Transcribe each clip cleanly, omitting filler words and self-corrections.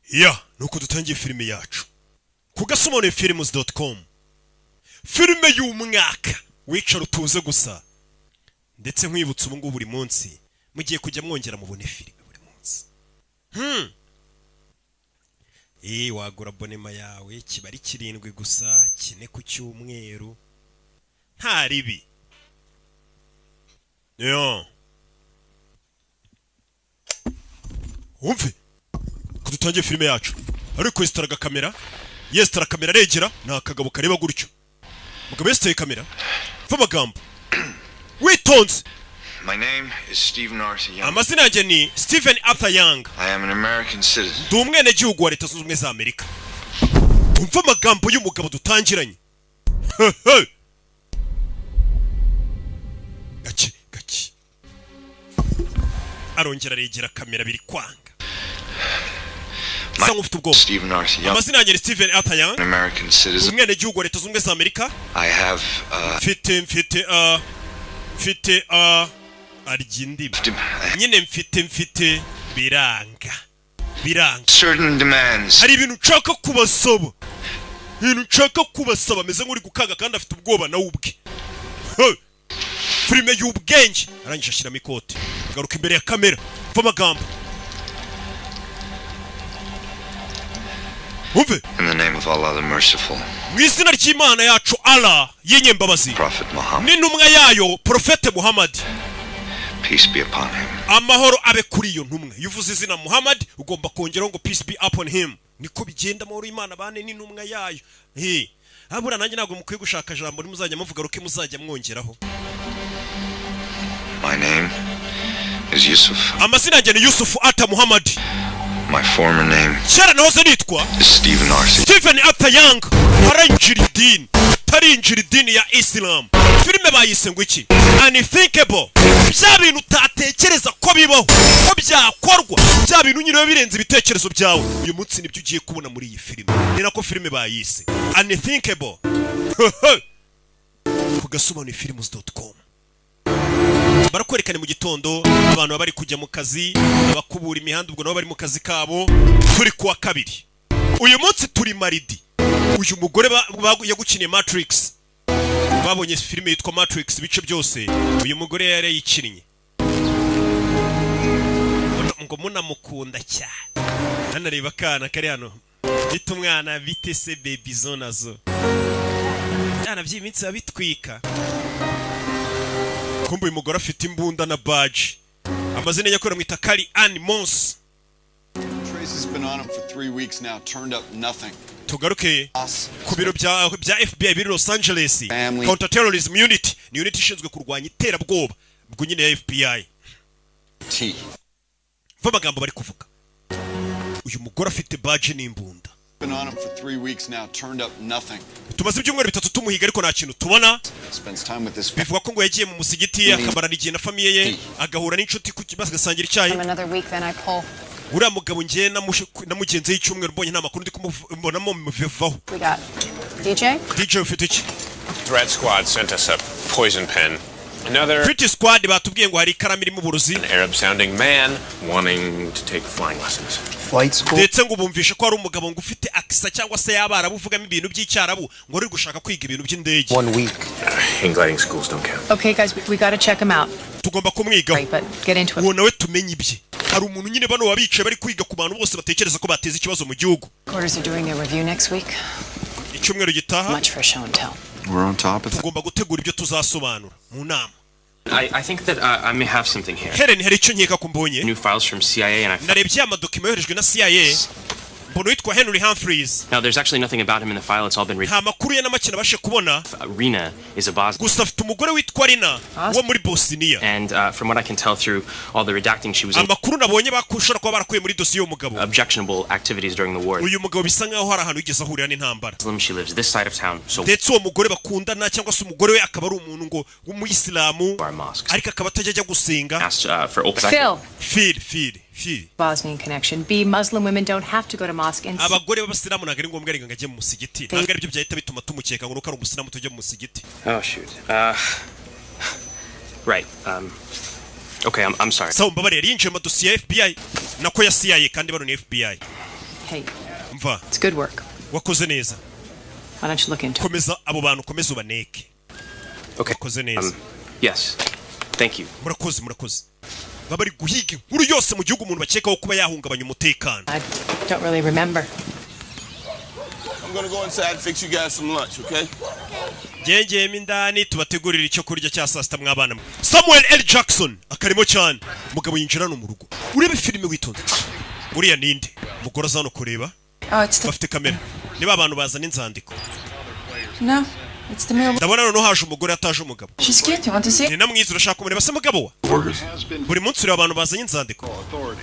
Ya, nuko dutangiye filime yacu ku gasobanuyefilms.com, filime y'umwaka. Wicara utuze gusa, ndetse nkwibutsa, ubu ngubu buri munsi mugiye kujya mwongera mubone filime buri munsi. Wagura abonnement yawe, kiba ari 7 gusa, 4 ku cyumweru, nta ribi yo. Wumve ko dutangiye filime yacu, ariko yesitaraga kamera, yesitara kamera, aregera ni akagabo kareba gutyo. Mugabo yesitaye kamera, mva amagambo witonze. My name is Stephen Arthur Young. Amazina yanjye ni Stephen Arthur Young. I am an American citizen. Ndi umwenegihugu wa Leta Zunze Ubumwe za Amerika. Umva amagambo y'umugabo dutangiranye. Gake gake arongera aregera kamera, biri kwanga, asa nk'ufite ubwoba. Stephen Arthur Young, Amazina yanjye ni Stephen Arthur Young, an American citizen. umwenegihugu wa Leta Zunze Ubumwe za Amerika. I have Mfite arya indimi nyine, mfite biranga biranga. certain demands. Hari ibintu nshaka kubasaba, ibintu nshaka kubasaba. Ameze nk'uri gukanga kandi afite ubwoba nawe ubwe. Hey! Filime y'ubwenge. Arangije ashyiramo ikote, garuka imbere ya kamera, mva amagambo, wumve. In the name of Allah the Merciful, Mu izina ry'Imana yacu Allah y'inyembabazi, Prophet Muhammad, n'intumwa yayo Porofete Muhammad, peace be upon him. amahoro abe kuri iyo ntumwa. Iyo uvuze izina Muhammad ugomba kongeraho ngo "Peace be upon him." Niko bigenda, amahoro y'Imana bane n'intumwa yayo. He, habura nanjye ntabwo mukwiye gushaka jambo nimuzajya muvuga ruke muzajya mwongeraho. My name is Yusuf. Amazina yanjye ni Yusufu Ata Muhammad. My former name Kera nahoze nitwa is Stephen Arthur. Stephen Arthur Young. Arinjira idini, tarinjira idini ya Islam. Filime bayise ngo iki? Unthinkable. Bya bintu utatekereza ko bibaho, ko byakorwa, bya bintu nyine biba birenze ibitekerezo byawe. Uyu munsi nibyo ugiye kubona muri iyi filime, ni nako filime bayise Unthinkable ku gasobanuyefilms.com. Barakwerekana mu gitondo abantu baba bari kujya mu kazi, abakubura imihanda ubwo nabo bari mu kazi kabo. Turi kuwa kabiri, uyu munsi turi mardi. Uyu mugore yagukiniye Matrix. Babonye filime yitwa Matrix ibice byose, uyu mugore yari yayikinnye. Ngo munamukunda cyane. Hano reba akana kari hano, bita umwana, bite se baby, zo nazo byana by'iminsi biba bitwika. Kumbe uyu mugore afite imbunda na badge. Amazina nyakuri amwita Kari Ann Moss. Tracy's been on him for 3 weeks now, turned up nothing. Tugaruke Us. ku biro bya FBI biri Los Angeles. Family. Counter-terrorism unit ni unit ishinzwe kurwanya iterabwoba, ubwo nyine ya FBI. T. Mva amagambo bari kuvuga. Uyu mugore afite badge n'imbunda. Been on him for 3 weeks now, turned up nothing. Tumaze ibyumweru 3 tumuhiga ariko nta kintu tubona. Spends time with his Bivuga ko ngo yagiye mu musigiti, akamarana igihe na famille ye, agahura n'inshuti ku bagasangira icyayi. From another week, then I pull. Uriya mugabo ngiye namugenzeho icyumweru, mbonye nta makuru ndi kumubonamo, mubivaho. We got DJ. DJ, ufite iki? Threat Squad sent us a poison pen. Another Pretty Squad batubwiye ngo hari ikaramu irimo uburozi. Arab sounding man wanting to take flying lessons. Flight school? Ndetse ngo bumvishe ko hari umugabo ngo ufite accent cyangwa se y'abarabu, uvugamo ibintu by'icyarabu, ngo uri gushaka kwiga ibintu by'indege. One week. Hang gliding schools don't count. Okay, guys, we gotta check him out. Tugomba kumwigaho. Right, but get into it. Uwo nawe tumenye ibye. Hari umuntu nyine bano wabicaye bari kwiga ku bantu bose batekereza ko bateza ikibazo mu gihugu. Quarters are doing their review next week. Icyumweru gitaha. Much for show and tell. We're on top of it. Tugomba gutegura ibyo tuzasobanura mu nama. I think that I may have something here. Helen, hari icyo nkeka ko mbonye. New files from CIA, and I. Narebye ya madocuments yoherejwe na CIA, mbona uwitwa Henry Humphreys. Now, there's actually nothing about him in the file. It's all been Nta makuru ye na make nabashe kubona. Rena is a Bosnian. Gusa afite umugore witwa Rina wo muri Bosniya. And from what I can tell through all the redacting, she was in Amakuru nabonye bakushobora kuba barakuye muri dosiye y'uwo mugabo, objectionable activities during the war. uyu mugabo bisa nkaho hari ahantu yigeze ahurira n'intambara. Muslim, she lives this side of town, so Ndetse uwo mugore bakundana cyangwa se umugore we akaba ari umuntu ngo w'umuyisilamu, our mosques. ariko akaba atajya ajya gusenga. Asked for open. Phil, Phil, Phil, Phil. Bosnian connection. B, Muslim women don't have to go to mosque. And C, Abagore b'abasilamu ntabwo ari ngombwa ngo ajye mu musigiti, ntabwo aribyo byahita bituma tumukeka ngo nuko ari umusilamu tujye mu musigiti. Oh shoot. Right. Okay, I'm sorry. Sawa, mbabarira. Yinjiye mu madosiye ya FBI, nako ya CIA, kandi bano ni FBI. Hey, Mva. it's good work. Wakoze neza. Why don't you look into it? Komeza abo bantu, komeza ubaneke. Okay. Wakoze neza. Yes. Thank you. Murakoze, murakoze. Baba bari guhiga inkuru yose mu gihugu, umuntu bakekaho kuba yahungabanya umutekano. I don't really remember. I'm gonna go inside and fix you guys some lunch, okay? Ngengeyemo indani tubategurira icyo kurya cya saa sita, mwabana mwe. Samuel L Jackson akarimo cyane. Umugabo yinjira hano mu rugo. Urebe filime witonze. Uriya ninde? Umugore aza hano kureba. Oh, it's the Bafite kamera niba abantu bazana inzandiko. No, it's the mail. Ndabona noneho haje umugore, ataje umugabo. She's cute. You want to see? Ni na mwiza, urashaka kumureba se mugabo wa? Buri munsi ureba abantu bazanye inzandiko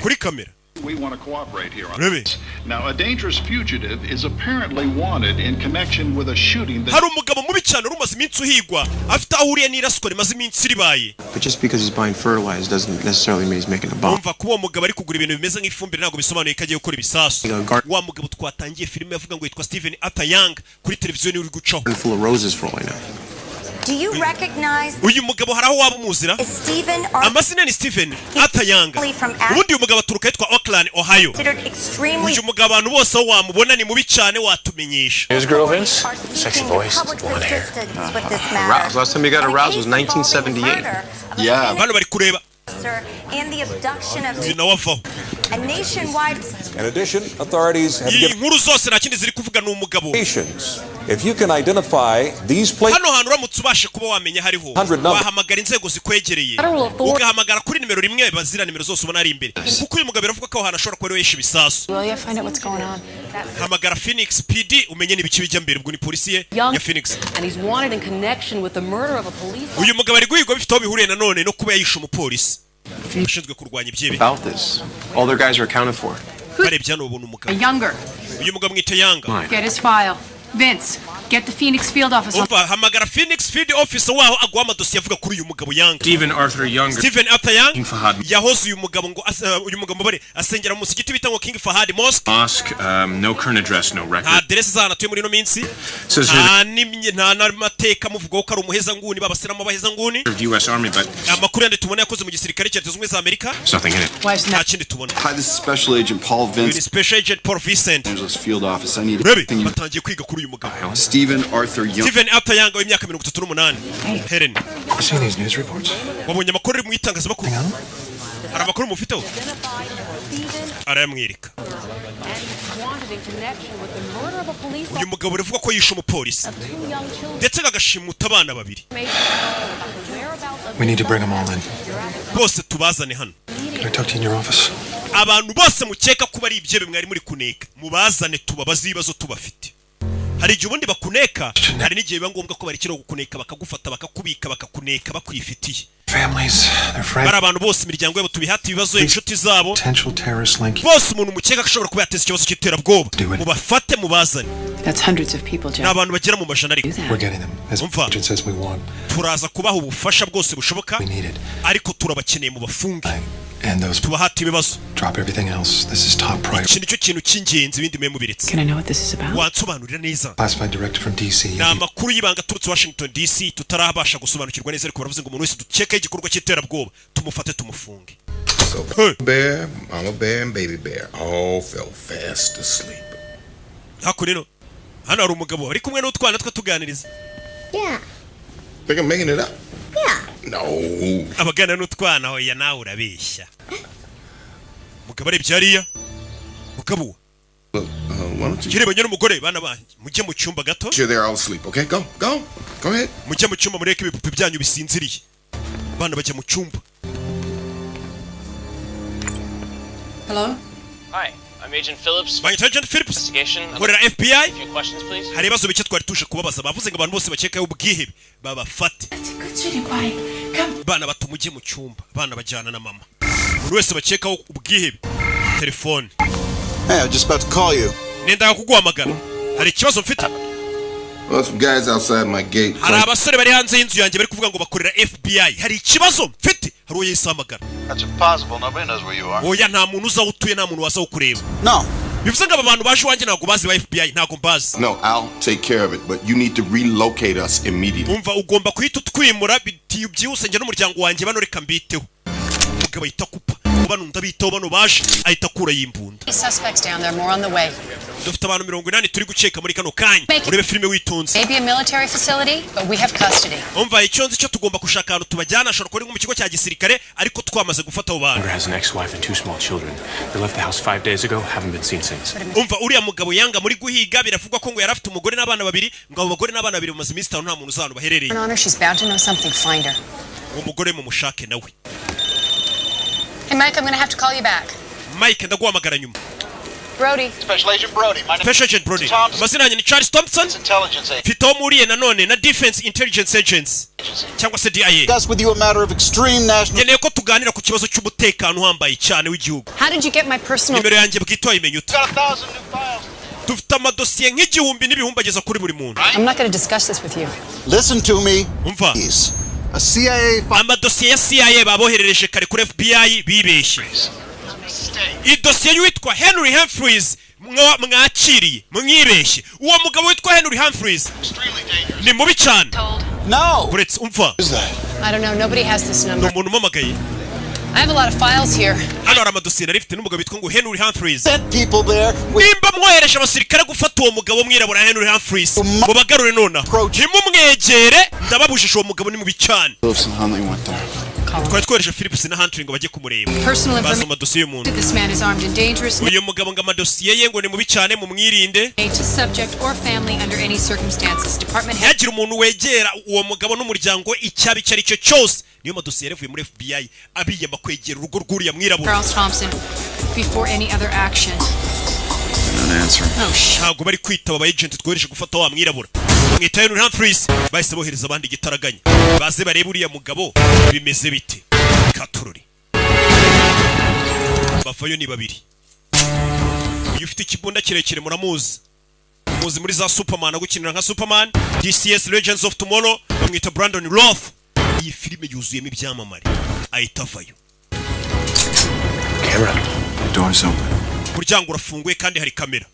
kuri kamera. We want to cooperate here on Really? this. Now, a dangerous fugitive is apparently wanted in connection with a shooting that Hari umugabo mubi cyane wari umaze iminsi uhigwa, afite aho ahuriye n'iraswa rimaze iminsi ribaye. But just because he's buying fertilizer doesn't necessarily mean he's making a bomb. Umva, kuba uwo mugabo ari kugura ibintu bimeze nk'ifumbire ntabwo bisobanuye ko agiye gukora ibisasu. Wa mugabo twatangiye filime avuga ngo yitwa Steven Arthur Young, kuri televiziyo niwe uri gucaho. Full of roses for all I know. Do you recognize Uyu mugabo hari aho waba umuzira? Stephen Arthur Amazina ni Steven Arthur Young. from Ubundi uyu mugabo aturuka ahitwa Oakland, Ohio. considered extremely Uyu mugabo abantu bose aho wamubona ni mubi cyane, watumenyesha. News girl, Vince? are Sexy seeking voice, public's blonde hair. assistance with this matter. Aroused. Last time you got aroused was 1978. Yeah. Bano bari kureba. Officer and the abduction of Uyu nawe avaho. a nationwide In addition, authorities have Iyi given nkuru zose nta kindi ziri kuvuga, ni umugabo. nations. If you can identify these places, Hano hantu uramutse ubashe kuba wamenya hariho, 100 number. wahamagara inzego zikwegereye, ugahamagara kuri nimero rimwe bazira nimero zose ubona ari imbere, kuko uyu mugabo biravuga ko aho hantu ashobora kuba ariwe yishe ibisasu. Will you find out what's going on? Hamagara Phoenix PD umenye n'ibiki bijya mbere. Ubwo ni polisi ye ya Phoenix. And he's wanted in connection with the murder of a police Uyu mugabo ari guhigwa bifite aho bihuriye nanone no kuba yishe umupolisi ushinzwe kurwanya ibyihebe. About this, all their guys are accounted for. Barebye hano babona A umugabo. Younger. Uyu mugabo mwita Yanga. Get his file. Vince, get the Phoenix field office on. Umva, hamagara Phoenix field officer waho aguha amadosiye avuga kuri uyu mugabo Yanga. Stephen Arthur Younger. Stephen Arthur Young. King Fahad Yahoze uyu mugabo ngo uyu mugabo bare asengera mu musigiti bita ngo King Fahad Mosque. Mosque. No current address, no Nta record. aderesi z'ahantu atuye muri ino minsi. Says here Nta nta n'amateka amuvugaho ko ari umuhezanguni, b'abasilamu b'abahezanguni. served U.S. Army, but Amakuru yandi tubona, yakoze mu gisirikare cya Leta Zunze Ubumwe za Amerika. there's nothing in it. Why isn't Nta that? kindi tubona. Hi, this is Special Agent Paul Uyu ni Vince, Special Agent Paul Vincent. Angeles Field Office. I need Urebe, everything you. batangiye kwiga kuri uyu mugabo. Stephen Arthur Young. Stephen Arthur Young w'imyaka 38. Helen. You seen these news reports? Wabonye amakuru ari mu itangazamakuru? Hari amakuru mufiteho? Arayamwereka. And he's wanted in connection with the murder of a police Uyu mugabo uravuga ko yishe umupolisi of two young children. ndetse agashimuta abana babiri. Information about the whereabouts of We need to bring them all in. Bose tubazane hano. Can I talk to you in your office? Abantu bose mukeka kuba ari ibyebe mwari muri kuneka, mubazane tubabaze ibibazo tubafite. Hari igihe ubundi bakuneka, hari n'igihe biba ngombwa ko barekera kukuneka, bakagufata, bakakubika, bakakuneka bakwifitiye. Families, their friends, Bari abantu bose, imiryango yabo tubihate ibibazo, inshuti zabo potential terrorist link. bose. Umuntu mukeka ko ashobora kuba yateza ikibazo cy'iterabwoba, mubafate mubazane. That's hundreds of people, Ni Jack. abantu bagera mu majana ariko. We're getting them. As Umva. agent says we want. Turaza kubaha ubufasha bwose bushoboka, We need it. ariko turabakeneye mu bafunge, And those tubahate ibibazo. drop everything else. This is top priority. Iki nicyo kintu cy'ingenzi, ibindi mube mubiretse. Can I know what this is about? Wansobanurira neza? Classified directive from DC. Ni amakuru y'ibanga aturutse Washington DC tutarabasha gusobanukirwa neza, ariko baravuze ngo umuntu wese dukekaho igikorwa cy'iterabwoba tumufate tumufunge. So bear, mama bear, and baby bear all fell fast asleep. Hakuno ino hano hari umugabo ari kumwe n'utwana twe tuganiriza. Yeah. Think I'm making it up? Yeah. No. Abagana n'utwana. Hoya nawe urabeshya. Mugabo arebye hariya, mugabo Look, why don't you kirebanye n'umugore: "Bana banjye, mujye mu cyumba gato." Sure, they're all asleep. Okay, go, go, go ahead. "Mujye mu cyumba mureke ibipupe byanyu bisinziriye." Abana bajya mu cyumba. Hello? Hi, I'm Agent Phillips. Banyita Agent Phillips. Investigation. Nkorera FBI. A few questions, please. Hari ibibazo bike twari tuje kubabaza. Bavuze ngo abantu bose bakekaho ubwihebe babafate. Good, sweetie pie. Come. Bana bato, mujye mu cyumba. Abana bajyana na mama. Buri wese bakekaho ubwihebe, telefone. Hey, I was just about to call you. Nendaga kuguhamagara, hari ikibazo mfite. Well, some guys outside my gate. Hari abasore bari hanze y'inzu yanjye bari kuvuga ngo bakorera FBI. Hari ikibazo mfite. Hari uwo yahise ahamagara. That's impossible. Nobody knows where you are. Oya, nta muntu uzi aho utuye, nta muntu waza kukureba. No. Bivuze ngo aba bantu baje iwanjye ntabwo bazi ba FBI, ntabwo mbazi. No, I'll take care of it, but you need to relocate us immediately. Umva, ugomba guhita utwimura byihuse, njye n'umuryango wanjye. Bano reka mbiteho. Umugabo ahita akupa. Bano ndabitaho, bano baje, ahita akura yimbunda. Suspects down there, more on the way. Dufite abantu 80 turi gukeka muri kano kanya. Urebe filime witonze. Maybe a military facility, but we have custody. Umva, icyo nzi cyo, tugomba gushaka ahantu tubajyana, ashobora kuba ari nko mu kigo cya gisirikare, ariko twamaze gufata abo bantu. Younger has an ex-wife and two small children. They left the house 5 days ago, haven't been seen since. Umva, uriya mugabo Yanga muri guhiga, biravugwa ko ngo yari afite umugore n'abana babiri, ngo abo bagore n'abana babiri bamaze iminsi 5 nta muntu uzi ahantu baherereye. On her, she's bound to know something. Find her. Uwo mugore mumushake nawe. Hey, Mike, I'm gonna have to call you back. Mike, ndaguhamagara nyuma. Brody. Special Agent Brody. My name Special Agent Brody, amazina yanjye ni Charles Thompson. Intelligence Agency. Mfite aho muriye nanone na Defense Intelligence Agency cyangwa se DIA. Discuss with you a matter of extreme national. Nkeneye ko tuganira ku kibazo cy'umutekano uhambaye cyane w'igihugu. How did you get my personal? Nimero yanjye bwite wayimenya ute? Got 1,000 new files. Dufite amadosiye nk'igihumbi n'ibihumbi ageza kuri buri muntu. I'm not gonna discuss this with you. Listen to me. Umva. A CIA Amadosiye ya CIA baboherereje kare kuri FBI bibeshye, idosiye y'uwitwa Henry Humphreys mwakiriye mwibeshye. Uwo mugabo witwa Henry Humphreys ni mubi cyane. No. Uretse, umva. I don't know. Nobody has this Ni number. umuntu umamagaye. I have a lot of files here. Hano hari amadosiye nari mfite n'umugabo witwa ngo Henry Humphreys. Sent people there with Nimba mwohereje abasirikare gufata uwo mugabo mwirabura Henry Humphreys, mubagarure nonaha, ntimumwegere, ndababujije. Uwo mugabo ni mubi cyane. Phillips and Huntley went there. Twari twohereje Phillips na Huntley ngo bajye kumureba. Personal Bazi information. amadosiye y'umuntu. This man is armed and dangerous. Uyu mugabo ngo amadosiye ye ngo ni mubi cyane, mumwirinde. To subject or family under any circumstances. Department head. Ntihagire umuntu wegera uwo mugabo n'umuryango we, icyaba icyo ari cyo cyose. Niyo madosiye yaravuye muri FBI abiyama kwegera urugo rw'uriya mwirabura. Charles Thompson. Before any other action. Not answering. Oh, shit. Ntabwo bari kwitaba aba agent twohereje gufata wa mwirabura mwita Henry Humphreys. Bahise bohereza abandi igitaraganya, baze barebe uriya mugabo bimeze bite. Katururi bavayo ni babiri. Iyo ufite ikibunda kirekire muramuzi, muzi muri za Superman, agukinira nka Superman, DC's Legends of Tomorrow, bamwita Brandon Roth. Iyi filime yuzuyemo ibyamamare. Ahita avayo. Camera. The door's open. Umuryango urafunguye kandi hari kamera.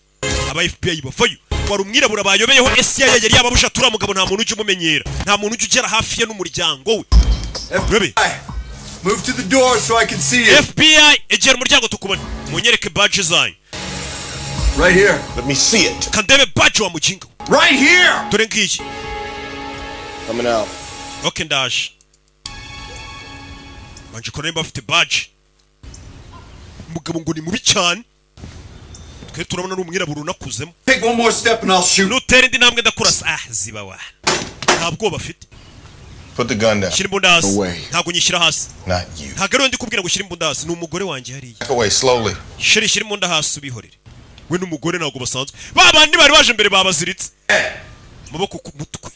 Aba FBI bavayo, wari umwirabura bayobeyeho. CIA yari yababusha, turiya mugabo nta muntu ujya umumenyera, nta muntu ujya ugera hafi ye n'umuryango we. Rebe. Move to the door so I can see you. FBI, egera umuryango tukubone, munyereke badge zanyu. Right here. Let me see it. Kandebe badge wa mujinga. Right here. Dore ngiyi. Coming out. Ok, ndaje. Banje ukora nimba bafite badge. Umugabo ngo ni mubi cyane, twe turabona ari umwirabura unakuzemo. Take one more step and I'll shoot. Nutera indi ntambwe ndakurasa. Ah, ziba wa, nta bwoba afite. Put the gun down. Shyira imbunda hasi. No way. Ntabwo nyishyira hasi. Not you. Ntabwo ariwe ndi kubwira ngo ushyire imbunda hasi, ni umugore wanjye hariya. Back away slowly. Chérie, shyira imbunda hasi ubihorere. We n'umugore ntabwo basanzwe. Ba bandi bari baje mbere babaziritse amaboko ku mutwe.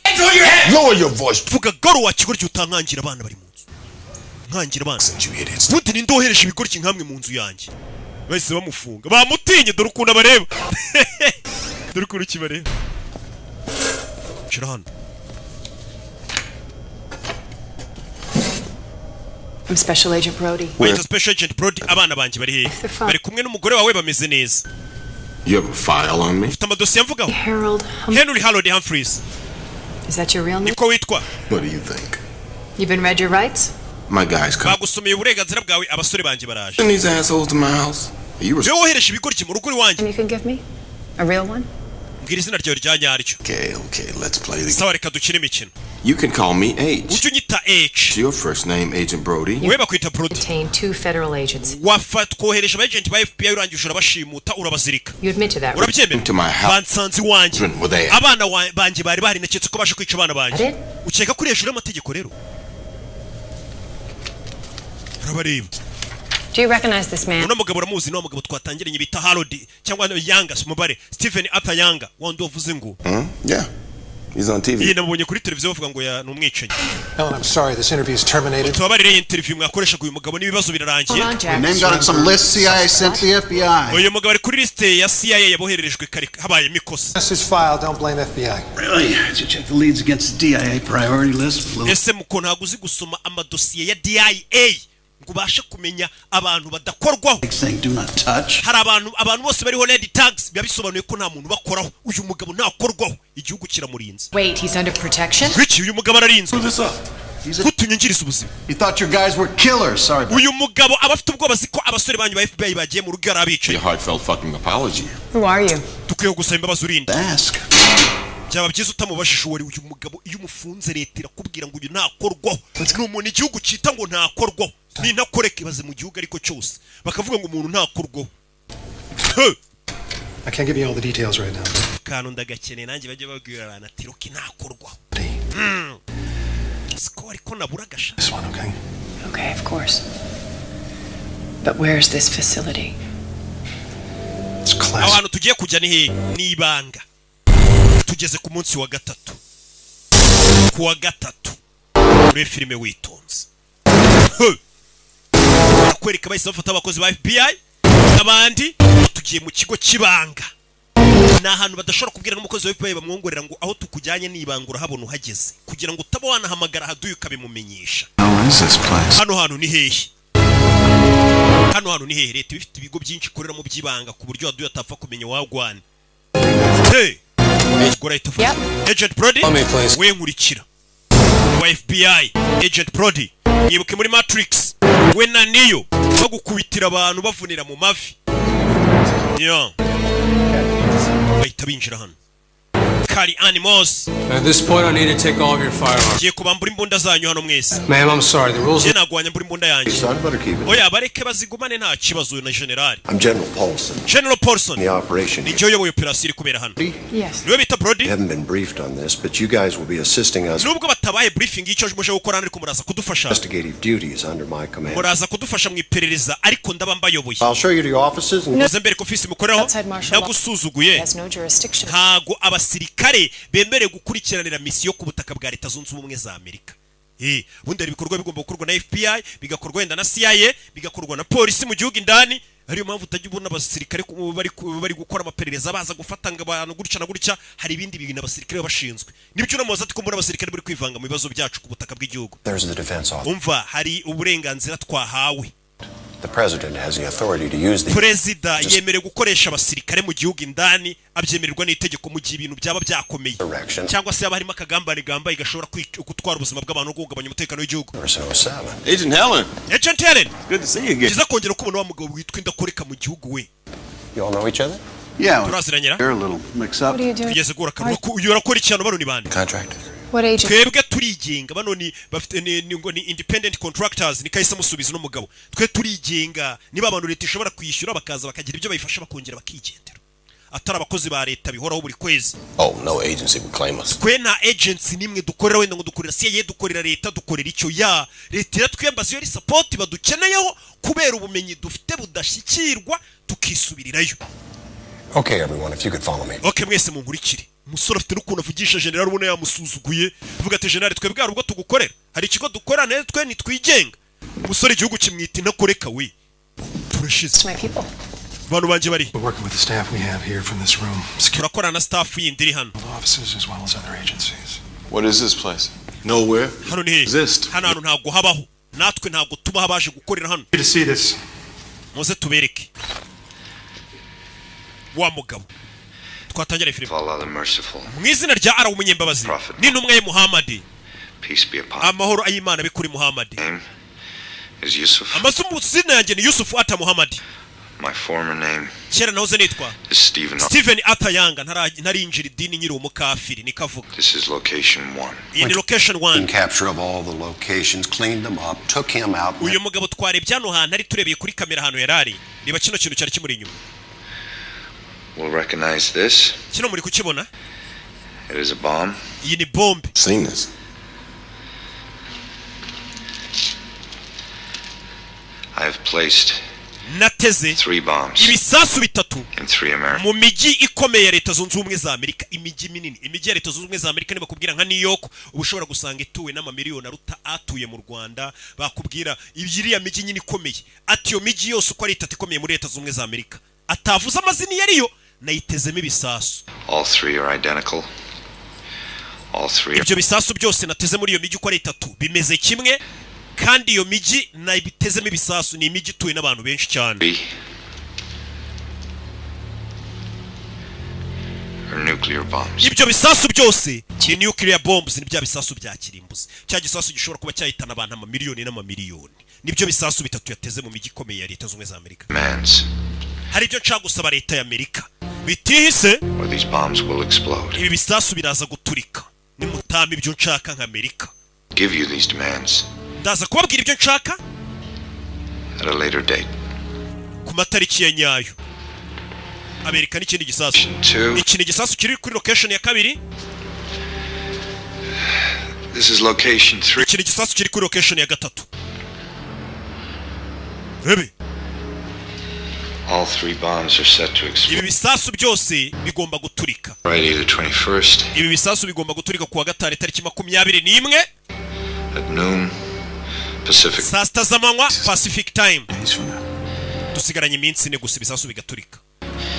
Lower your voice. Vuga garo wa kigoryi, utankangira abana bari mu nzu, nkangira abana. Ubundi ninde wohereje ibigoryi nkamwe mu nzu yanjye? Bahise bamufunga, bamutinye. Dore ukuntu abareba, dore ukuntu kibareba. Shira hano. I'm Special Agent Brody. Wita Special Agent Brody. Abana banjye bari hehe? Bari kumwe n'umugore wawe, bameze neza. You have a file on me? Ufite amadosiye amvugaho? Harold. Henry Harold Humphreys. Is that your real name? Niko witwa? What do you think? You've been read your rights? My guys come. Bagusomeye uburenganzira bwawe? Abasore banjye baraje. Send these assholes to my house. Are you Niwe wohereje ibigoryi mu rugo iwanjye? You can give me? A real one? Mbwira izina ryawe rya nyaryo. Okay, okay, let's play the Sawa, reka dukine imikino. You can call me H. Ujye unyita H. Your first name, Agent Brody. Wowe bakwita Brody. Detained two federal agents. Wafa twohereje aba agent ba FBI, urangije urabashimuta, urabazirika. You admit to that, right? Urabyemera? To my house. Bansanze iwanjye. Were they? Abana banjye bari bahari, naketse ko baje kwica abana banjye. Ade? Ukeka ko uri hejuru y'amategeko rero? Urabareba. Do you recognize this man? Uno mugabo uramuzi? Ni wa mugabo twatangiranye bita Harold cyangwa Yanga, umubare Stephen Arthur Yanga, wa wundi wavuze ngo Hmm? Yeah. He's on TV. Iyi namubonye kuri televiziyo bavuga ngo ya ni umwicanyi. Ellen, I'm sorry, this interview is terminated. Tubabarire, iyi interview mwakoreshaga uyu mugabo n'ibibazo birarangiye. Hold on, Jack. Your name got on some list CIA sent to the FBI. Uyu mugabo ari kuri lisite ya CIA yabohererejwe kare, habayemo ikosa. This is file, don't blame FBI. Really? Did you check the leads against the DIA priority list? Little Ese muko ntabwo uzi gusoma amadosiye ya DIA ngo ubashe kumenya abantu badakorwaho? saying do not touch. Hari abantu bose bariho red tags, biba bisobanuye ko nta muntu ubakoraho. Uyu mugabo ntakorwaho, igihugu kiramurinze. Wait, he's under protection? Wiki, uyu mugabo ararinzwe. Kutunyungiriza ubuzima. He thought your guys were killers. Sorry. Uyu mugabo aba afite ubwoba, azi ko abasore banyu ba FBI bagiye mu rugo ari abicaye. A heartfelt fucking apology. Who are you? Dukwiye gusaba imbabazi urinde. Ask. Byaba byiza utamubajije uwo ari. Uyu mugabo iyo umufunze, leta irakubwira ngo uyu ntakorwaho. Ni umuntu igihugu cyita ngo ntakorwaho, ni ntakoreka. Ibaze mu gihugu ariko cyose bakavuga ngo umuntu ntakorwaho. Huh! I can't give you all the details right now. Kantu ndagakeneye nanjye, bajye babwira abantu ati Rocky ntakorwaho. Siko ariko nabura agasha. This one, okay? Okay, of course. But where is this facility? It's Aho classic. hantu tugiye kujya ni hehe? Ni ibanga. Tugeze ku munsi wa gatatu, ku wa gatatu. Muri filime witonze. Huh! Barakwereka bahise bafata abakozi ba FBI n'abandi, tugiye mu kigo cy'ibanga. Ni ahantu badashobora kubwira n'umukozi wa FBI bamwongorera ngo aho tukujyanye ni ibanga, urahabona uhageze, kugira ngo utaba wanahamagara ahaduye ukabimumenyesha. How is this place? Hano hantu ni hehe? Hano hantu ni hehe? Leta iba ifite ibigo byinshi ikoreramo by'ibanga, ku buryo waduye atapfa kumenya wagwana. Hey! Umugore ahita afata Agent Brody. We, nkurikira, wa FBI Agent Brody, mwibuke muri Matrix we na Neo bagukubitira abantu bavunira mu mavi. Yeah. Bahita binjira hano kari animals. At this point, I need to take all of your firearms. Ngiye kubambura imbunda zanyu hano mwese. Ma'am, I'm sorry. The rules. Njye ntabwo wanyambura imbunda yanjye. Son, better keep it. Oya, bareke bazigumane, nta kibazo. Uyu na generali. I'm General Paulson. General Paulson. The operation. Ni njye uyoboye operasiyo iri kubera hano. Yes. Niwe bita Brody. You haven't been briefed on this, but you guys will be assisting us Nubwo batabaye briefing y'icyo muje gukora hano, ariko muraza kudufasha. investigative duties under my command. Muraza kudufasha mu iperereza, ariko ndaba mbayoboye. I'll show you to your offices and Muze mbere ko ofisi mukoreraho. Outside martial law Nagusuzuguye. has no jurisdiction. Ntago abasirikare bemerewe gukurikiranira misiyo ku butaka bwa Leta Zunze Ubumwe za Amerika. Ubundi hari ibikorwa bigomba gukorwa na FBI, bigakorwa wenda na CIA, bigakorwa na polisi mu gihugu indani. Ariyo mpamvu utajya ubona abasirikare bari gukora amaperereza, baza gufata ngo abantu gutya na gutya. Hari ibindi bintu abasirikare baba bashinzwe. Nibyo unamubaza ati ko mbona abasirikare bari kwivanga mu bibazo byacu ku butaka bw'igihugu. There's the defense office. Umva, hari uburenganzira twahawe. The president has the authority to use the Perezida yemerewe gukoresha abasirikare mu gihugu indani, abyemererwa n'itegeko, mu gihe ibintu byaba byakomeye cyangwa se haba harimo akagambane gambaye gashobora gutwara ubuzima bw'abantu no guhungabanya umutekano w'igihugu. Agent Helen. Agent Helen. Good to see you again. Byiza kongera kubona wa mugabo witwa indakoreka mu gihugu we. You all know each other? Yeah. Turaziranyira. You're a little mixed up. What are you doing? Tugeze guhura akanwa. Uyu arakora ikintu, bano ni bande? Contractors. What agent? Twebwe turigenga, bano ni bafite ni ngo ni independent contractors. Ni kahise musubiza uno mugabo, twe turigenga, niba abantu leta ishobora kwishyura bakaza bakagira ibyo bayifasha bakongera bakigendera, atari abakozi ba leta bihoraho buri kwezi. Oh, no agency would claim us. Twe nta agency nimwe dukorera, wenda ngo dukorera CIA, dukorera leta, dukorera icyo ya leta iratwiyambaza iyo ari support badukeneyeho kubera ubumenyi dufite budashyikirwa, tukisubirirayo. Okay, everyone, if you could follow me. Okay, mwese munkurikire. Umusore afite n'ukuntu avugisha general, ubona yamusuzuguye, avuga ati general, twebwe hari ubwo tugukorera, hari ikigo dukorera nawe, twe ntitwigenga. Umusore igihugu kimwita intakoreka we. Turashize. My people. Abantu banjye bari. We're working with the staff we have here from this room, Turakorana na staff yindi iri hano. offices as well as other agencies. What is this place? Nowhere. Hano ni hehe? Hano hantu ntabwo habaho, natwe ntabwo tubaho abaje gukorera hano. To see this. Muze tubereke wa mugabo twatangira filime. Allah the Merciful, Mu izina rya Ara w'umunyembabazi n'intumwa ye Muhammadi, peace be upon him. amahoro ay'Imana abe kuri Muhammadi. Name is Yusuf. Amazina yanjye ni Yusufu Ata Muhammadi. My former name Kera nahoze nitwa is Stephen. Stephen Arthur Yanga, ntarinjira idini, nyiri umukafiri nikavuga. This is location one. Iyi ni location one. Capture of all the locations, cleaned them up, took him out. Uyu mugabo twarebye hano hantu ari, turebeye kuri kamera ahantu yari ari. Reba kino kintu cyari kimuri inyuma. We'll recognize this. Kino muri kukibona? It is a bomb. Iyi ni bombe. Seen this. I have placed Nateze 3 bombs ibisasu bitatu in 3 American mu mijyi ikomeye ya Leta Zunze Ubumwe za Amerika, imijyi minini, imijyi ya Leta Zunze Ubumwe za Amerika. Nibakubwira nka New York, uba ushobora gusanga ituwe n'amamiliyoni aruta atuye mu Rwanda. Bakubwira iriya mijyi nyine ikomeye, ati iyo mijyi yose uko ari itatu ikomeye muri Leta Zunze Ubumwe za Amerika, atavuze amazina iyo ariyo, nayitezemo ibisasu. All 3 are identical. All 3 Ibyo bisasu byose nateze muri iyo mijyi uko ari itatu bimeze kimwe, kandi iyo mijyi nayitezemo ibisasu ni imijyi ituwe n'abantu benshi cyane. are nuclear bombs. Ibyo bisasu byose Ni nuclear bombs, ni bya bisasu bya kirimbuzi, cya gisasu gishobora kuba cyahitana abantu amamiliyoni n'amamiliyoni. Nibyo bisasu bitatu yateze mu mijyi ikomeye ya Leta Zunze Ubumwe za Amerika. Demands, Hari ibyo nshaka gusaba leta ya Amerika bitihise, or these bombs will explode. ibi bisasu biraza guturika nimutama ibyo nshaka nka Amerika. Give you these demands Ndaza kubabwira ibyo nshaka at a later date. ku matariki ya nyayo. Amerika n'ikindi gisasu. Two. Iki ni igisasu kiri kuri location ya kabiri. This is location 3. Iki ni igisasu kiri kuri location ya gatatu. Rebe. All three bombs are set to explode. Ibi bisasu byose bigomba guturika. Friday the 21st Ibi bisasu bigomba guturika kuwa gatanu itariki 21 at noon Pacific. saa 6 z'amanywa Pacific time. Dusigaranye iminsi 4 gusa ibisasu bigaturika.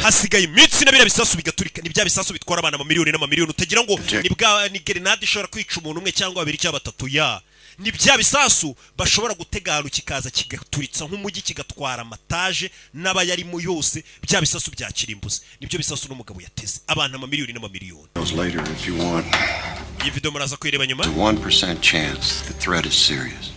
Hasigaye iminsi 4 biriya bisasu bigaturika. Ni bya bisasu bitwara abana amamiliyoni n'amamiliyoni, utagira ngo ni bwa ni grenade ishobora kwica umuntu umwe cyangwa babiri cyangwa batatu ya. Ni bya bisasu bashobora gutega ahantu kikaza kigaturitsa nk'umujyi, kigatwara amataje n'abayarimo yose. Bya bisasu bya kirimbuzi nibyo bisasu n'umugabo yateze abantu amamiliyoni n'amamiliyoni. Those later if you want. Iyi video muraza kuyireba nyuma. It's a 1% chance the threat is serious.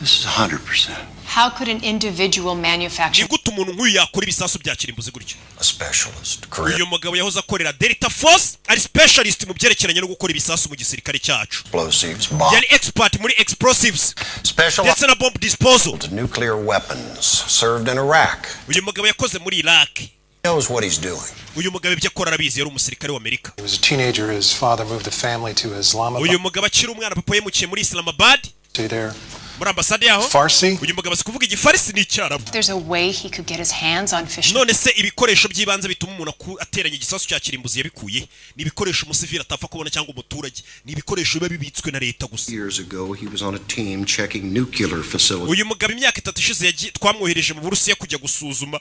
This is 100%. How could an individual manufacture Ni gute umuntu nk'uyu yakora ibisasu bya kirimbuzi gutyo? A specialist. Career Uyu mugabo yahoze akorera Delta Force, ari specialist mu byerekeranye no gukora ibisasu mu gisirikare cyacu. explosives, bomb, Yari expert muri explosives special ndetse na bomb disposal. nuclear weapons, served in Iraq. Uyu mugabo yakoze muri Iraq. Knows what he's doing. Uyu mugabo ibyo akora arabizi, yari umusirikare w'Amerika. He was a teenager. His father moved the family to Islamabad. Uyu mugabo akiri umwana papa yimukiye muri Islamabad, There. muri ambasade yaho. Farsi. Uyu mugabo azi kuvuga igifarisi n'icyarabu. There's a way he could get his hands on fish. None se ibikoresho by'ibanze bituma umuntu ateranya igisasu cya kirimbuzi yabikuye? Ni ibikoresho umusivili atapfa kubona cyangwa umuturage, ni ibikoresho biba bibitswe na leta gusa. Years ago, he was on a team checking nuclear facilities. Uyu mugabo imyaka 3 ishize twamwohereje mu Burusiya kujya gusuzuma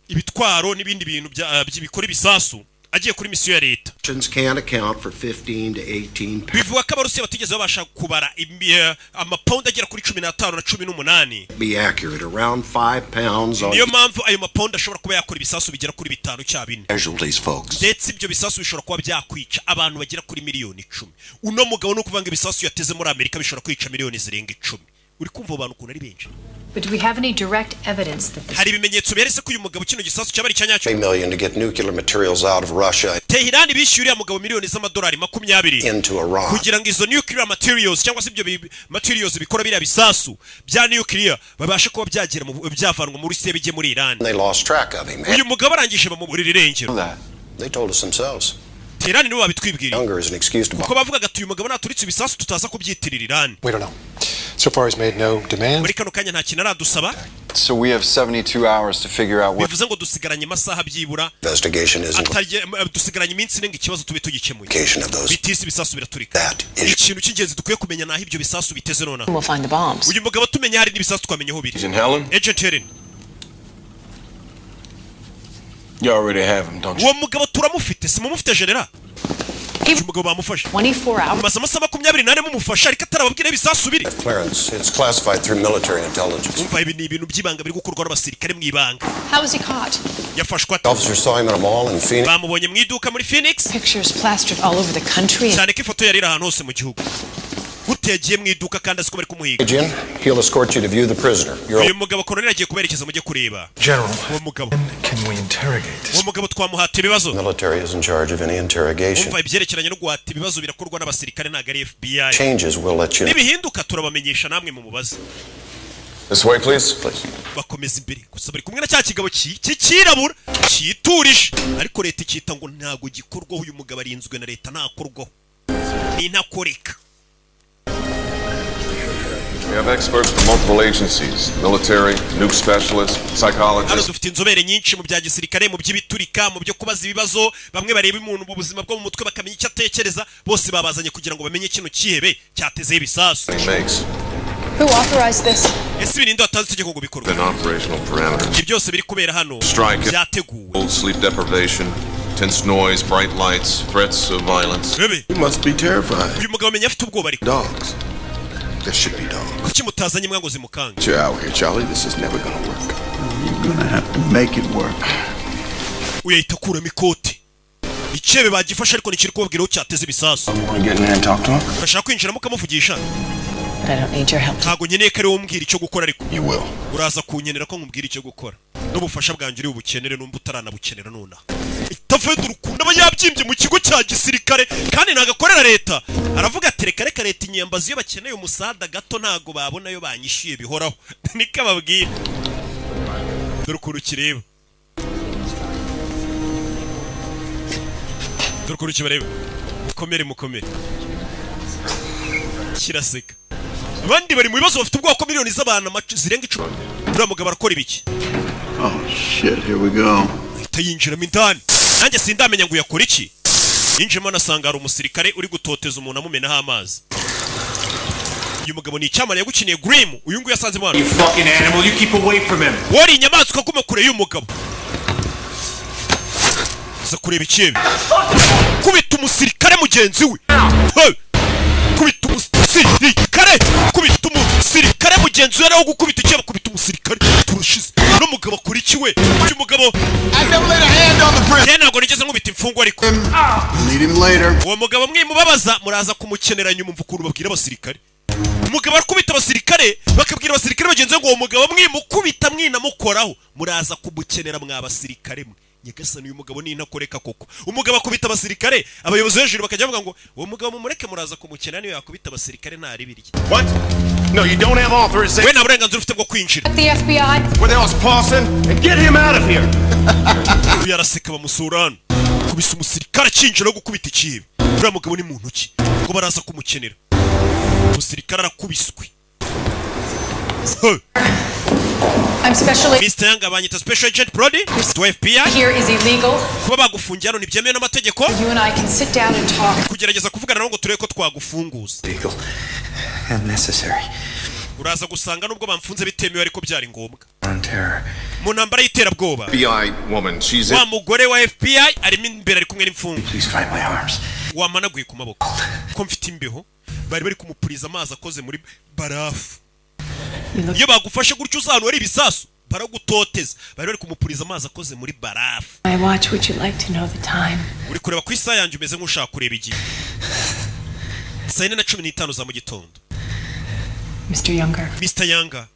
ibitwaro n'ibindi bintu bikora ibisasu, agiye kuri misiyo ya leta. Russians can't account for 15 to 18 pounds. Bivuga ko Abarusiya batigeze babasha kubara amapawundi agera kuri 15 na 18. Be accurate, around 5 pounds on Niyo mpamvu ayo mapawundi ashobora kuba yakora ibisasu bigera kuri 5 cya 4. casualties, folks. Ndetse ibyo bisasu bishobora kuba byakwica abantu bagera kuri miliyoni 10. Uno mugabo no kuvanga ibisasu yateze muri Amerika bishobora kwica miliyoni zirenga 10. Uri kumva abantu ukuntu ari benshi. But do we have any direct evidence that this Hari ibimenyetso beretse ko uyu mugabo kino gisasu cyaba ari icyanyacyo? 3 million to get nuclear materials out of Russia Tehran bishyuye uriya mugabo miliyoni z'amadolari 20 into Iran. kugira ngo izo nuclear materials cyangwa se ibyo materials bikora biriya bisasu bya nuclear babashe kuba byagera byavanwa muri Rusiya bijye muri Iran. They lost track of him. Uyu mugabo arangije bamuburira irengero. They told us themselves. Tehran nibo babitwibwiriye. Hunger is an excuse to Kuko bavugaga ati uyu mugabo naturitse ibisasu tutaza kubyitirira Iran. We don't know. So far, he's made no demands. Muri kano kanya nta kintu aradusaba. So we have 72 hours to figure out what Bivuze ngo dusigaranye amasaha byibura investigation is dusigaranye iminsi 4 ngo ikibazo tube tugikemuye. Location of those. Bitisi ibisasu biraturika. Ikintu cy'ingenzi dukwiye kumenya naho ibyo bisasu biteze nonaha. We'll find the bombs. Uyu mugabo tumenya hari n'ibisasu twamenye aho biri. Agent Helen? Agent Helen. You already have him, don't you? Uwo mugabo turamufite, si mumufite general? Uyu mugabo bamufashe. 24 hours. Maze amasaha 24 mumufasha ariko atarababwira ibisasu biri. Clearance. It's classified through military intelligence. Umva, ibi ni ibintu by'ibanga biri gukorwa n'abasirikare mu ibanga. How was he caught? Yafashwe ate? Officers saw him at a mall in Phoenix. Bamubonye mu iduka muri Phoenix. Pictures plastered all over the country. Cyane ko ifoto yari iri ahantu hose mu gihugu. Gute yagiye mu iduka kandi azi ko bari kumuhiga? Agent, he'll escort you to view the prisoner. You're Uyu mugabo koloneli agiye kuberekeza mujye kureba. General, uwo mugabo. Can we interrogate? Uwo mugabo twamuhata ibibazo. Military is in charge of any interrogation. Umva, ibyerekeranye no guhata ibibazo birakorwa n'abasirikare ntabwo ari FBI. Changes we'll let you know. Nibihinduka turabamenyesha namwe mu mubaze. This way, please. Please. Bakomeza imbere gusa bari kumwe na cya kigabo cy'ikirabura cyiturije, ariko leta ikita ngo ntabwo gikorwaho. Uyu mugabo arinzwe na leta, ntakorwaho, ni intakoreka. We have experts from multiple agencies, military, nuke specialists, Hano psychologists. dufite inzobere nyinshi mu bya gisirikare, mu by'ibiturika, mu byo kubaza ibibazo. Bamwe bareba umuntu mu buzima bwo mu mutwe bakamenya icyo atekereza. Bose babazanye kugira ngo bamenye kino kihebe cyatezeho ibisasu. He makes Who authorized this? Ese ibi ninde watanze itegeko ngo bikorwe? within operational parameters. Ibi byose biri kubera hano Strike. byateguwe. Sleep deprivation, tense noise, bright lights, threats of violence. Bebe. You must be terrified. Uyu mugabo amenya afite ubwoba ariko. Dogs. There should be dogs. Kuki mutazanye imbwa ngo zimukange? You're out here, Charlie. This is never gonna work. You're gonna have to make it work. Uyu ahita akuramo ikote. Iki Icyihebe bagifashe, ariko ntikiri kubabwira aho cyateze ibisasu. Want to get in there and talk to him? Urashaka kwinjiramo ukamuvugisha? But I don't need your help. Ntabwo nkeneye ko ari wowe umbwira icyo gukora, ariko You will. uraza kunkenera ko nkubwira icyo gukora, n'ubufasha bwanjye uri bubukenere numba utaranabukenera nonaha. Itavuye ukuntu aba yabyimbye mu kigo cya gisirikare, kandi ntabwo akorera leta. Aravuga ati: "Reka reka, leta inyambazi iyo bakeneye umusada gato ntabwo babona ayo banyishyuye bihoraho." Niko ababwira. Dore ukuntu kireba, dore ukuntu kibareba. Mukomere, mukomere. Kiraseka. Abandi bari mu bibazo, bafite ubwoba ko miliyoni z'abantu zirenga 10. Uriya mugabo arakora ibiki? Oh shit, here we go. Ahita yinjiramo indani. Nanjye sindamenya ngo uyakora iki. Yinjiyemo anasanga hari umusirikare uri gutoteza umuntu amumenaho amazi. Uyu mugabo ni icyamare yagukiniye Grimm. Uyu nguyu yasanze hano. You fucking animal, you keep away from him. Wari inyamaswa, guma kure y'uyu mugabo. Aza kureba ikibi, kubita umusirikare mugenzi we. Hey! Kubita umusirikare, kubita umusirikare mugenzi we. Nawe gukubita ikibi, kubita umusirikare. Turashize. Uno mugabo akora iki we? Uyu mugabo. I never laid a hand on the prisoner. Njye ntabwo nigeze nkubita imfungwa, ariko Need him later. uwo mugabo mwimubabaza, muraza kumukenera nyuma. Umva ukuntu babwira abasirikare. Umugabo arakubita abasirikare, bakabwira abasirikare bagenzi be ngo uwo mugabo mwimukubita, mwinamukoraho, muraza kumukenera mwa basirikare mwe. Nyagasani, uyu mugabo ni intakoreka koko. Umugabo akubita abasirikare, abayobozi hejuru bakajya bavuga ngo uwo mugabo mumureke, muraza kumukenera, niyo yakubita abasirikare ntaribirye. What? No, you don't have authorization. We nta burenganzira ufite bwo kwinjira. The FBI. Where the hell's Paulson? And get him out of here. Uyu araseka. Bamusura hano, kubisa umusirikare akinjira no gukubita ikibi. Uriya mugabo ni muntu ki ngo baraza kumukenera? Umusirikare arakubiswe. Hey! I'm special Mr. Yanga, banyita Special Agent Brody wa FBI. Here is illegal. Kuba bagufungiye hano ntibyemewe n'amategeko. You and I can sit down and talk. Kugerageza kuvugana nabo ngo turebe ko twagufunguza. Legal and necessary. Uraza gusanga nubwo bamfunze bitemewe, ariko byari ngombwa On terror. mu ntambara y'iterabwoba. FBI woman, she's in. Wa mugore wa FBI arimo imbere, ari kumwe n'imfungwa. Please dry my arms. Wamanaguye ku maboko ko mfite imbeho? Bari kumupuriza amazi akoze muri barafu. Iyo bagufashe gutyo uza ahantu hari ibisasu, baragutoteza. Bari kumupuriza amazi akoze muri barafu. My watch, would you like to know the time? Uri kureba ku isaha yanjye, umeze nk'ushaka kureba igihe. 4:15 za mu gitondo. Mr. Younger, Mr. Yanga,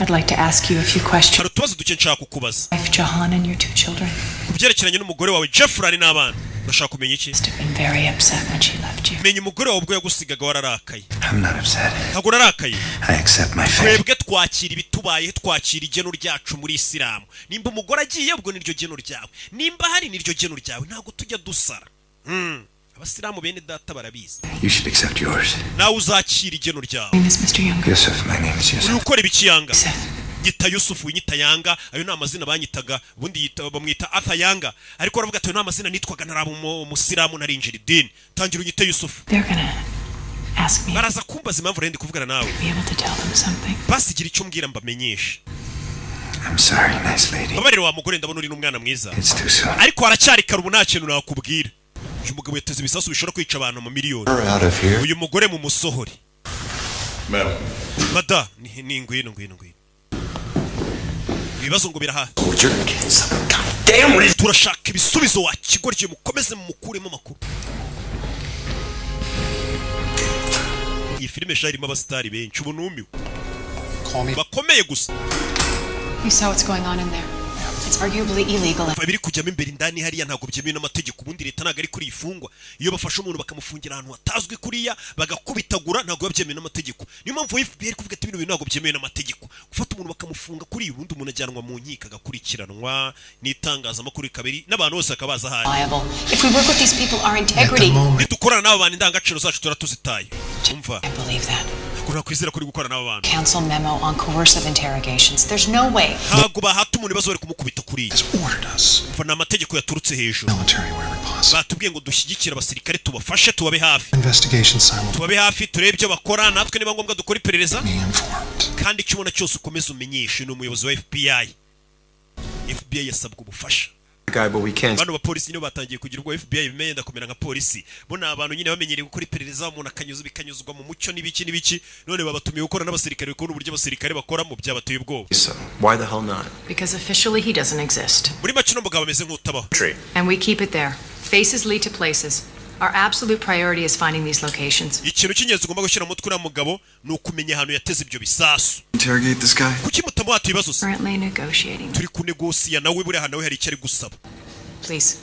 I'd like to ask you a few questions. hari utubazo duke nshaka kukubaza. Wife Jahan and your two children. Ku byerekeranye n'umugore wawe Jeffrey n'abana. Urashaka kumenya iki? Been very upset when she left you. Menya umugore wawe ubwo yagusigaga wararakaye. I'm not upset. Ntabwo urarakaye. I accept my fate. Twebwe twakira ibitubayeho, twakira igeno ryacu muri Isilamu. Nimba umugore agiye, ubwo niryo geno ryawe, nimba hari niryo geno ryawe, ntabwo tujya dusara. Abasilamu bene data barabizi. You should accept yours. Nawe uzakira igeno ryawe. Name is Mr. Younger. Yusuf, my name is Uri Yusuf. gukora ibiki, Yanga? Nyita Yusufu, nyita Yanga. Ayo ni amazina banyitaga. Ubundi bamwita Arthur Yanga, ariko baravuga ati ayo ni amazina nitwaga ntaraba umusilamu, narinjira idini. Tangira unyite Yusufu. They're gonna ask me Baraza kumbaza impamvu rero ndi kuvugana nawe. to be able to tell them something. Basigira icyo mbwira mbamenyeshe. I'm sorry, nice lady. Babarire wa mugore, ndabona uri n'umwana mwiza. It's too soon. Ariko haracyari kare, ubu nta kintu nakubwira. Uyu mugabo yateze ibisasu bishobora kwica abantu mu miliyoni. We're out of here. Uyu mugore mu musohore. Madam. Mada ni ngwino, ngwino, ngwino. Ibibazo ngo biraha. Turashaka ibisubizo wa kigoryi. Mukomeze mumukuremo amakuru. Iyi filime sha irimo abasitari benshi, ubu numiwe, bakomeye gusa. You saw what's going on in there. It's arguably illegal. Biri kujyamo imbere indani hariya ntabwo byemewe n'amategeko. Ubundi leta ntabwo ari kuri ifungwa. Iyo bafashe umuntu bakamufungira ahantu hatazwi kuriya, bagakubitagura, ntabwo biba byemewe n'amategeko. Niyo mpamvu FBI iri kuvuga ati bino bintu ntabwo byemewe n'amategeko, gufata umuntu bakamufunga kuri ubundi umuntu ajyanwa mu nkiko agakurikiranwa n'itangazamakuru kabiri n'abantu bose bakabaza ahari. Liable. If we work with these people, our integrity. Nidukorana n'aba bantu, indangagaciro zacu tuba tuzitaye. Umva. I believe that. Ntabwo nakwizera ko uri gukorana n'aba bantu. Council memo on coercive interrogations. There's no way. Ntabwo bahata umuntu ibibazo bari kumukubita kuriya. Umva, ni amategeko yaturutse hejuru. Batubwiye ngo dushyigikire abasirikare, tubafashe, tubabe hafi. Investigation simultaneously. Tubabe hafi, turebe ibyo bakora, natwe niba ngombwa dukora iperereza. Kandi icyo ubona cyose ukomeze umenyeshe. Ni umuyobozi wa FBI. FBI yasabwa ubufasha. Guy, but we can't. Bano bapolisi nibo batangiye kugira ubwo FBI bimenye yenda kumera nka polisi. Bo ni abantu nyine bamenyereye gukora iperereza, umuntu akanyuza bikanyuzwa mu mucyo n'ibiki n'ibiki. None babatumiye gukora n'abasirikare, kubona uburyo abasirikare bakoramo byabateye ubwoba. So why the hell not? Because officially he doesn't exist. Muri make uno mugabo ameze nk'utabaho. And we keep it there. Faces lead to places. Our absolute priority is finding these locations. Ikintu cy'ingenzi ugomba gushyira mu mutwe uriya mugabo ni ukumenya ahantu yateze ibyo bisasu. Interrogate this guy? Kuki mutamuhata ibibazo se? Currently negotiating. Turi kunegosiya nawe, buriya nawe hari icyo ari gusaba. Please.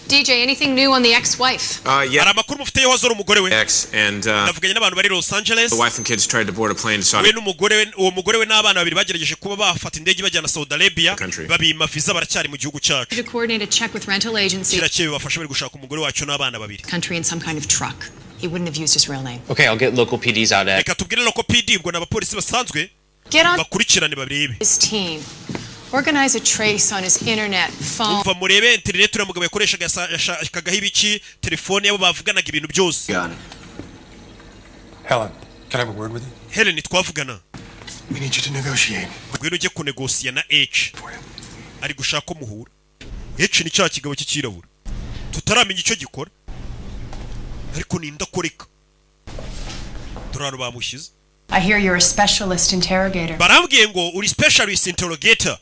DJ, anything new on the ex-wife? Yeah. Hari amakuru mufite yo wazora umugore we? Ex and Navuganye n'abantu bari Los Angeles. the wife and kids tried to board a plane to Saudi We n'umugore we, uwo mugore we n'abana babiri bagerageje kuba bafata indege bajyana Saudi Arabia, babima visa, baracyari mu gihugu cyacu. To coordinate a check with rental agency. Kirakeye bibafasha, bari gushaka umugore wacu n'abana babiri. Country in some kind of truck. He wouldn't have used his real name. Okay, I'll get local PDs out at. Reka tubwire local PD, ubwo ni abapolisi basanzwe, Get on bakurikirane barebe. his team. Organize a trace on his internet, phone. Umva, murebe interineti uriya mugabo yakoreshaga, yashakagaho ibiki, telefone yabo bavuganaga, ibintu byose. Helen, can I have a word with you? Helen, twavugana? We need you to negotiate. Ngwino ujye kunegosiya na H, ari gushaka ko muhura. H ni cya kigabo cy'icyirabura tutaramenya icyo gikora, ariko ni indakoreka. Dore ahantu bamushyize. I hear you're a specialist interrogator. Barambwiye ngo uri specialist interrogator,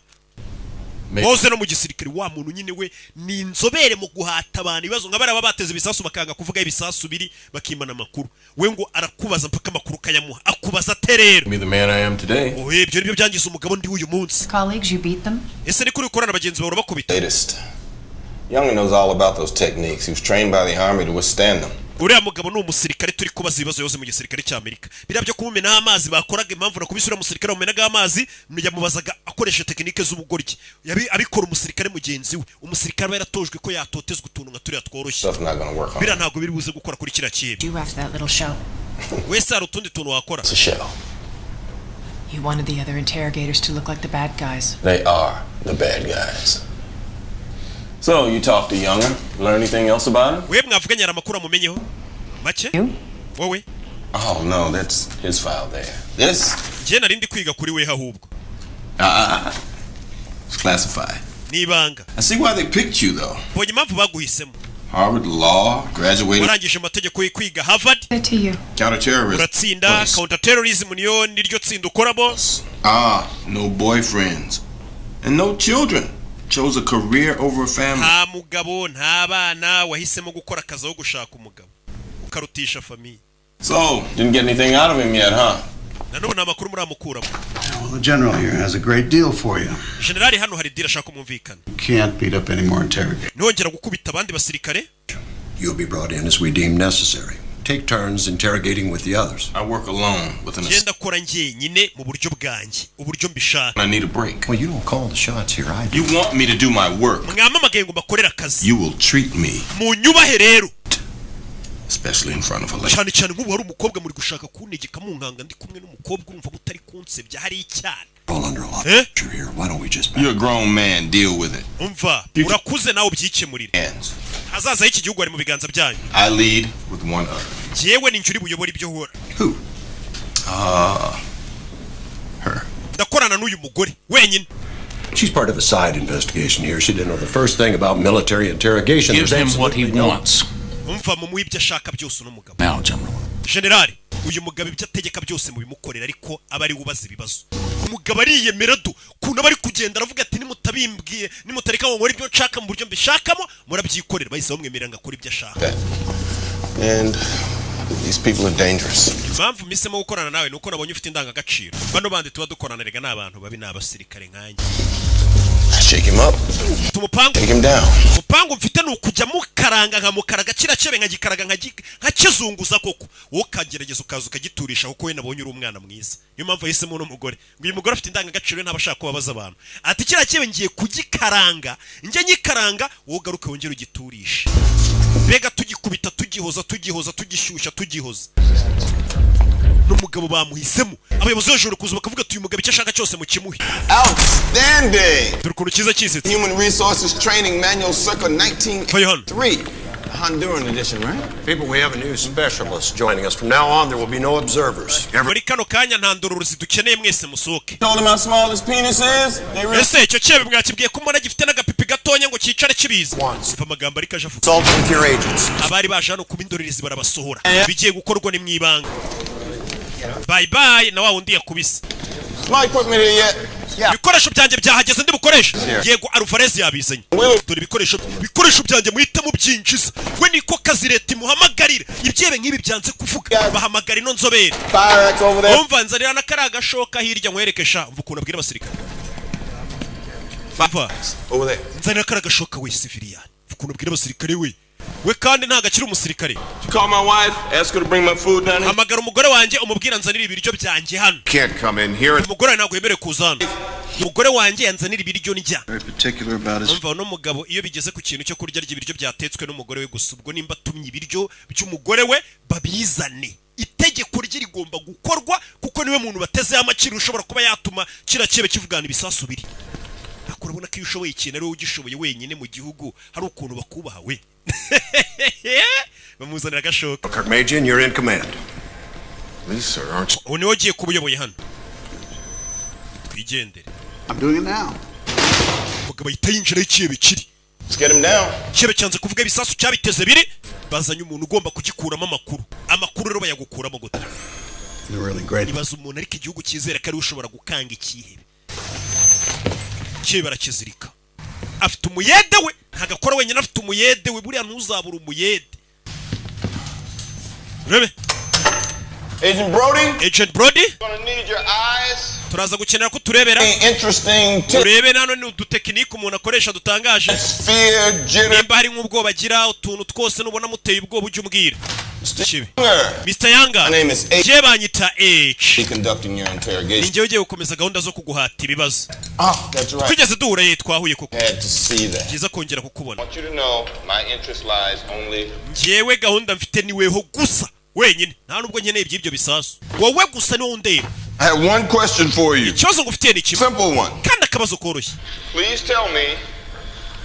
woze no mu gisirikare. Wa muntu nyine we ni inzobere mu guhata abantu ibibazo, nka bariya baba bateze ibisasu bakanga kuvuga ibisasu biri, bakimana amakuru. We ngo arakubaza mpaka amakuru ukayamuha. Akubaza ate rero? Be the man I am today. Oye, ibyo nibyo byangiza umugabo ndi uyu munsi. Colleagues, you beat them? Ese ni kuri ukorana bagenzi bawe, urabakubita? Latest. Younger knows all about those techniques. He was trained by the army to withstand them. Uriya mugabo ni umusirikare turi kubaza ibibazo, yose mu gisirikare cy'Amerika. Biriya byo kumumenaho amazi bakoraga, impamvu nakubise uriya musirikare wamumenagaho amazi, yamubazaga akoresha tekinike z'ubugoryi. Abikora umusirikare mugenzi we. Umusirikare aba yaratojwe ko yatotezwa utuntu nka turiya tworoshye. Stuff's not gonna work on Biriya ntabwo biri buze gukora kuri kiriya kintu. Do after that little show. Wese hari utundi tuntu wakora? It's a shell. You wanted the other interrogators to look like the bad guys. They are the bad guys. So, you talked to Younger? Learn anything else about him? We mwavuganye, hari amakuru amumenyeho make wowe? Oh, no, that's his file there. This? Njye nari ndi kwiga kuri we ahubwo. It's classified. Ni ibanga. I see why they picked you, though. Mbonye impamvu baguhisemo. Harvard Law, graduated Warangije amategeko yo kwiga Harvard. To you. counterterrorism. Uratsinda counterterrorism, niyo niryo tsinda ukoramo. Ah, no boyfriends. And no children. Chose a career over a family. Nta mugabo, nta bana, wahisemo gukora akazi aho gushaka umugabo, ukarutisha famille. So, didn't get anything out of him yet, huh? Nanone nta makuru muramukuramo. Well, the general here has a great deal for you. Generali hano hari deal ashaka kumumvikana. You can't beat up any more interrogators. Ntongera gukubita abandi basirikare. You'll be brought in as we deem necessary. Take turns interrogating with the others. I work alone with an Ngenda akora njyenyine mu buryo bwanjye, uburyo mbishaka. I need a break. Well, you don't call the shots here, I do. You want me to do my work. Mwamamagaye ngo mbakorere akazi. You will treat me, Munyubahe rero, especially in front of a lady. cyane cyane nk'ubu hari umukobwa muri gushaka kuntegeka munkanga ndi kumwe n'umukobwa. Urumva mutari kunsebya? Hari icyana. All under a lot of pressure here. Why don't we just You're a grown man. Deal with it. Umva, urakuze nawe, ubyikemurire. Hands. Hazaza h'iki gihugu ari mu biganza byanyu. I lead with one other. Njyewe ni njye uri buyobore ibyo uhora. Ah, Ndakorana n'uyu mugore wenyine. She's part of a side investigation here. She didn't know the first thing about military interrogation. Give There's him what he absolutely no- wants. Umva, mumuhe ibyo ashaka byose uno mugabo. Now, General. Generali, uyu mugabo ibyo ategeka byose mubimukorera, ariko aba ari we ubaza ibibazo. Umugabo ariyemera du kuntu aba ari kugenda aravuga ati: "Nimutabimbwiye, nimutareka ngo nkore ibyo nshaka mu buryo mbishakamo, murabyikorera." Bahise bamwemerera ngo akore ibyo ashaka. And these people are dangerous. Impamvu mpisemo gukorana nawe ni uko nabonye ufite indangagaciro. Bano bandi tuba dukorana rega ni abantu babi, ni abasirikare nkanjye. Shake him up. Mfite umupangu. Take him down. Umupangu mfite ni ukujya mukaranga, nkamukaraga kiriya cyebe, nkagikaraga, nkakizunguza koko, wowe ukagerageza ukaza ukagiturisha, kuko we nabonye uri umwana mwiza. Niyo mpamvu yahisemo uno mugore, ngo uyu mugore afite indangagaciro, ntaba ashaka kubabaza abantu. Ati: "Kiriya cyebe ngiye kugikaranga, njye nyikaranga, wowe ugaruke wongere ugiturishe." Mbega tugikubita, tugihoza, tugihoza, tugishyushya, tugihoza. N'umugabo bamuhisemo, abayobozi hejuru kuza bakavuga ati: "Uyu mugabo icyo ashaka cyose mukimuhe." Outstanding. Dore ukuntu cyiza kisetse. Human Resources Training Manual circa 1903. Honduran edition, right? People, we have a new specialist joining us. From now on, there will be no observers. Muri kano kanya nta ndororozi dukeneye, mwese musohoke. Told them how small his penis is. They really Ese icyo cyebe mwakibwiye ko mbona gifite n'agapipi gatonya ngo cyicare kibizi? Umva amagambo ariko aje avuga. Consult with your agents. Abari baje hano kuba indorerezi barabasohora, bigiye gukorwa ni mu ibanga. Bye bye na wa wundi yakubise. My equipment here yet? Ibikoresho byanjye byahageze, ndi bukoreshe. Yego, Alvarez yabizanye. Dore ibikoresho byanjye, muhite mubyinjiza. We niko kazi, leta imuhamagarira ibyebe nk'ibi byanze kuvuga, bahamagara ino nzobere. Fire axe over there. Umva, nzanira na kariya gashoka hirya nkwereke sha. Umva ukuntu abwira abasirikare. Umva. Over there. Nzanira kariya gashoka we, civilian. Umva ukuntu abwira abasirikare we. We kandi ntabwo akiri umusirikare. You call my wife, ask her to bring my food down here. Hamagara umugore wanjye, umubwira nzanira ibiryo byanjye hano. Can't come in here. Umugore wawe ntabwo yemerewe kuza hano. Umugore wanjye yanzanira ibiryo ndya. Very particular about his Umva, uno mugabo iyo bigeze ku kintu cyo kurya, arya ibiryo byatetswe n'umugore we gusa. Ubwo nimba atumye ibiryo by'umugore we, babizane. Itegeko rye rigomba gukorwa, kuko niwe muntu batezeho amakiri ushobora kuba yatuma kiriya kibe kivugana ibisasu biri. Ariko urabona ko iyo ushoboye ikintu ari wowe ugishoboye wenyine mu gihugu, hari ukuntu bakubaha. We bamuzanira agashoka. Kirkmajian, you're in command. Please, sir, aren't you? Ubu niwe ugiye kuba uyoboye hano, twigendere. I'm doing it now. Umugabo ahita yinjira aho ikihebe kiri. Let's get him down. Ikihebe cyanze kuvuga ibisasu cyabiteze biri. Bazanye umuntu ugomba kugikuramo amakuru. Amakuru rero bayagukuramo gute? They're really great. Ibaza umuntu, ariko igihugu cyizera ko ariwe ushobora gukanga ikihebe. Ikihebe barakizirika. Afite umuyede we, ntabwo akora wenyine, afite umuyede we. Buriya ntuzabura umuyede, urebe. Agent Brody, Agent Brody. Gonna need your eyes. Turaza gukenera ko turebera. Interesting tips. Urebe nano ni udutekinike umuntu akoresha dutangaje. Fear, jitter. Nimba hari nk'ubwoba agira, utuntu twose nubona muteye ubwoba, ujye umbwira. Kibi. Mr. Yanga. My name is H. Njye banyita H. Be conducting your interrogation. Ni njyewe ugiye gukomeza gahunda zo kuguhata ibibazo. Ah, that's right. Twigeze duhura ye, twahuye koko. Had to see that. Byiza kongera kukubona. I want you to know my interest lies only Njyewe gahunda mfite ni weho gusa wenyine, nta nubwo nkeneye iby'ibyo bisasu. Wowe gusa niwo undeba. I have one question for you. Ikibazo ngufitiye ni kimwe. Simple one. Kandi akabazo koroshye. Please tell me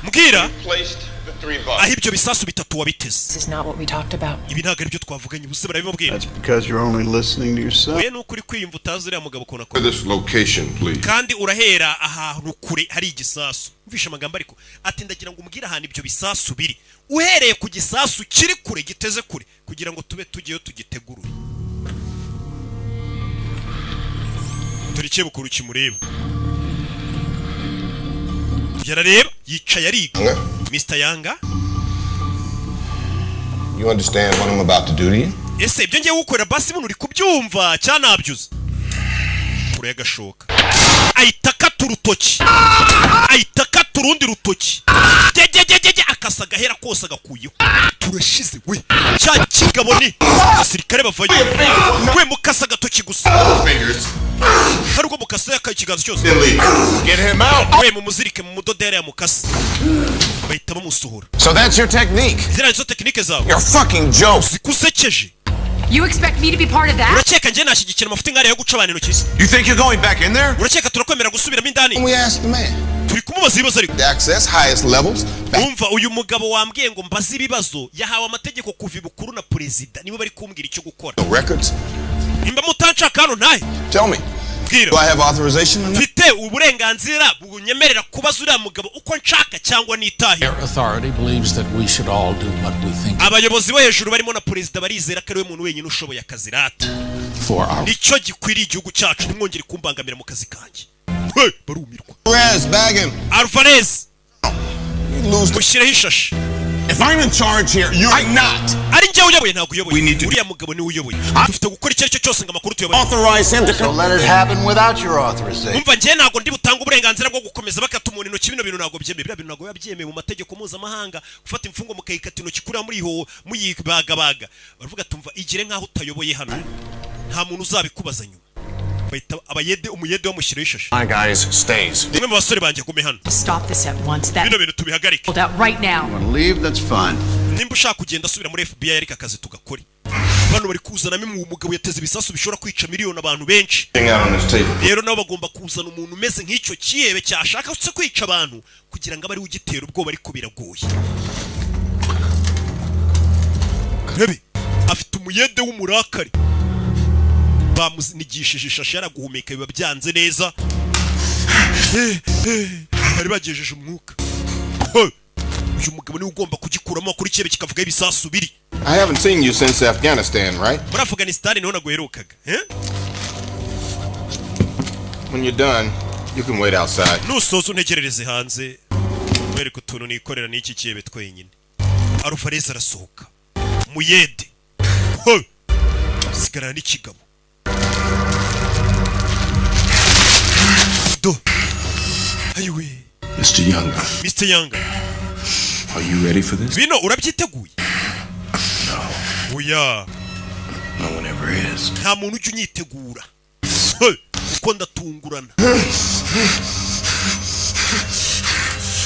Mbwira who placed the three aho bucks. ibyo bisasu bitatu wabiteze. This is not what we talked about. Ibi ntabwo aribyo twavuganye ubuse, barabimubwira. Because you're only listening to yourself. We nuko uri kwiyumva, utazi uriya mugabo ukuntu akora. This location, please. Kandi urahera ahantu kure hari igisasu. Mvishe amagambo ariko, ati ndagira ngo umbwire ahantu ibyo bisasu biri, uhereye ku gisasu kiri kure, giteze kure, kugira ngo tube tugiyeyo tugitegurure. Dore ikebukuru kimureba, yarareba, yicaye ariga. Mr Yanga. You understand what I'm about to do to you? Ese ibyo ngiye gukorera basi buno uri kubyumva cyanabyuze? Kure y'agashoka, ahita akata urutoki, ahita akata urundi rutoki, gegegegege, akasa agahera kose agakuyeho. Turashize we! Cya kigabo ni abasirikare bavayo. We mukasa agatoki gusa, hari ubwo mukasa yakaye ikiganza cyose. Get him out. We mumuzirike mu mudodere ya mukasa, bahita bamusohora. So that's your technique. Ziriya nizo tekinike zawe. You're a fucking joke. Zikusekeje. You expect me to be part of that? Urakeka njye nashyigikira amafuti nk'ariya yo guca abantu intoki? You think you're going back in there? Urakeka turakwemera gusubiramo indani? We asked the man. Turi kumubaza ibibazo ariko. Access highest levels. Umva, uyu mugabo wambwiye ngo mbaze ibibazo yahawe amategeko kuva ibukuru na perezida, nibo bari kumbwira icyo gukora. No records. Nimba mutanshaka hano, ntahe. Tell me. Mbwira. Do I have authorization or not? Mfite uburenganzira bunyemerera kubaza uriya mugabo uko nshaka cyangwa nitahe? Their authority believes that we should all do what we think Abayobozi bo hejuru barimo na perezida barizera ko ariwe muntu wenyine ushoboye akazi rata. for our Nicyo gikwiriye igihugu cyacu. Ntimwongere kumbangamira mu kazi kanjye. Hey, barumirwa. Alvarez, bag him. Alvarez. You lose. Mushyireho ishashi. If I'm in charge here, you're not. Ari njyewe uyoboye? Ntabwo uyoboye, uriya mugabo niwe uyoboye. Dufite gukora icyo ari cyo cyose ngo amakuru tuyabone. Authorize him to So let it happen without your authorization. Umva, njyewe ntabwo ndi butange uburenganzira bwo gukomeza bakata umuntu intoki. Bino bintu ntabwo byemewe. Biriya bintu ntabwo biba byemewe mu mategeko mpuzamahanga, gufata imfungwa mukayikata intoki kuriya muriho muyibagabaga. Baravuga tumva, igire nk'aho utayoboye hano, nta muntu uzabikubaza nyuma. Bahita abayede, umuyede bamushyiraho ishashi. My guys stays. Umwe mu basore banjye agume hano. Stop this at once. That Bino bintu tubihagarike. pulled out right now. Want to leave? That's fine. Nimba ushaka kugenda, asubira muri FBI, ariko akazi tugakore. Bano bari kuzanamo umugabo yateze ibisasu bishobora kwica miliyoni abantu benshi. Out on this table. Rero nabo bagomba kuzana umuntu umeze nk'icyo kihebe cyashaka se kwica abantu, kugira ngo abe ariwe ugitera ubwoba, ariko biragoye. Rebe, afite umuyede w'umurakari, bamunigishije ishashi, yaraguhumeka biba byanze neza. Bari bagejeje umwuka. Hey! Uyu mugabo niwe ugomba kugikuramo amakuru, ikihebe kikavugaho ibisasu biri. I haven't seen you since Afghanistan, right? Muri Afghanistan niho naguherukaga, eh? When you're done, You can wait outside. Nusoza untegerereze hanze, wereke utuntu nikorera n'iki kiebe twenyine. Alvarez arasohoka, muyede. Ho! Sigarana n'ikigabo. Do ayiwe. Mr. Younger, Mr. Younger, are you ready for this? Bino urabyiteguye? Oya. No one ever is. Nta muntu ujya unyitegura. Hey! Kuko ndatungurana.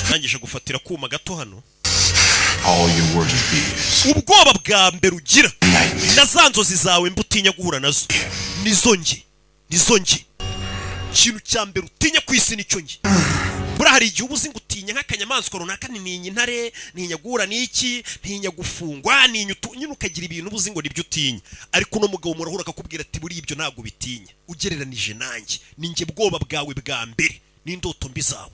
Nangije gufatira kuma gato hano. All your worst fears. Ubwoba bwa mbere ugira na za nzozi zawe mba utinya guhura nazo nizo nge, nizo nge. Ikintu cya mbere utinya ku isi nicyo nge. Buriya hari igihe uba uzi ngo utinya nk'akanyamaswa runaka, ntinya intare, ntinya guhura n'iki, ntinya gufungwa, ntinya utu, nyine ukagira ibintu uba uzi ngo nibyo utinya. Ariko uno mugabo murahura akakubwira ati buriya ibyo ntabwo bitinya ugereranije nanjye, ni njye bwoba bwawe bwa mbere n'indoto mbi zawe.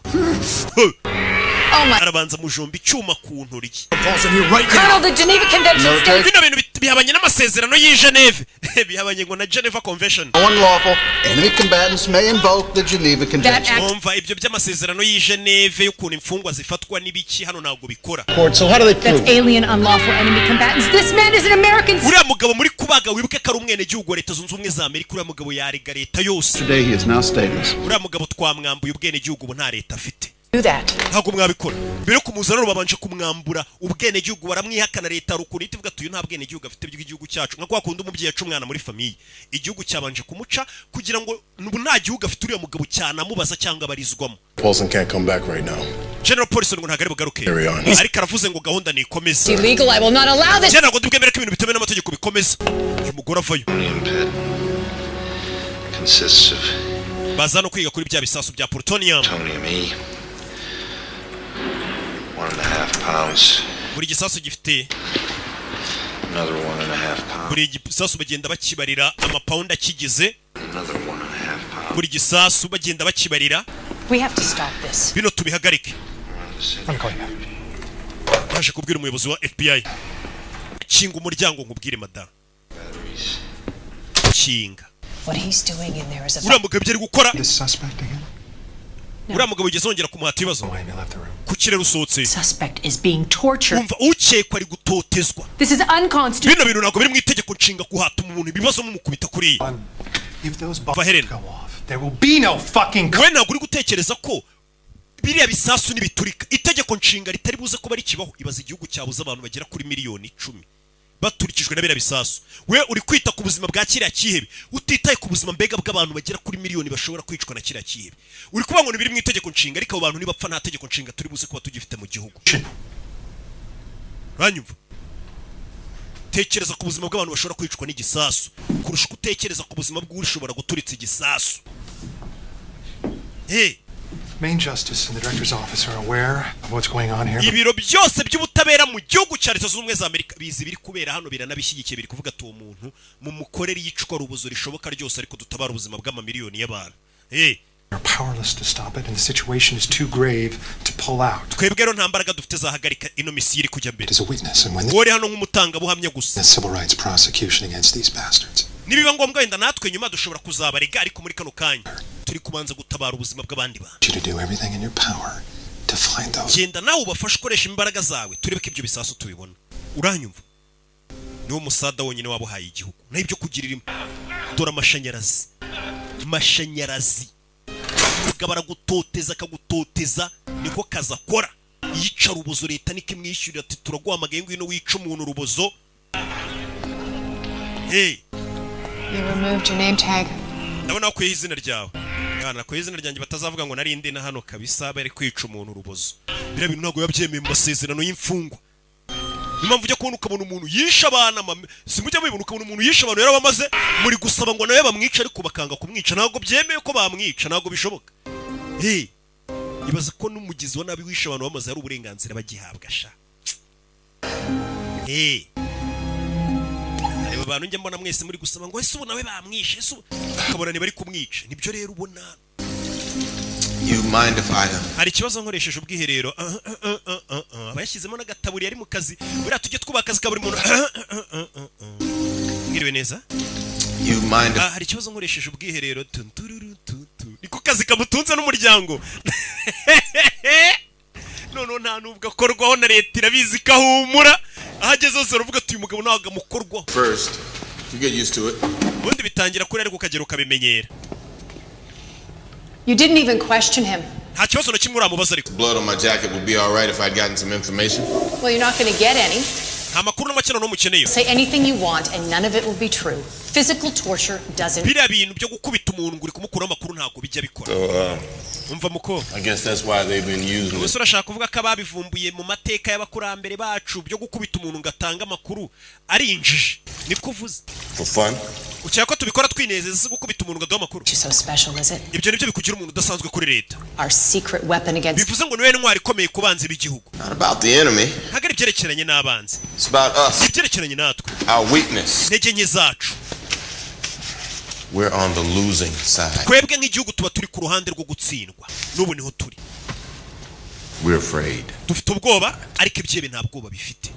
Arabanza mujomba icyuma ku ntoryi. Colonel, the Geneva Convention states Bino bintu bihabanye n'amasezerano y'i Geneve, bihabanye ngo na Geneva Convention. Unlawful enemy combatants may invoke the Geneva Convention. Umva, ibyo by'amasezerano y'i Geneve y'ukuntu imfungwa zifatwa n'ibiki hano ntabwo bikora. So how do they that's alien unlawful enemy combatants. This man is an American. Uriya mugabo muri kubaga, wibuke ko ari umwenegihugu wa Leta Zunze Ubumwe za Amerika. Uriya mugabo yarega leta yose. Today he is now stateless. Uriya mugabo twamwambuye ubwenegihugu, ubu nta leta afite. Do that. Ntabwo mwabikora. Mbere yo kumuzana rero babanje kumwambura ubwenegihugu, baramwihakana. Leta hari ukuntu ihita ivuga ati uyu nta bwenegihugu afite bw'igihugu cyacu, nka kwa kundi umubyeyi aca umwana muri famille. Igihugu cyabanje kumuca kugira ngo ubu nta gihugu afite uriya mugabo cyanamubaza cyangwa abarizwamo. Paulson can't come back right now. General Paulson ngo ntabwo ari bugaruke. Carry on. Ariko aravuze ngo gahunda nikomeze. It's illegal. I will not allow this. Njye ntabwo ndibwemere ko ibintu bitemewe n'amategeko bikomeza. Uyu mugore avayo. Plutonium pit consists of Baza no kwiga kuri bya bisasu bya plutonium. plutonium E, 1.5 pounds, Buri gisasu gifite another 1.5 pounds, buri gisasu bagenda bakibarira amapawundi akigize. another 1.5 pounds. Buri gisasu bagenda bakibarira. We have to stop this. Bino tubihagarike. I'm going back. Yaje kubwira umuyobozi wa FBI. Kinga umuryango nkubwire, madamu, kinga. What he's doing in there is a Uriya mugabo ibyo ari gukora. This suspect again? Uriya mugabo ugeze wongera kumuhata ibibazo ku kirere usohotse. Suspect is being tortured. Umva, ukekwa ari gutotezwa. This is unconstitutional. Bino bintu ntabwo biri mu itegeko nshinga, kuhata umuntu ibibazo mumukubita kuriya. If those bombs Va Helena. go off, there will be no fucking We ntabwo uri gutekereza ko biriya bisasu nibiturika itegeko nshinga ritari buze kuba rikibaho? Ibaza igihugu cyabuze abantu bagera kuri miliyoni 10 baturikijwe na biriya bisasu. We uri kwita ku buzima bwa kiriya kihebe, utitaye ku buzima mbega bw'abantu bagera kuri miliyoni bashobora kwicwa na kiriya kihebe. Uri kuvuga ngo ni biri mu itegeko nshinga, ariko abo bantu nibapfa nta tegeko nshinga turi buze kuba tugifite mu gihugu. Uranyumva? Tekereza ku buzima bw'abantu bashobora kwicwa n'igisasu kurusha uko utekereza ku buzima bw'ushobora guturitsa igisasu. Hey. Main Justice and the Director's office are aware of what's going on here. Ibiro byose by'ubutabera mu gihugu cya Leta Zunze Ubumwe za Amerika bizi biri kubera hano, biranabishyigikiye. Biri kuvuga ati uwo muntu mumukorere iyicwa rubozo rishoboka ryose, ariko dutabara ubuzima bw'amamiliyoni y'abantu. Hey. We're powerless to stop it, and the situation is too grave to pull out. Twebwe rero nta mbaraga dufite zahagarika ino misiyo iri kujya mbere. As a witness, and when Wowe uri hano nk'umutangabuhamya gusa. the civil rights prosecution against these bastards. Nibiba ngombwa wenda natwe nyuma dushobora kuzabarega, ariko muri kano kanya turi kubanza gutabara ubuzima bw'abandi bantu. You to do everything in your power to find those. Genda nawe ubafashe, ukoresha imbaraga zawe, turebe ko ibyo bisasu tubibona. Uranyumva? Niwo musada wonyine waba uhaye igihugu naho ibyo kugirira dore amashanyarazi, mashanyarazi. Umugabo aragutoteza akagutoteza, niko kazi akora, yica rubozo. Leta niko imwishyurira ati turaguhamagaye ngwino wica umuntu urubozo. Hey. You removed your name tag. Ndabona wakuyeho izina ryawe. Mwana, nakuyeho izina ryanjye batazavuga ngo nari ndi na hano kabisa bari kwica umuntu urubozo. Biriya bintu ntabwo biba byemewe mu masezerano y'imfungwa. Niyo mpamvu ujya kubona ukabona umuntu yishe abana mame, simujya mubibona, ukabona umuntu yishe abantu yarabamaze, muri gusaba ngo nawe bamwice ariko bakanga kumwica. Ntabwo byemewe ko bamwica, ntabwo bishoboka. Hey, ibaza ko n'umugizi wa nabi wishe abantu bamaze hari uburenganzira bagihabwa sha. Hey, reba abantu njya mbona mwese muri gusaba ngo ese ubu nawe bamwishe, ese ubu, ukabona ntibari kumwica. Nibyo rero ubona. You mind if I Hari ikibazo nkoresheje ubwiherero? Ah, ah, ah, ah, ah, ah. Aba yashyizemo n'agataburiya ari mu kazi. Buriya tujye twubaha akazi ka buri muntu. Ah, ah, ah, ah, ah. Mwiriwe neza. You mind if Ah, hari ikibazo nkoresheje ubwiherero? Tun, tururu, tu, tu. Niko kazi. Akazi kamutunze n'umuryango. Noneho nta nubwo akorwaho na leta, irabizi ko ahumura. Aho ageze hose baravuga ati: "Uyu mugabo ntabwo amukorwaho." First, you get used to it. Ubundi bitangira kuri, ariko ukagera ukabimenyera. You didn't even question him. Nta kibazo na kimwe uramubaza ariko. Blood on my jacket would be all right if I'd gotten some information. Well, you're not going to get any. Nta makuru n'amakino n'umukeneye. Say anything you want, and none of it will be true. Physical torture doesn't. Biriya bintu byo gukubita umuntu ngo uri kumukuraho amakuru ntabwo bijya bikora. So, Umva muko. I guess that's why they've been using Ubuse it. urashaka kuvuga ko ababivumbuye mu mateka y'abakurambere bacu byo gukubita umuntu ngo atange amakuru ari injiji? Niko uvuze? For fun? Ukeka ko tubikora twinezeza si gukubita umuntu ngo aduhe amakuru? So special, is it? Ibyo nibyo bikugira umuntu udasanzwe kuri leta? Our secret weapon against. Bivuze ngo niwe ntwari ikomeye ku banzi b'igihugu? Not about the enemy. Ntabwo ari ibyerekeranye n'abanzi. It's about us. Ibyerekeranye natwe. Our weakness. Intege nke zacu. We're on the losing side. Twebwe nk'igihugu tuba turi ku ruhande rwo gutsindwa, n'ubu niho turi. We're afraid. Dufite ubwoba, ariko ibyihebe nta bwoba bifite.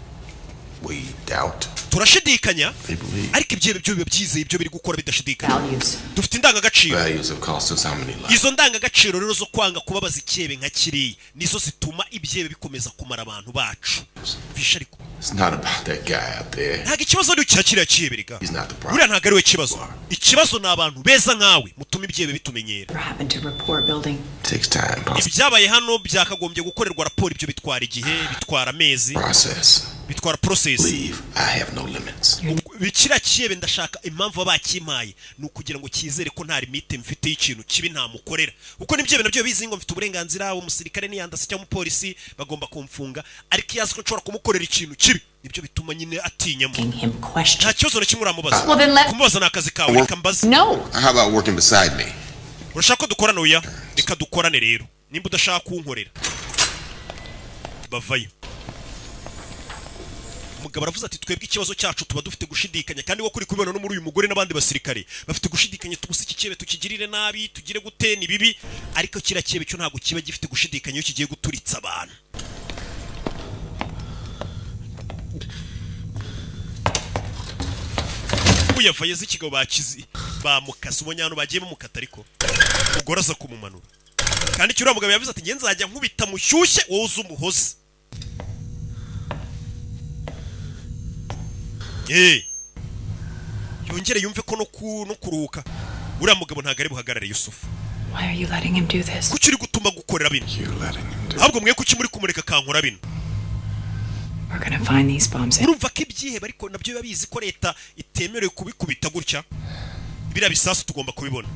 We doubt. Turashidikanya, They believe. ariko ibyihebe byo biba byizeye ibyo biri gukora bidashidikanya. Dufite indangagaciro. Values have cost us how many lives? Izo ndangagaciro rero zo kwanga kubabaza icyihebe nka kiriya nizo zituma ibyihebe bikomeza kumara abantu bacu visha. Ariko It's not about that guy out there. ntabwo ikibazo ari icya kiriya cyihebe rega. He's not the problem. Buriya ntabwo ari we kibazo, ikibazo ni abantu beza nkawe mutuma ibyihebe bitumenyera. What happened to rapport building? Takes time. Ibyabaye hano byakagombye gukorerwa raporo. Ibyo bitwara igihe, bitwara amezi. Process. Bitwara process. Leave. I have no limits. Kiriya cyihebe ndashaka, impamvu baba bakimpaye ni ukugira ngo cyizere ko nta limite mfite y'ikintu kibi ntamukorera, kuko nibyo nabyo bizi ngo mfite uburenganzira, umusirikare niyandase cyangwa umupolisi bagomba kumfunga, ariko iyo azi ko nshobora kumukorera ikintu kibi nibyo bituma nyine atinyamo. Nta kibazo na kimwe uramubaza. Well, then let- Kumubaza ni akazi kawe, reka mbaze. No. How about working beside me? Urashaka ko dukorana? Oya, reka dukorane rero nimba udashaka kunkorera. Bavayo. Umugabo aravuze ati: "Twebwe ikibazo cyacu tuba dufite gushidikanya." Kandi wo kuri kubibona no muri uyu mugore n'abandi basirikare bafite gushidikanya, tubuze iki cyihebe tukigirire nabi, tugire gute, ni bibi. Ariko kiriya cyihebe cyo ntabwo kiba gifite gushidikanya iyo kigiye guturitsa abantu. Uyavaye z'ikigabo bakizi bamukase, ubonye ahantu bagiye bamukata, ariko umugore aza kumumanura. Kandi icyo uriya mugabo yavuze ati: "Nge nzajya nkubita mushyushye, wowe uze umuhoze." Yongere yumve ko no kuruhuka uriya mugabo ntabwo ari buhagarare, Yusufu. Why are you letting him do this? Kuki uri gutuma gukorera bino? Ahubwo mwe kuki muri kumureka akankora bino? We're gonna find these bombs. Urumva ko ibyihebe ariko nabyo biba bizi ko leta itemerewe kubikubita gutya. Biriya bisasu tugomba kubibona.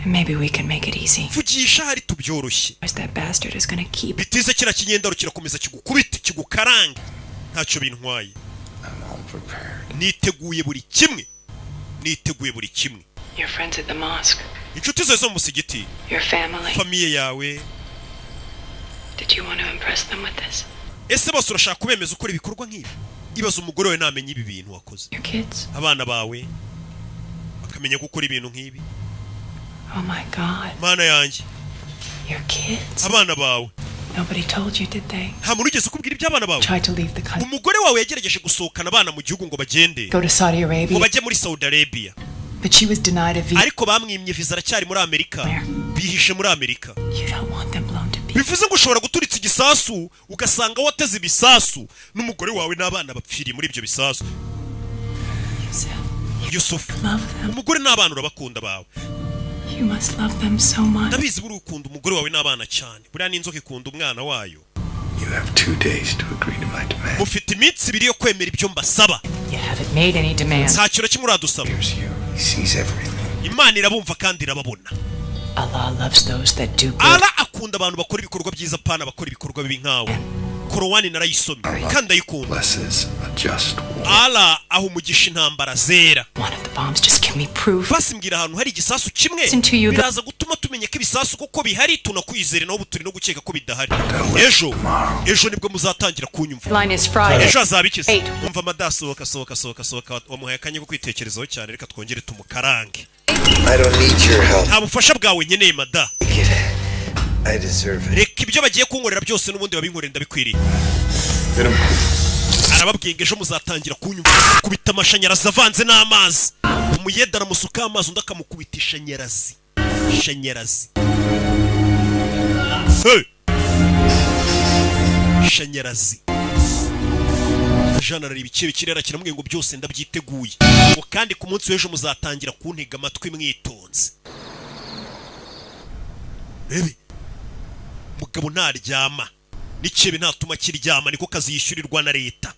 And maybe we can make it easy. Vugisha hari tubyoroshye. Otherwise that bastard is gonna keep. Bitize kiriya kinyendaro kirakomeza kigukubite, kigukarange. Ntacyo bintwaye, niteguye buri kimwe, niteguye buri kimwe. Your friends at the mosque. Inshuti zawe zo mu musigiti. Your family. Famille yawe. Did you want to impress them with this? Ese bose urashaka kubemeza ukora ibikorwa nk'ibi? Ibaza umugore wawe namenya ibi bintu wakoze. Your kids? Abana bawe bakamenya ko ukora ibintu nk'ibi. Oh my God. Mana yanjye. Your kids? Abana bawe. Nobody told you, did they? Nta muntu ugeze ukubwira iby'abana bawe? Tried to leave the country. Umugore wawe yagerageje gusohokana abana mu gihugu ngo bagende, Go to Saudi ngo Arabia. bajye muri Saudi Arabia. But she was denied a visa. Ariko bamwimye viza, aracyari muri Amerika, bihishe muri Amerika. You don't want them blown to pieces. Bivuze ngo ushobora guturitsa igisasu ugasanga wateze ibisasu n'umugore wawe n'abana bapfiriye muri ibyo bisasu. Yusufu, umugore n'abana urabakunda bawe. You must love them so much. Ndabizi buri ukunda umugore wawe n'abana cyane. Buriya n'inzoka ikunda umwana wayo. You have 2 days to agree to my demand. Mufite iminsi 2 yo kwemera ibyo mbasaba. You haven't made any demands. Nta kintu na kimwe uradusaba. He sees everything. Imana irabumva kandi irababona. Allah loves those that do good. Ara akunda abantu bakora ibikorwa byiza, pana bakora ibikorwa bibi nkawe. Korowani narayisomye kandi ndayikunda. Blesses a just war. Ara aha umugisha intambara zera. One of the bombs, just give me proof. Basi mbwira ahantu hari igisasu kimwe. Listen to you, the- Biraza gutuma tumenya ko ibisasu koko bihari, tunakwizere. Naho ubu turi no gukeka ko bidahari. Ejo, ejo nibwo muzatangira kunyumva. Line is Friday. Ejo hazaba iki se? Eight. Umva amadasohoka, sohoka, sohoka, sohoka. Wamuhaye akanya ko kwitekerezaho cyane, reka twongere tumukarange. I don't need your help. Nta bufasha bwawe nkeneye, mada. I deserve it. Reka ibyo bagiye kunkorera byose n'ubundi babinkorera, ndabikwiriye. Arababwiye ngo ejo muzatangira kunyumva. Kubita amashanyarazi avanze n'amazi, umuyede aramusukaho amazi, undi akamukubita ishanyarazi. Shanyarazi. Hey! Shanyarazi. Jana arareba ikirere, kirera kiramubwiye ngo byose ndabyiteguye, ngo kandi ku munsi w'ejo muzatangira kuntega amatwi mwitonze. Rebe, mugabo ntaryama, n'ikebe ntatuma kiryama, niko kazi yishyurirwa na leta.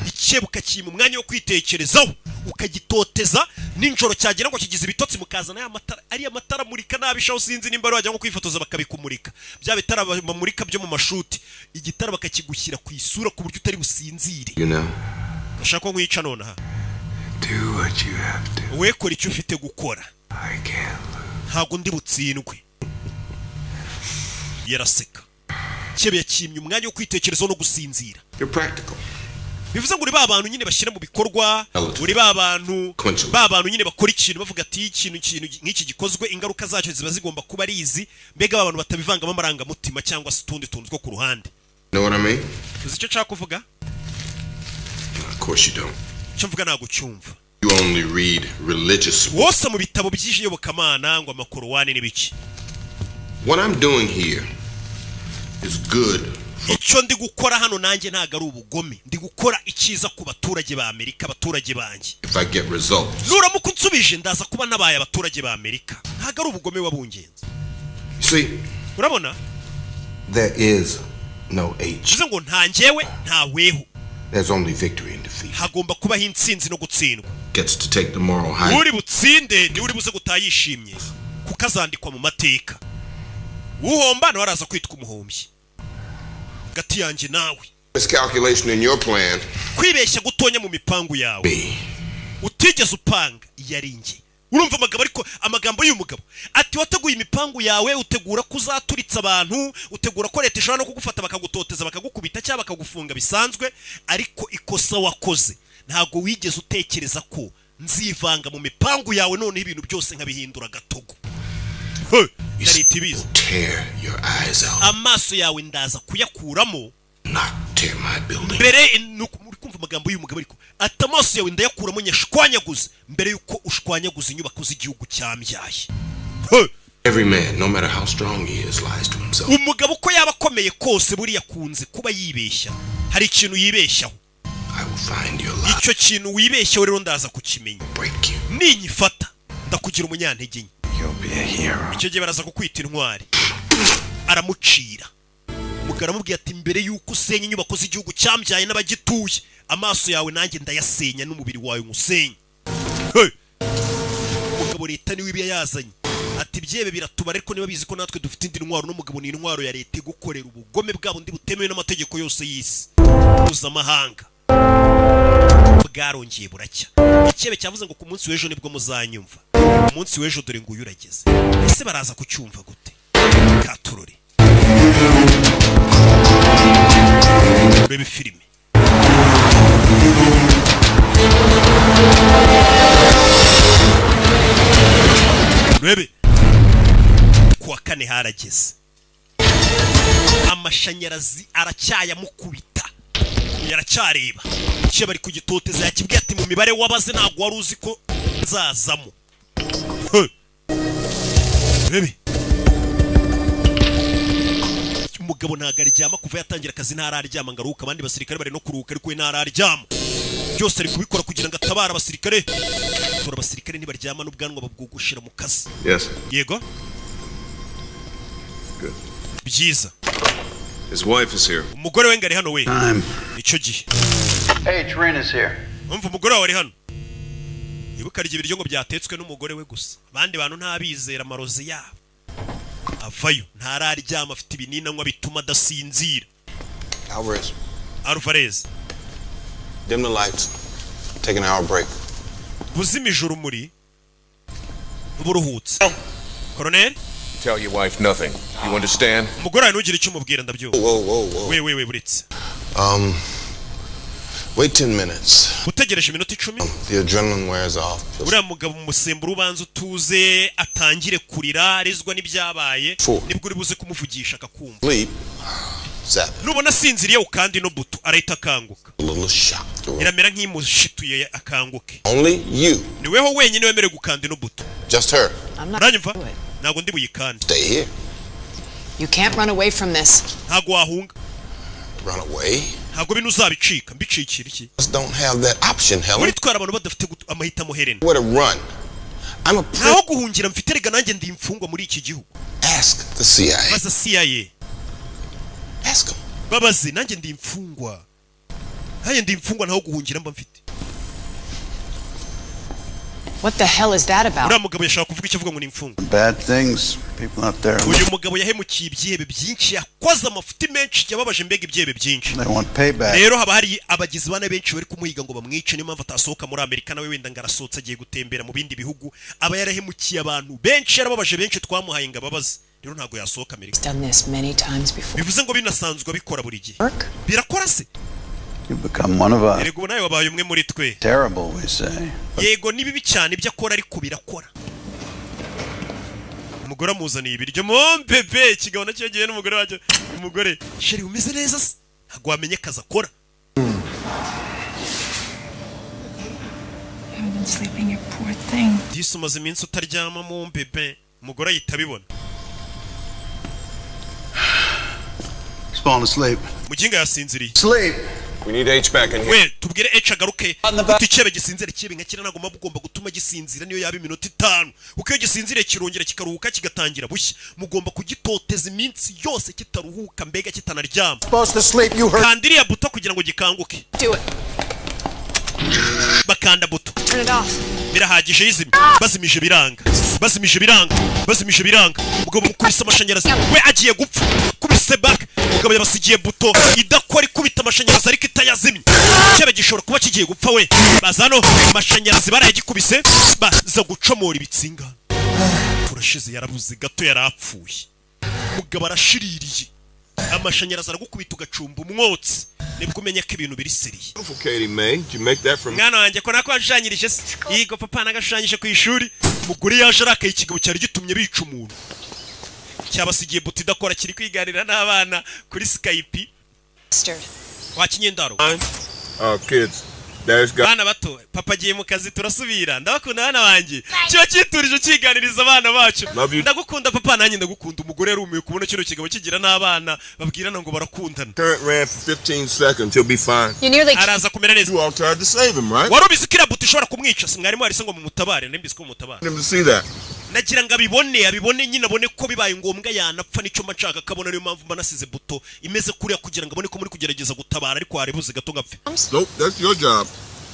Ikebe ukakima umwanya wo kwitekerezaho, ukagitoteza nijoro, cyagira ngo kigize ibitotsi, mukazana ya matara, ariya matara amurika nabi shaho, sinzi nimba ari wajya nko kwifotoza bakabikumurika, bya bitara bamurika byo mu mashuti, igitara bakakigushyira ku isura ku buryo utari businzire. You know, Ndashaka ko nkwica nonaha. do what you have to. We kora icyo ufite gukora, ntabwo ndi butsindwe. Yaraseka. Kebe yakimye umwanya wo kwitekerezaho no gusinzira. You're practical. Bivuze ngo uri ba bantu nyine bashyira mu bikorwa, uri ba bantu, ba bantu nyine bakora ikintu bavuga ati ikintu nk'iki gikozwe, ingaruka zacyo ziba zigomba kuba ari izi. Mbega ba bantu batabivangamo amarangamutima cyangwa se utundi tuntu two ku ruhande. Know what I mean? Uzi icyo nshaka kuvuga? Of course you don't. Icyo mvuga ntabwo ucyumva. You only read religious. Wose mu bitabo by'iyobokamana ngo amakorowani n'ibiki. What I'm doing here is good. Icyo ndi gukora hano nanjye ntabwo ari ubugome, ndi gukora icyiza ku baturage ba Amerika, abaturage banjye. If I get results. Nuramuka unsubije, ndaza kuba nabaye abaturage ba Amerika. Ntabwo ari ubugome wabungenze. You see, Urabona, there is no H. bivuze ngo nta njyewe, nta weho. There's only victory and defeat. Hagomba kubaho intsinzi no gutsindwa. Gets to take the moral high. Uri butsinde niwe uri buze gutaha yishimye, kuko azandikwa mu mateka. Uhomba nawe araza kwitwa umuhombyi. Hagati yanjye nawe, Miscalculation in your plan. kwibeshya gutonya mu mipangu yawe utigeze upanga yari njye. Urumva amagambo, ariko amagambo y'uyu mugabo ati wateguye imipangu yawe, utegura ko uzaturitsa abantu, utegura ko leta ishobora no kugufata bakagutoteza, bakagukubita cyangwa bakagufunga bisanzwe, ariko ikosa wakoze, ntabwo wigeze utekereza ko nzivanga mu mipangu yawe, noneho ibintu byose nkabihindura gatogo. He, na leta ibizi. Tear your eyes out. Amaso yawe ndaza kuyakuramo Tear my building. mbere. Uri kumva amagambo y'uyu mugabo, ariko ati amaso yawe ndayakuramo nyashwanyaguze mbere y'uko ushwanyaguza inyubako z'igihugu cyambyaye. He! Every man, no matter how strong he is, lies to himself. Umugabo uko yaba akomeye kose, buriya akunze kuba yibeshya, hari ikintu yibeshyaho. I will find your lie. Icyo kintu wibeshyaho rero ndaza kukimenya. Ninyifata ndakugira umunyantege nke. You'll be a hero. Icyo gihe baraza kukwita intwari. Aramucira. Umugabo aramubwira ati mbere y'uko usenya inyubako z'igihugu cyambyaye n'abagituye, amaso yawe nanjye ndayasenya n'umubiri wawe nkusenya. Hey! Umugabo leta niwe iba yazanye, ati byebe biratubara, ariko niba bizi ko natwe dufite indi ntwaro. N'umugabo ni intwaro ya leta igukorera ubugome bwabo ndi butemewe n'amategeko yose y'isi mpuzamahanga. Bwarongeye buracya. Ikebe cyavuze ngo ku munsi w'ejo nibwo muzanyumva. Umunsi w'ejo dore nguyu urageze. Ese baraza kucyumva gute? Katurore, urebe filime. Urebe, kuwa kane harageze, amashanyarazi aracyayamukubita, yaracyareba icyo bari kugitoteza. Yakibwiye ati mu mibare wabaze ntabwo wari uzi ko nzazamo. He! Urebe, umugabo ntabwo aryama. Kuva yatangira akazi ntararyama ngo aruhuke. Abandi basirikare bari no kuruhuka, ariko we ntararyama. Byose ari kubikora kugira ngo atabare abasirikare. Dore abasirikare ntibaryama, n'ubwanwa babwogoshera mu kazi. Yes. Yego. Good. Byiza. His wife is here. Umugore we ngo ari hano we. Icyo gihe. Hey, Trent is here. Umva, umugore wawe ari hano. Ibuka arya ibiryo ngo byatetswe n'umugore we gusa, abandi bantu ntabizera amarozi yabo. Avayo ntararyama, afite ibinini anywa bituma adasinzira. Alvarez, Alvarez. Dim the lights. Take an hour break. Buzimije urumuri, uba uruhutse, koroneri. Tell your wife nothing. You understand? Umugore wawe ntugire icyo umubwira, ndabyumva. Whoa, whoa, whoa. We we we, buretse. Wait 10 minutes. Utegereje iminota 10. The adrenaline wears off. Uriya mugabo umusemburo ubanza utuze, atangire kurira arizwa n'ibyabaye. Four. Nibwo uri buze kumuvugisha akakumva. Sleep. Zap it. Nubona asinziriye ukanda ino buto, arahita akanguka. A little shock through it. Iramera nk'imushituye akanguke. Only you. Niweho wenyine wemerewe gukanda ino buto. Just her. Uranyumva? Ntabwo ndi buyikande. Stay here. You can't run away from this. Ntabwo wahunga. Run away. Ntabwo bino uzabicika. Mbicikira iki? Just don't have that option, Helen. Muri twara abantu badafite amahitamo, Helen. Where to run? I'm a Ntaho guhungira mfite rega, nanjye ndi imfungwa muri iki gihugu. Ask the CIA. Baza CIA. Ask 'em. Babaze, nanjye ndi imfungwa, nanjye ndi imfungwa, ntaho guhungira mba mfite. What the hell is that about? Uriya mugabo yashaka kuvuga icyo avuga ngo ni imfungwa. Bad things. People out there. Uyu mugabo yahemukiye ibyihebe byinshi, yakoze amafuti menshi, yababaje mbega ibyihebe byinshi. They want payback. Rero haba hari abagizi ba nabi benshi bari kumuhiga ngo bamwice, niyo mpamvu atasohoka muri Amerika. Nawe wenda ngo arasohotse agiye gutembera mu bindi bihugu, aba yarahemukiye abantu benshi, yarababaje benshi, twamuhaye ngo ababaze. Rero ntabwo yasohoka Amerika. He's done this many times before. Bivuze ngo binasanzwe abikora buri gihe. Birakora se? You've become one of us. Erega ubu nawe wabaye umwe muri twe. Terrible, we say. Yego, ni bibi cyane ibyo akora, ariko birakora. Umugore amuzaniye ibiryo mo bebe, ikigabo nacyo yagiye n'umugore wacyo. Umugore: "Chérie, umeze neza se?" Ntabwo wamenye akazi akora. You haven't been sleeping, you poor thing. Disi umaze iminsi utaryama mo bebe. Umugore ahita abibona. He's falling asleep. Muginga yasinziriye. Sleep. We need H back in here. We tubwire H agaruke. Guta icyebe gisinzira kibe nka kiriya, ntabwo muba mugomba gutuma gisinzira niyo yaba iminota 5, kuko iyo gisinziriye kirongera kikaruhuka kigatangira bushya. Mugomba kugitoteza iminsi yose kitaruhuka, mbega kitanaryama. Supposed to sleep, you heard. Kanda iriya buto kugira ngo gikanguke. Do it. Bakanda buto. Turn it off. Birahagije, yizimye. Bazimije biranga, bazimije biranga, bazimije biranga. Umugabo mukubise amashanyarazi, we agiye gupfa. Kubise back. Umugabo yabasigiye buto idakora, ikubita amashanyarazi ariko itayazimye. Cyaba gishobora kuba kigiye gupfa we. Baza hano, amashanyarazi barayagikubise, baza gucomora ibitsinga. Turashize, yarabuze gato yarapfuye. Umugabo arashiririye. Amashanyarazi aragukubita ugacumba umwotsi, nibwo umenya ko ibintu biri sérieux. Beautiful, Katie May. Did you make that from Mwana wanjye, ko nako washushanyirije se? Yego papa, nagashushanyije ku ishuri. Umugore yaje arakaye. Ikigabo cyari gitumye bica umuntu cyabasigiye buto idakora, kiri kwiganira n'abana kuri Skype. Bastard. Wa kinyendaro. Kids. There's got Bana bato, papa agiye mu kazi, turasubira. Ndabakunda bana banjye. Kiba cyiturije kiganiriza abana bacu. Love you. Ndagukunda papa. Nanjye ndagukunda. Umugore yarumiwe kubona kino kigabo kigira n'abana babwirana ngo barakundana. Current ran for 15 seconds. He'll be fine. You nearly Araza kumera neza. You all tried to save him, right? Wari ubizi ko iriya buto ishobora kumwica? Si mwarimu warise ngo mumutabare? Nari mbizi ko mumutabare. Him to see that. Nagira ngo abibone, abibone nyine, abone ko bibaye ngombwa yanapfa. Nicyo mba nshaka akabona, niyo mpamvu mba nasize buto imeze kuriya, kugira ngo abone ko muri kugerageza gutabara, ariko haribuze gato ngapfe. Nope, that's your job.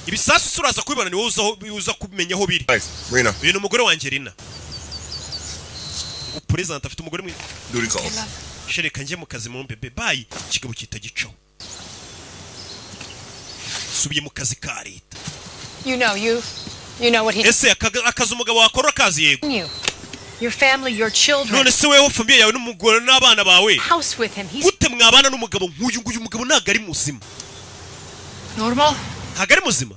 Ibisasu uraza kubibona, ni wowe uza kumenya aho biri. Thanks, Rena. Uyu ni umugore wanjye Rina. Perezida afite umugore mwiza. Duty calls. Shereka njye mu kazi mu mbebe, bye. Ikigabo kita gicaho, subiye mu kazi ka leta. You know what he Ese akazi umugabo wakora akazi? Yego. You. Your family, your children. None se wewe, famille yawe n'umugore n'abana bawe, House with him. He's gute mwabana n'umugabo nk'uyu nguyu? Umugabo ntabwo ari muzima. Normal? Ntabwo ari muzima.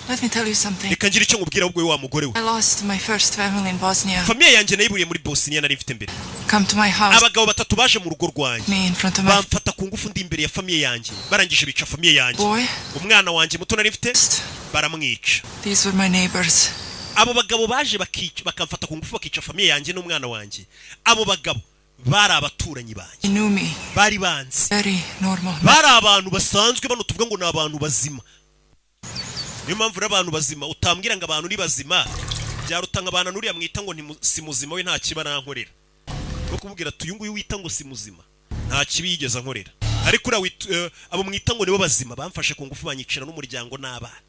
Let me tell you something. Reka ngire icyo nkubwira ahubwo, wa mugore we. I lost my first family in Bosnia. Famille yanjye nayiburiye muri Bosnia nari mfite mbere. Come to my house. Abagabo batatu baje mu rugo rwanjye, Me in front of my bamfata ku ngufu ndi imbere ya famille yanjye, barangije bica famille yanjye. boy. Umwana wanjye muto nari mfite baramwica. These were my neighbors. Abo bagabo baje bakica, bakamfata ku ngufu, bakica famille yanjye n'umwana wanjye, abo bagabo bari abaturanyi banjye. They knew me. Bari banzi. Very normal. Bari abantu basanzwe, bano tuvuga ngo ni abantu bazima. Niyo mpamvu rero abantu bazima utambwira ngo abantu ni bazima, byaruta nk'abantu n'uriya mwita ngo si muzima, we nta kiba arankorera. No kumubwira ati uyu nguyu wita ngo si muzima nta kibi yigeze ankorera, ariko uriya abo mwita ngo nibo bazima bamfashe ku ngufu, banyicira n'umuryango n'abana.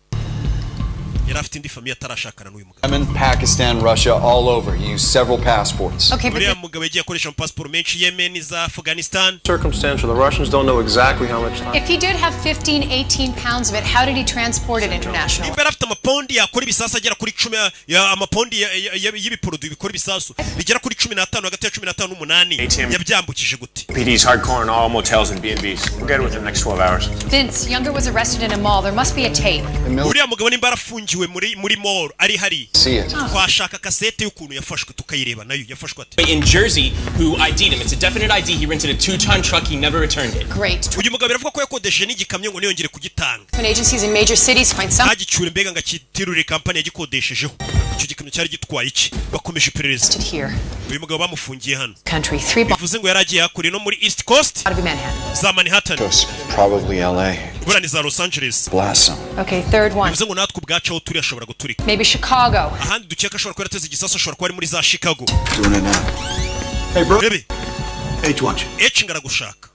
Yari afite indi famille atarashakana n'uyu mugabo. Yemen, Pakistan, Russia, all over. He used several passports. Okay, but Uriya mugabo yagiye akoresha amapasiporo menshi, Yemen, za Afghanistan. Circumstantial. The Russians don't know exactly how much time. If he did have 15, 18 pounds of it, how did he transport it internationally? Nimba yari afite amapondi yakora ibisasu agera kuri 10 amapondi y'ibiporoduwi bikora ibisasu bigera kuri 15, hagati ya 15 n'umunani, yabyambukije gute? PD's hardcore in all motels and B&Bs. We'll get it within the next 12 hours. Vince, Younger was arrested in a mall. There must be a tape. Uriya mugabo nimba yarafungiwe Afungiwe muri mall ari hari. See it. Twashaka kasete y'ukuntu yafashwe, tukayireba nayo. Yafashwe ate? In Jersey, who ID'd him. It's a definite ID. He rented a 2-ton truck. He never returned it. Great. Uyu mugabo biravuga ko yakodesheje n'igikamyo ngo ntiyongere kugitanga. When agencies in major cities find some Ntagicyure, mbega ngo akitirure kampani yagikodeshejeho. Icyo gikamyo cyari gitwaye iki? Bakomeje iperereza. Here. Uyu mugabo bamufungiye hano. Country three Bivuze ngo yari agiye hakurya no muri East Coast, out of Manhattan. za Manhattan. Probably LA. Buriya ni za Los Angeles. Blast 'em. Okay, third one. Bivuze ngo natwe ubwacu aho turi ashobora guturika. Maybe Chicago. Ahandi dukeka ashobora kuba yarateze igisasu, ashobora kuba ari muri za Chicago. Doing it now. Hey, bro. Rebe. H wants you. H ngaragushaka,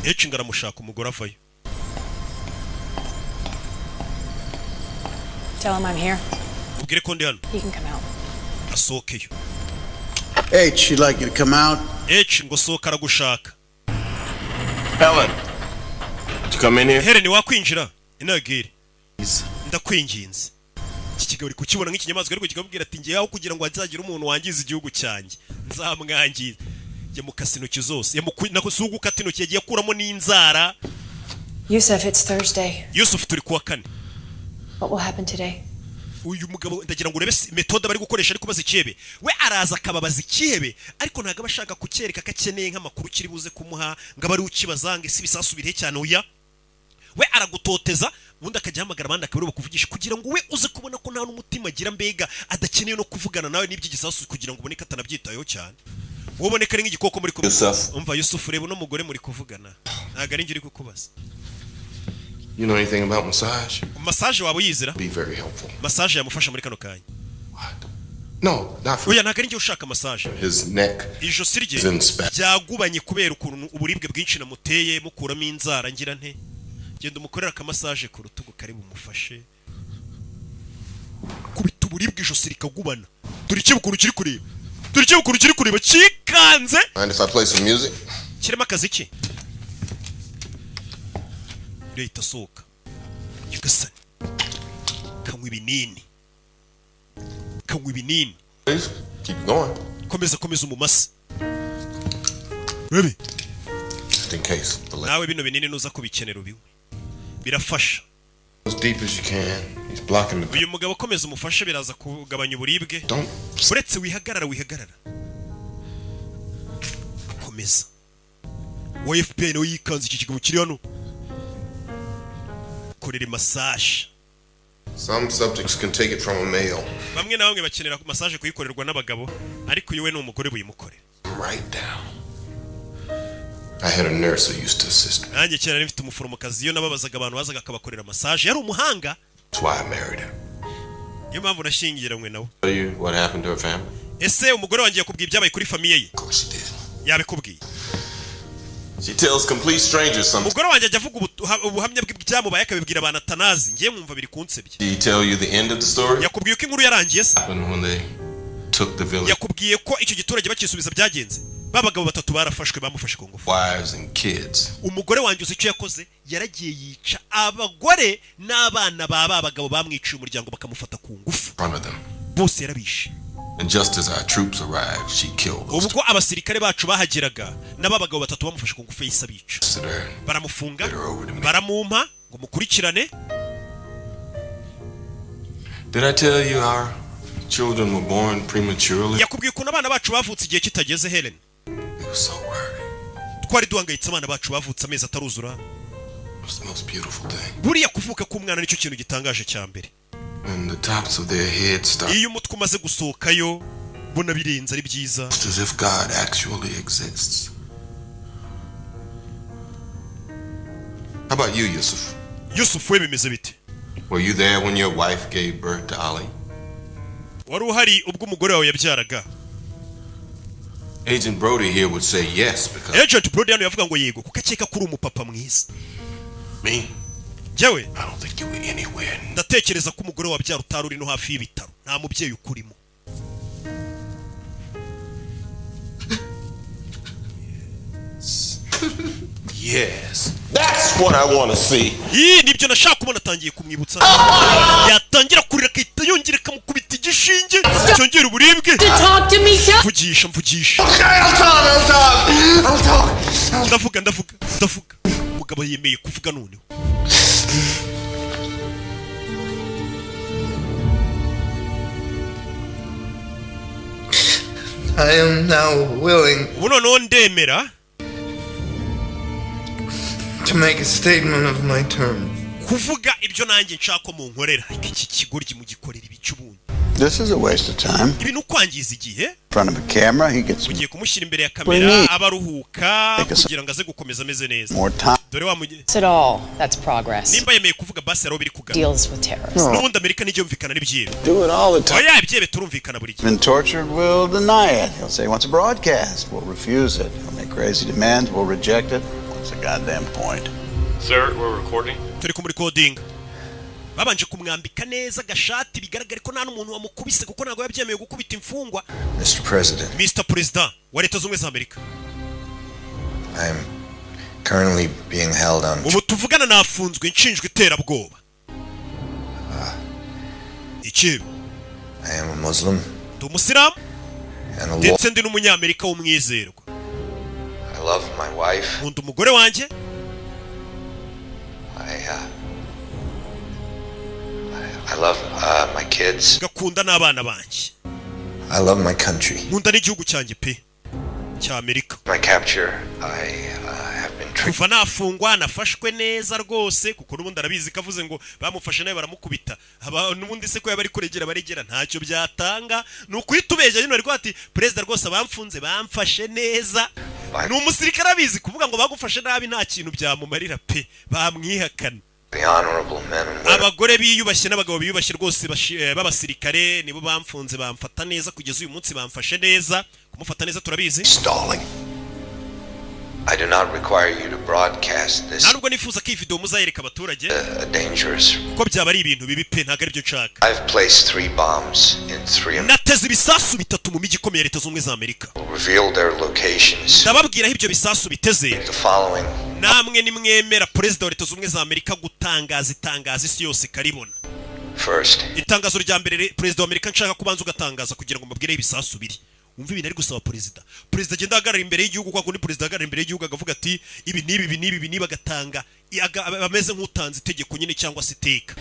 H ngaramushaka. Umugore avayo. Tell him I'm here. Ubwire ko ndi hano. He can come out. Asohokeyo. H, she'd like you to come out. H ngo sohoka, aragushaka. Helen, did you come in here? Helen, wakwinjira inagire, ndakwinginze. Iki kigabo uri kukibona nk'ikinyamaswa, ariko kikamubwira ati: "Ngewe aho kugira ngo hazagire umuntu wangiza igihugu cyanjye, nzamwangiza." Yamukase intoki zose, nako si ugukata intoki, yagiye akuramo n'inzara. Yusuf, it's Thursday. Yusuf, turi kuwa kane. What will happen today? Uyu mugabo ndagira ngo urebe méthode bari gukoresha, ariko baza ikihebe. We araza akababaza ikihebe, ariko ntabwo aba ashaka kucyereka ko akeneye nk'amakuru kiri buze kumuha, ngo abe ari ukibaza ngo ese ibisasu birihe cyane. Oya, we aragutoteza, ubundi akajya ahamagara abandi akaba aribo bakuvugisha, kugira ngo we uze kubona ko nta n'umutima agira, mbega adakeneye no kuvugana nawe n'iby'igisasu, kugira ngo ubone ko atanabyitayeho cyane, wowe ubone ko ari nk'igikoko muri kumwe. Yusuf. Umva Yusuf, reba uno mugore muri kuvugana, ntabwo ari njye uri kukubaza. You know anything about massage? Massage waba uyizira? Be very helpful. Massage yamufasha muri kano kanya. No, not for Oya, ntabwo ari njye ushaka massage. his neck. Ijosi rye Is in spasm. ryagubanye kubera ukuntu uburibwe bwinshi namuteye, mukuramo inzara. Ngira nte? Genda umukorere akamassage ku rutugu kari bumufashe. Kubita uburibwe, ijosi rikagubana. Dore icyo ukuntu kiri kureba, dore icyo ukuntu kiri kureba cyikanze. Mind if I play some music? Kirimo akazi ki? Leta asohoka. Nyagasani, kanywa ibinini, kanywa ibinini. Please keep going. Komeza, komeza umumasa Baby. Just in case. The leg Nawe bino binini nuza kubikenera ubiwe, birafasha. as deep as you can. He's blocking the Uyu mugabo komeza umufashe, biraza kugabanya uburibwe. Uretse wihagarara, wihagarara, komeza. Wa FBI nawe yikanze iki kigabo kiri hano, korera massage. Some subjects can take it from a male. Bamwe na bamwe bakenera massage kuyikorerwa n'abagabo, ariko uyu we ni umugore, buyimukorera. Right down. I had a nurse who used to assist me. Nanjye kera nari mfite umuforomokazi, iyo nababazaga abantu bazaga akabakorera massage, yari umuhanga. That's why I married her. Niyo mpamvu nashyingiranywe nawe. Tell you what happened to her family? Ese umugore wanjye yakubwiye ibyabaye kuri famille ye? Yabikubwiye? She tells complete strangers something. Umugore wanjye ajya avuga ubuhamya bw'ibyamubaye, akabibwira abantu atanazi. Ngiye mwumva biri kunsebya. Did he tell you the end of the story? Yakubwiye uko inkuru yarangiye se? Happened when they took the village Yakubwiye ko icyo giturage bakisubiza byagenze? Ba bagabo batatu barafashwe, bamufashe ku ngufu. wives and kids. Umugore wanjye, uzi icyo yakoze? Yaragiye yica abagore n'abana ba bagabo bamwiciye umuryango bakamufata ku ngufu. In front of them. Bose yarabishe. And just as our troops arrived, she killed those Ubwo abasirikare bacu bahageraga, n'aba bagabo batatu bamufashe ku ngufu yahise abica. two. Her. Baramufunga, baramumpa ngo mukurikirane. Did I tell you our children were born prematurely? Yakubwiye ukuntu abana bacu bavutse igihe kitageze, Helen? We were so worried. Twari duhangayitse, abana bacu bavutse amezi ataruzura. It was the most beautiful thing. Buriya kuvuka k'umwana nicyo kintu gitangaje cya mbere. When the tops of their heads start, Iyo umutwe umaze gusohokayo, mbona birenze, ari byiza. Just as if God actually exists. How about you, Yusuf? Yusufu we bimeze bite? Were you there when your wife gave birth to Ali? Wari uhari ubwo umugore wawe yabyaraga? Agent Brody here would say yes because Agent Brody hano yavuga ngo yego, kuko akeka ko uri umupapa mwiza. Me? Njyewe I don't think you were anywhere. ndatekereza ko umugore wabyara utari uri no hafi y'ibitaro, nta mubyeyi ukurimo. Yes. That's what I want to see. Ii, nibyo nashaka kubona. Atangiye kumwibutsa, yatangira kurira akahita yongera akamukubita igishinge cyongera uburibwe. Talk to me, tell Mvugisha, mvugisha. Okay, I'll talk, I'll talk. I'll talk. Ndavuga, ndavuga, ndavuga. Umugabo yemeye kuvuga noneho. I am now willing Ubu noneho ndemera to make a statement of my terms. kuvuga ibyo nanjye nshaka ko munkorera. Ariko iki kigoryi mugikorera ibice ubundi? This is a waste of time. Ibi ni ukwangiza igihe. In front of a camera, he gets Ugiye kumushyira imbere ya kamera, aba aruhuka kugira ngo aze gukomeza ameze neza. more time. Dore wa mugihe At all. That's progress. Nimba yemeye kuvuga basi, hariho biri kugana. Deals with terrorists. N'ubundi Amerika nijya yumvikana n'ibyihebe. Do it all the time. Oya, ibyihebe turumvikana buri gihe. Been tortured, we'll deny it. He'll say he wants a broadcast. We'll refuse it. He'll make crazy demands. We'll reject it. What's the goddamn point? Sir, we're recording. Turi kumurikodinga. Babanje kumwambika neza agashati, bigaragare ko nta n'umuntu wamukubise, kuko ntabwo yabyemeye gukubita imfungwa. Mr. President, Mr President wa Leta Zunze Ubumwe za Amerika, I am currently being held on ubu tuvugana nafunzwe nshinjwa iterabwoba. Ikibi. I am a Muslim Ndi umusilamu and a law. ndetse ndi n'umunyamerika w'umwizerwa. I love my wife. Nkunda umugore wanjye. I love my kids. Ngakunda n'abana banjye. I love my country. Nkunda n'igihugu cyanjye pe cya Amerika. My capture, I have been treated Kuva nafungwa nafashwe neza rwose, kuko n'ubundi arabizi ko avuze ngo bamufashe nawe baramukubita. N'ubundi se ko yaba ari kuregera baregera, ntacyo byatanga, ni ukuhita ubeshya nyine. Bari ati: "Perezida rwose, abamfunze bamfashe neza." Ni umusirikare, abizi kuvuga ngo bagufashe nabi nta kintu byamumarira pe, bamwihakana. the honorable men and women Abagore biyubashye n'abagabo biyubashye rwose b'abasirikare nibo bamfunze, bamfata neza kugeza uyu munsi, bamfashe neza. Kumufata neza turabizi. Stalling. I do not require you to broadcast this Nta nubwo nifuza ko iyi video muzayereka abaturage, a dangerous. kuko byaba ari ibintu bibi pe, ntabwo aribyo nshaka. I've placed three bombs in three Nateze ibisasu bitatu mu mijyi ikomeye ya Leta Zunze Ubumwe za Amerika. reveal their locations. Ndababwira aho ibyo bisasu biteze. The following Namwe nimwemera, perezida wa Leta Zunze Ubumwe za Amerika, gutangaza itangazo isi yose ikaribona. First, Itangazo rya mbere, perezida wa Amerika, nshaka kubanza ugatangaza kugira ngo mbabwire aho ibisasu biri. Wumve ibintu ari gusaba perezida. Perezida agenda ahagarara imbere y'igihugu kwa kundi perezida ahagarara imbere y'igihugu akavuga ati ibi n'ibi, ibi n'ibi, ibi n'ibi, agatanga ameze nk'utanze itegeko nyine cyangwa se iteka.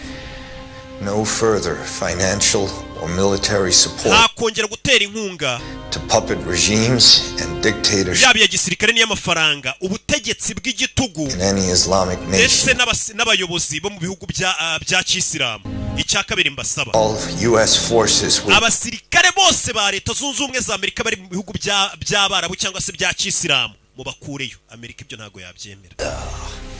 No further financial or military support Nta kongera gutera inkunga to puppet regimes and dictatorships yaba iya gisirikare n'iy'amafaranga ubutegetsi bw'igitugu in any Islamic ndetse nation. n'abayobozi bo mu bihugu bya kisilamu. Icya kabiri mbasaba, All U.S. forces will abasirikare bose ba Leta Zunze Ubumwe za Amerika bari mu bihugu by'Abarabu cyangwa se bya kisilamu mubakureyo. Amerika ibyo ntabwo yabyemera,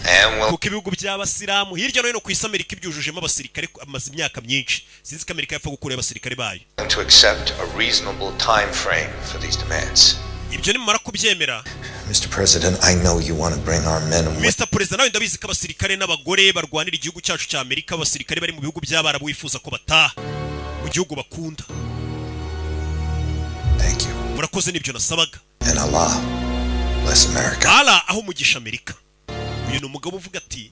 and will kuko ibihugu by'Abasilamu hirya no hino ku isi Amerika ibyujujemo abasirikare amaze imyaka myinshi. Sinzi ko Amerika yapfa gukurayo abasirikare bayo. to accept a reasonable time frame for these demands. Ibyo nimumara kubyemera, Mr. President, I know you want to bring our men and women Mr Perezida, nawe ndabizi ko abasirikare n'abagore barwanira igihugu cyacu cya Amerika, abasirikare bari mu bihugu by'Abarabu, wifuza ko bataha mu gihugu bakunda. Thank you. Murakoze, nibyo nasabaga. And Allah bless America. Allah aho umugisha Amerika. Uyu ni umugabo uvuga ati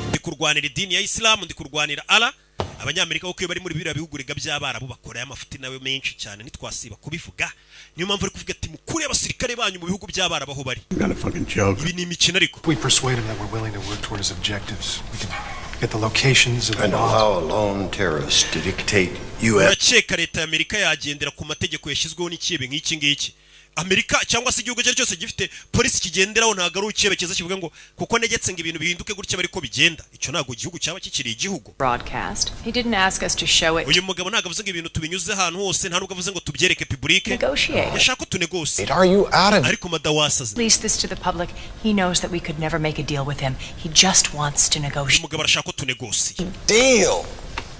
ndi kurwanira idini ya Isilamu, ndi kurwanira Allah. Abanyamerika kuko iyo bari muri biriya bihugu rega by'Abarabu bakora amafuti nawe menshi cyane, ntitwasiba kubivuga. Niyo mpamvu ari kuvuga ati mukure abasirikare banyu mu bihugu by'Abarabu aho bari. Not a fucking joke. Ibi ni imikino ariko. We persuade him that we're willing to work toward his objectives. We can get the locations of the And bombs. allow a lone terrorist to dictate U.S. Urakeka leta ya Amerika yagendera ku mategeko yashyizweho n'ikihebe nk'iki ngiki? Amerika cyangwa se igihugu icyo ari cyo cyose gifite polisi kigenderaho, ntabwo ari ikihebe cyiza kivuga ngo kuko negetse ngo ibintu bihinduke gutya bari ko bigenda. Icyo ntabwo igihugu cyaba kikiri igihugu. Broadcast. He didn't ask us to show it. Uyu mugabo ntabwo avuze ngo ibintu tubinyuze ahantu hose, nta nubwo avuze ngo tubyereke public. Negotiate. Yashaka ko tunegose. Are you out of- Ariko madawasaze. Release this to the public. He knows that we could never make a deal with him. He just wants to Uyu negotiate. mugabo arashaka ko tunegose. Deal.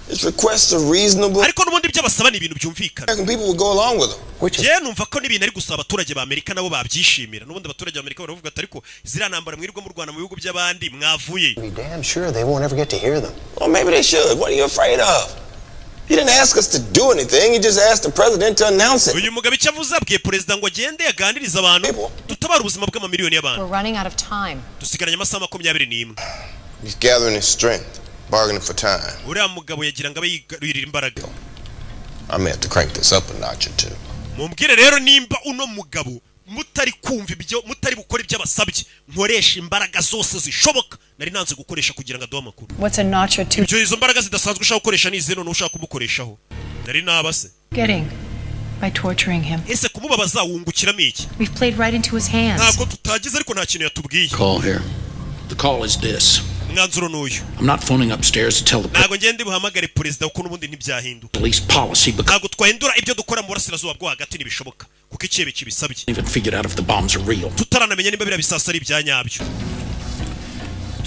His requests are reasonable. Ariko n'ubundi ibyo basaba ni ibintu byumvikana. American people will go along with them. Njyewe numva ko n'ibintu ari gusaba abaturage ba Amerika nabo babyishimira. N'ubundi abaturage ba Amerika baravuga ati ariko ziriya ntambara mwirirwa mu Rwanda mu bihugu by'abandi mwavuye. Be damn sure they won't ever get to hear them. Well, maybe they should. What are you afraid of? He didn't ask us to do anything. He just asked the president to announce it. Uyu mugabo icyo avuze, abwiye perezida ngo agende aganirize abantu, dutabare ubuzima bw'amamiliyoni y'abantu. We're running out of time. Dusigaranye amasaha 21. He's gathering his strength, bargaining for time. Uriya mugabo yagira ngo abe yigarurira imbaraga. I may have to crank this up a notch or two. Mumbwire rero nimba uno mugabo mutari kumva ibyo, mutari bukora ibyo abasabye, nkoresha imbaraga zose zishoboka nari nanze gukoresha kugira ngo aduhe amakuru. What's a notch or two Ibyo izo mbaraga zidasanzwe ushaka gukoresha ni izihe? Noneho ushaka kumukoreshaho nari nabase? getting? By torturing him. Ese kumubabaza wungukiramo iki? We've played right into his hands. Ntabwo tutagize, ariko nta kintu yatubwiye. Call here. The call is this. Umwanzuro ni uyu. I'm not phoning upstairs to tell the Ntabwo ngende buhamagare perezida, kuko n'ubundi ntibyahinduka. police policy because Ntabwo twahindura ibyo dukora mu burasirazuba bwo hagati, ntibishoboka kuko icyebe kibisabye. we haven't figured out if the bombs are real. Tutaranamenya niba biriya bisasu ari ibya nyabyo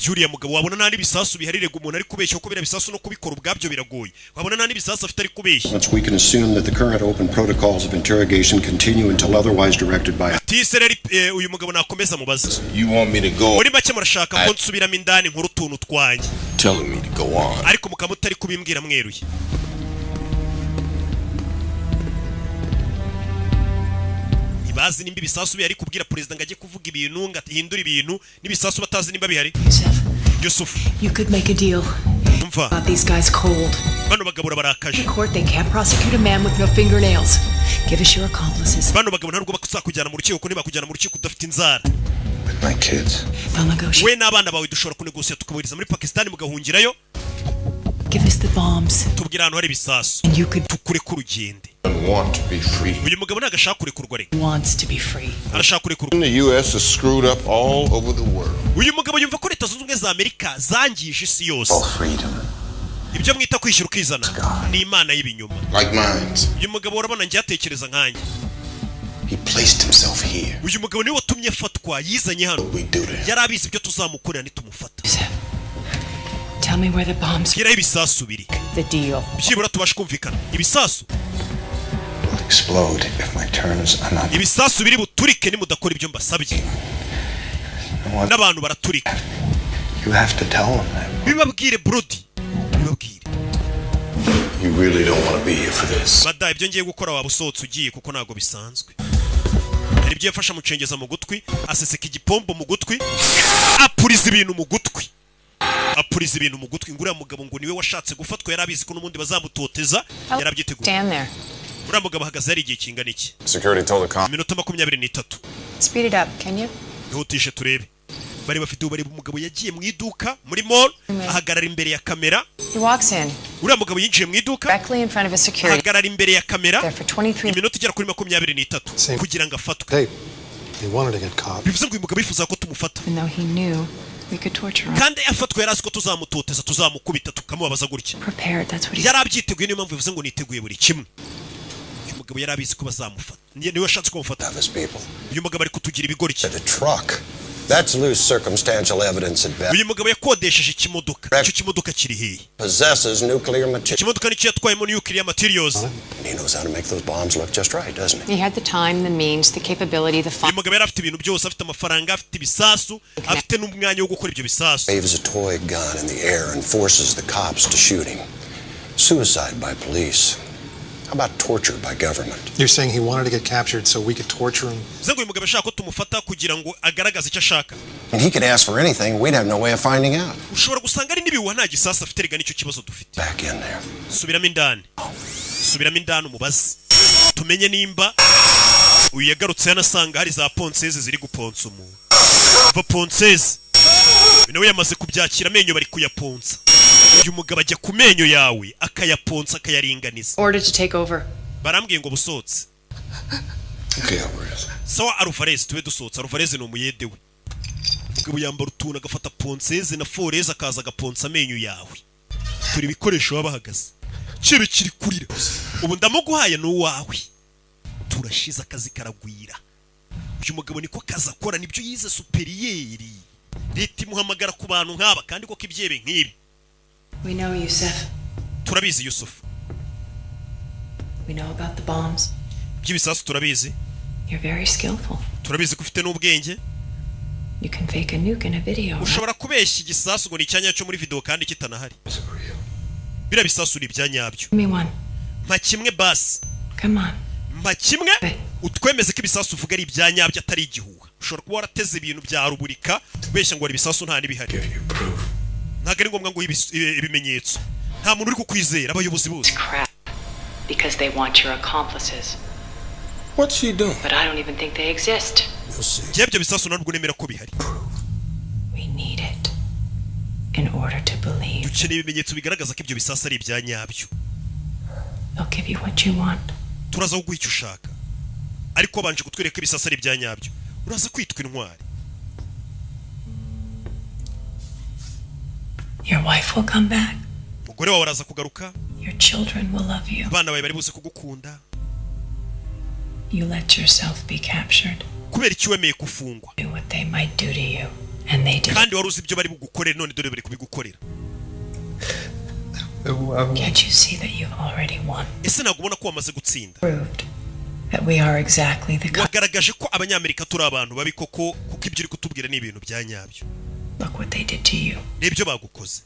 by'uriya mugabo. Wabona nta n'ibisasu biharirega umuntu ari kubeshya, kuko biriya bisasu no kubikora ubwabyo biragoye. Wabona nta n'ibisasu afite, ari kubeshya. Once we can assume that the current open protocols of interrogation continue until otherwise directed by Tise rero, uyu mugabo nakomeza mubaze. You want me to go? Muri make murashaka ko nsubiramo indani nkuru utuntu twanjye, Telling me to go on. ariko mukaba mutari kubimbwira mweruye. Ntibazi nimba ibisasu bihari. Kubwira perezida ngo ajye kuvuga ibintu, ngo ahindure ibintu n'ibisasu batazi nimba bihari. Yusufu. You could make a deal. Umva. Got these guys cold. Bano bagabo barakaje. In court, they can't prosecute a man with no fingernails. Give us your accomplices. Bano bagabo ntabwo bakuzakujyana mu rukiko, kuko ntibakujyana mu rukiko udafite inzara. With my kids. They'll negotiate. We n'abana bawe dushobora kunegosiya tukabohereza muri Pakisitani mugahungirayo. Give us the bombs. Tubwire ahantu hari ibisasu. And you could Tukureke urugende. Want to be free. Uyu mugabo ntabwo ashaka kurekurwa reka. Wants to be free. Arashaka kurekurwa. The U.S. is screwed up all over the world. Uyu mugabo yumva ko Leta Zunze Ubumwe za Amerika zangije isi yose. Ibyo mwita kwishyura ukizana ni imana y'ibinyoma. Like mines. Uyu mugabo urabona njye atekereza nkanjye. He placed himself here. Uyu mugabo niwe watumye afatwa, yizanye hano. Yari abizi ibyo tuzamukorera nitumufata. Tell me where the bombs. Bwiraho ibisasu biri. The deal. Byibura tubashe kumvikana ibisasu. Will explode if my terms are not. Ibisasu biri buturike nimudakora ibyo mbasabye, n'abantu baraturika. You have to tell them that. Bibabwire, Brody, bibabwire. You really don't want to be here for this. Bada ibyo ngiye gukora waba usohotse ugiye, kuko ntabwo bisanzwe. Hari ibyo yafashe amucengeza mu gutwi, aseseka igipombo mu gutwi, apuriza ibintu mu gutwi, apuriza ibintu mu gutwi. Ngo uriya mugabo ngo niwe washatse gufatwa, yari abizi ko n'ubundi bazamutoteza, yarabyiteguye. Stand there. Uriya mugabo ahagaze hari igihe kingana iki? Security told the cop. Iminota 23. Speed it up, can you? Ihutishe turebe. Bari bafite ubu, umugabo yagiye mu iduka muri mall, ahagarara imbere ya kamera. He walks in Uriya mugabo yinjiye mu iduka, directly in front of a security. ahagarara imbere ya kamera There for 23 iminota igera kuri 23 kugira ngo afatwe. He wanted to get caught. Bivuze ngo uyu mugabo yifuza ko tumufata. Even though he knew we could torture him. Kandi afatwa yari azi ko tuzamutoteza, tuzamukubita, tukamubabaza gutya. Prepared, that's what he Yari abyiteguye, niyo mpamvu bivuze ngo niteguye buri kimwe. Uyu mugabo yari abizi ko bazamufata. Niwe washatse ko bamufata. Uyu mugabo ari kutugira ibigoryi. The truck. That's loose circumstantial evidence at best. Uyu mugabo yakodesheje ikimodoka, icyo kimodoka kiri hehe? Possesses nuclear material. Ikimodoka nicyo yatwayemo nuclear materials. And he knows how to make those bombs look just right, doesn't he? He had the time, the means, the capability, the Uyu fun. mugabo yari afite ibintu byose, afite amafaranga, afite ibisasu, afite n'umwanya wo gukora ibyo bisasu. Waves a toy gun in the air and forces the cops to shoot him. Suicide by police. How about torture by government? You're saying he wanted to get captured so we could torture him? Bivuze ngo uyu mugabo ashaka ko tumufata kugira ngo agaragaze icyo ashaka. And he could ask for anything, we'd have no way of finding out. Ushobora gusanga ari n'ibihuha, nta gisasu afite rega, nicyo kibazo dufite. Back in there. Subiramo indani, subiramo indani umubaze, tumenye nimba uyu yagarutse yanasanga hari za ponceuse ziri guponsa umuntu. Va ponceuse, uyu nawe yamaze kubyakira, amenyo bari kuyaponsa. Uyu mugabo ajya ku menyo yawe akayaponsa, akayaringaniza. Ordered to take over. Barambwiye ngo busohotse. Okay, Alvarez. Sawa Alvarez, tube dusohotse. Alvarez ni umuyede we. Umugabo yambara utuntu, agafata ponceuse na foreuse, akaza agaponsa amenyo yawe. Turi ibikoresho baba bahagaze kibe kiri kurira. Ubu ndamuguhaye, ni uwawe, turashize, akazi karagwira. Uyu mugabo niko kazi akora, nibyo yize supérieur. Leta imuhamagara ku bantu nk'aba kandi koko ibyebe nk'ibi. We know, Yusuf. Turabizi, Yusufu. We know about the bombs. By'ibisasu turabizi. You're very skillful. Turabizi ko ufite n'ubwenge. You can fake a nuke in a video, right? Ushobora kubeshya igisasu ngo ni icyanya cyo muri video kandi kitanahari. Biriya bisasu ni ibya nyabyo. Give me one. Mpa kimwe basi. Come on. Mpa kimwe utwemeze ko ibisasu uvuga ari ibya nyabyo, atari igihuha. Ushobora kuba warateze ibintu bya ruburika, ubeshya ngo hari ibisasu nta n'ibihari. Ntabwo ari ngombwa ngo uhe ibimenyetso, nta muntu uri kukwizera, abayobozi bose. Crap. Because they want your accomplices. What's she doing? But I don't even think they exist. Njyewe ibyo bisasu ntabwo nemera ko bihari. We need it in order to believe. Dukeneye ibimenyetso bigaragaza ko ibyo bisasu ari ibya nyabyo. They'll give you what you want. Turaza kuguha icyo ushaka, ariko wabanje kutwereka ibisasu ari ibya nyabyo, uraza kwitwa intwari. Your wife will come back. Umugore wawe araza kugaruka. Your children will love you. Abana bawe bari buze kugukunda. You let yourself be captured. Kubera iki wemeye gufungwa? Do what they might do to you. And they did. Kandi wari uzi ibyo bari bugukorere, none dore bari kubigukorera. Can't you see that you've already won? Ese ntabwo ubona ko wamaze gutsinda? Proved that we are exactly the kind. Wagaragaje ko Abanyamerika turi abantu babi koko, kuko ibyo uri kutubwira ni ibintu bya nyabyo. Look what they did to you. Nibyo bagukoze.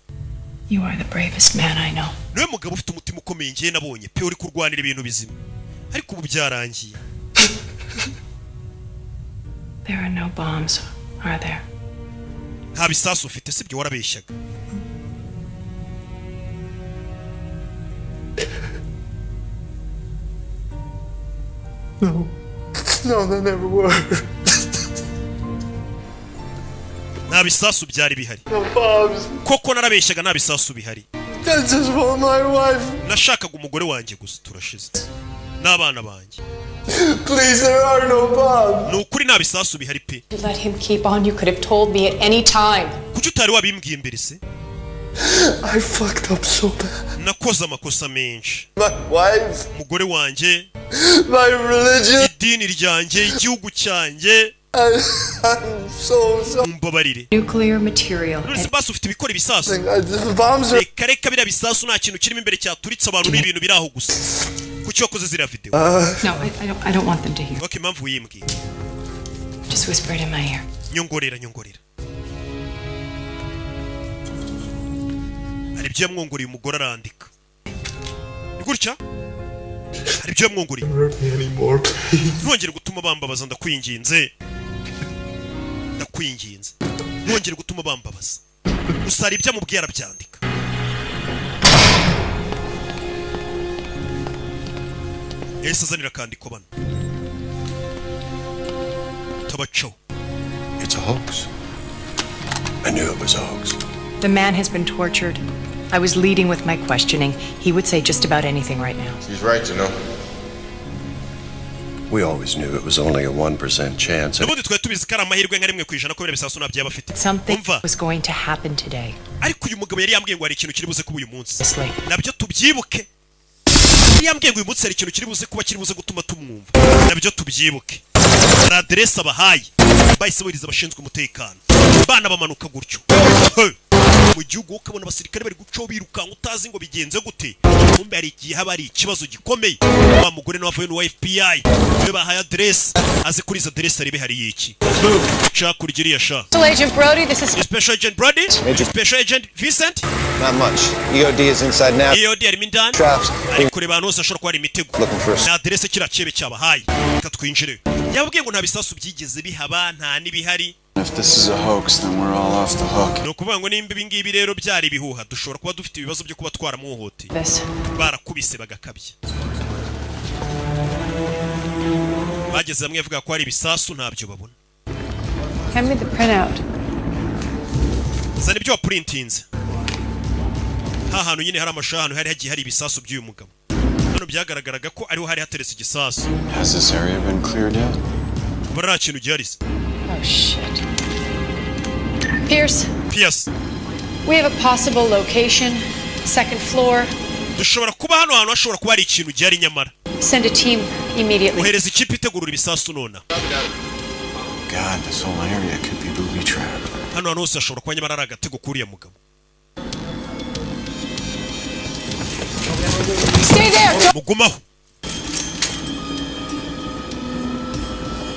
You are the bravest man I know. Niwe mugabo ufite umutima ukomeye ngiye nabonye pe, uri kurwanira ibintu bizima, ariko ubu byarangiye. There are no bombs, are there? Nta bisasu ufite, sibyo? Warabeshyaga. No. No, there never were. Nta bisasu byari bihari. No bombs. Koko narabeshyaga, nta bisasu bihari. I just want my wife. Nashakaga umugore wanjye gusa, turashize, n'abana banjye. Please, there are no bombs. Ni ukuri nta bisasu bihari pe. You let him keep on. You could have told me at any time. Kuki utari wabimbwiye mbere se? I fucked up so bad. Nakoze amakosa menshi. My wife, Umugore wanjye, my religion. idini ryanjye, igihugu cyanjye. I'm so sorry. Mumbabarire. Nuclear material. None se basi ufite ibikora ibisasu? The bombs are. Reka reka, biriya bisasu nta kintu kirimo imbere cyaturitse, abantu ni ibintu biri aho gusa. Kuki wakoze ziriya video? No, I don't want them to hear. Ok, impamvu wiyimbwiye? Just whisper it in my ear. Nyongorera, nyongorera. Hari ibyo yamwongoreye, umugore arandika. Ni gutya, hari ibyo yamwongoreye. Hurt me anymore, please. Ntongere gutuma bambabaza, ndakwinginze, ndakwinginze, ntongere gutuma bambabaza. Gusa hari ibyo amubwiye arabyandika. Yahise azanira akandiko bano tabacaho. It's a hoax. I knew it was a hoax. The man has been tortured. I was leading with my questioning. He would say just about anything right now. She's right, you know. We always knew it was only a 1% chance. N'ubundi twari tubizi ko ari amahirwe nka 1% ko biriya bisasu ntabyo yaba afite. Something Umva. was going to happen today. Ariko uyu mugabo yari yambwiye ngo hari ikintu kiri buze kuba uyu munsi. Honestly. Nabyo tubyibuke, yari yambwiye ngo uyu munsi hari ikintu kiri buze kuba, kiri buze gutuma tumwumva. Nabyo tubyibuke. Hari aderesi abahaye, bahise bohereza abashinzwe umutekano, bana bamanuka gutyo. Hey! Mu gihugu ukabona abasirikare bari gucaho birukanka, utazi ngo bigenze gute. Kumbe hari igihe haba hari ikibazo gikomeye. Wa mugore nawe avuye n'uwa FBI niwe bahaye aderesi, aze kuri izo aderesi arebe hari iki cakurya iriya sha. Special Agent Brody, this is Special Agent Brody, Special Agent Vincent. Not much. EOD is inside now. EOD harimo indani. Traps. Ari kureba ahantu hose hashobora kuba hari imitego. Looking for Ni aderese kiriya cyebe cyabahaye. Reka twinjire. Yababwiye ngo nta bisasu byigeze bihaba, nta n'ibihari. If this is a hoax, then we're all off the hook. Ni ukuvuga ngo nimba ibi ngibi rero byari ibihuha, dushobora kuba dufite ibibazo byo kuba twaramuhohoteye. This. Barakubise bagakabya, bageze hamwe bavuga ko hari ibisasu, ntabyo babona. Hand me the printout. Zana ibyo wapurintinze. Ha hantu nyine hari amashusho, ahantu hari hagiye hari ibisasu by'uyu mugabo. Hano byagaragaraga ko ariho hari hateretse igisasu. Has this area been cleared yet? Mbona nta kintu gihari se. Oh shit. Pierce, Pierce, we have a possible location. Second floor. Dushobora kuba hano hantu hashobora kuba hari ikintu gihari nyamara. Send a team immediately. Ohereza ikipe itegurura ibisasu nona. God, this whole area could be booby trapped. Hano hantu hose hashobora kuba nyamara ari agatego k'uriya mugabo. Stay there. Mugumaho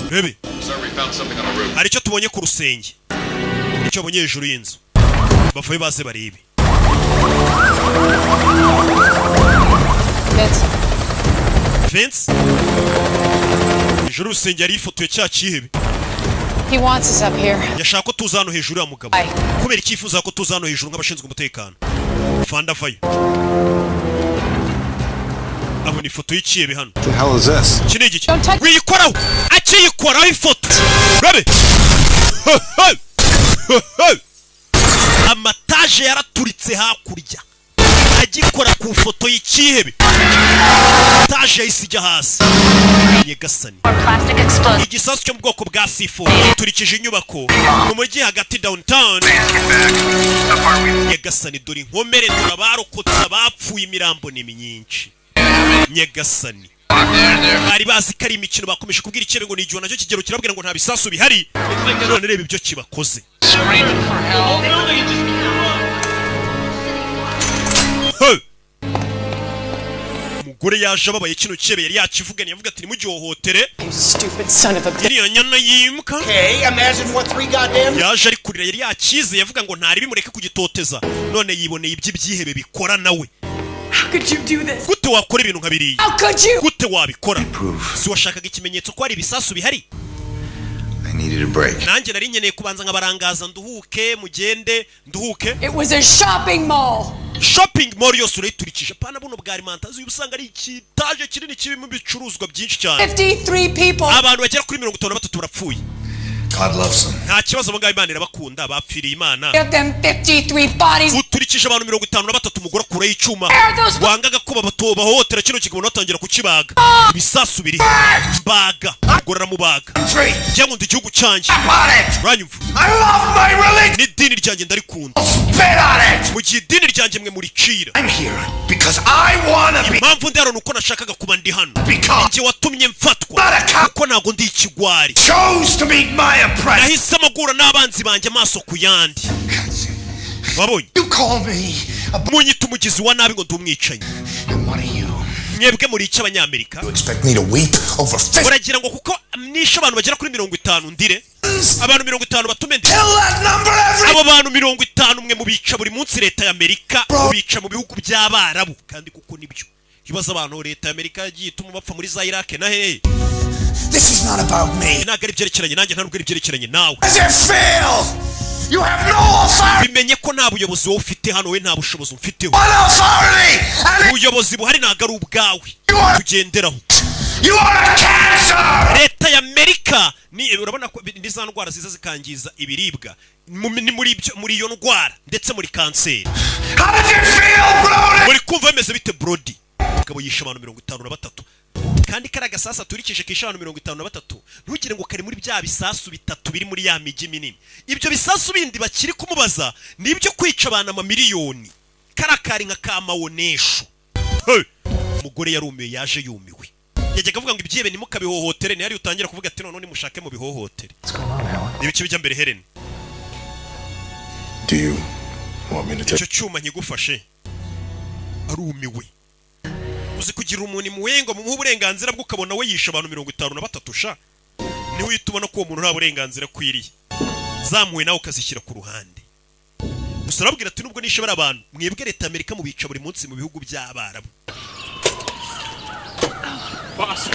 rebe. Sir, we found something on the roof. Hari icyo tubonye ku rusenge, icyo babonye hejuru y'inzu, bavayo baze barebe. Vince, Vince, hejuru y'urusenge hari ifoto ya cya cyihebe. he wants us up here. Yashaka ko tuza hano hejuru ya mugabo. Aye. Kubera icyifuza ko tuza hano hejuru nk'abashinzwe umutekano. Fanda avayo abona ifoto y'icyihebe hano. What the hell is this? Iki ni igiki? Wiyikoraho! Akiyikoraho ifoto rabe, amataje yaraturitse hakurya. Agikora ku foto y'ikihebe, etaje yahise ijya hasi. Nyagasani! Igisasu cyo mu bwoko bwa C4 turikije inyubako mu mujyi hagati, downtown. Nyagasani, dore inkomere, dore abarokotse, abapfuye, imirambo ni myinshi. Nyagasani, bari bazi ko ari imikino. Bakomeje kubwira ikirere ngo ni igihe nacyo kigero kirabwira ngo nta bisasu bihari. None reba ibyo kibakoze. Hey! Umugore yaje ababaye. Kino cyebe yari yakivuganiye, avuga ati: "Nimugihohotere." Iriya nyana yimbwa yaje ari kurira. Yari yakize, yavuga ngo ntari bimureke kugitoteza, none yiboneye iby'ibyihebe bikora nawe. How could you do this? Gute wakora ibintu nka biriya? How could you? Gute wabikora? Si washakaga ikimenyetso ko hari ibisasu bihari? I needed a break. Nanjye nari nkeneye kubanza nkabarangaza, nduhuke, mugende nduhuke. It was a shopping mall. Shopping mall yose urayiturikije, pana buno bwa alimentation, usanga ari ikitaje kinini kirimo ibicuruzwa byinshi cyane. 53 people. Abantu bagera kuri 53 barapfuye. God loves them. Nta kibazo, abo ngabo Imana irabakunda, bapfiriye Imana. Give them 53 bodies. Uturikije abantu 53. Umugore akuraho icyuma, wangaga ko bahohotera kino kigabo, batangira kukibaga. Ibisasu biri mbaga, umugore aramubaga. Njya nkunda igihugu cyanjye, uranyumva? N'idini ryanjye ndarikunda. Mu gihe idini ryanjye mwe muricira, impamvu ndi hano ni uko nashakaga kuba ndi hano. Njye watumye mfatwa, kuko ntabwo ndi ikigwari. Nahisemo guhura n'abanzi banjye amaso ku yandi. Wabonye munyita umugizi wa nabi, ngo ndi umwicanyi. Mwebwe muri iki, Abanyamerika? Expect me to weep over 50? Uragira ngo kuko nishe abantu bagera kuri 50 ndire? Abantu 50 batume ndire? Abo bantu 50 mwe mubica buri munsi. Leta ya Amerika mubica mu bihugu by'Abarabu, kandi kuko nibyo ibibazo abantu leta ya Amerika yagiye ituma bapfa muri za Iraq na hehe. This is not about me. Ntabwo ari ibyerekeranye nanjye, ntabwo ari ibyerekeranye nawe. Does it feel? You have no authority. Bimenye ko nta buyobozi wowe ufite hano, we nta bushobozi umfiteho. What authority? And Ubuyobozi buhari ntabwo ari ubwawe tugenderaho. you are a cancer. Leta ya Amerika ni, urabona ko ni za ndwara ziza zikangiza ibiribwa. Ni muri ibyo, muri iyo ndwara ndetse muri kanseri. How does it feel, Brody? Muri kumva bimeze bite, Brody? Umugabo yishe abantu 53, kandi kariya gasasu aturikije kishe abantu 53, ntugire ngo kari muri bya bisasu bitatu biri muri ya mijyi minini. Ibyo bisasu bindi bakiri kumubaza ni ibyo kwica abantu amamiliyoni. Kariya kari nka kamawonesho. Hey! Umugore yarumiwe, yaje yumiwe. Yajyaga avuga ngo ibyihebe ntimukabihohotere, ntihari utangira kuvuga ati: "Noneho nimushake mu bihohotere." Ni ibiki bijya mbere, Helen? Do you want me to take Icyo cyuma nkigufashe? Arumiwe. Uzi kugira umuntu impuhwe ngo mumuhe uburenganzira bwe, ukabona we yishe abantu 53 sha, niwe uhita ubona ko uwo muntu nta burenganzira akwiriye. Zamuwe nawe ukazishyira ku ruhande gusa. Arabwira ati: "Nubwo nishe bari abantu, mwebwe leta ya Amerika mubica buri munsi mu bihugu by'Abarabu." Boss,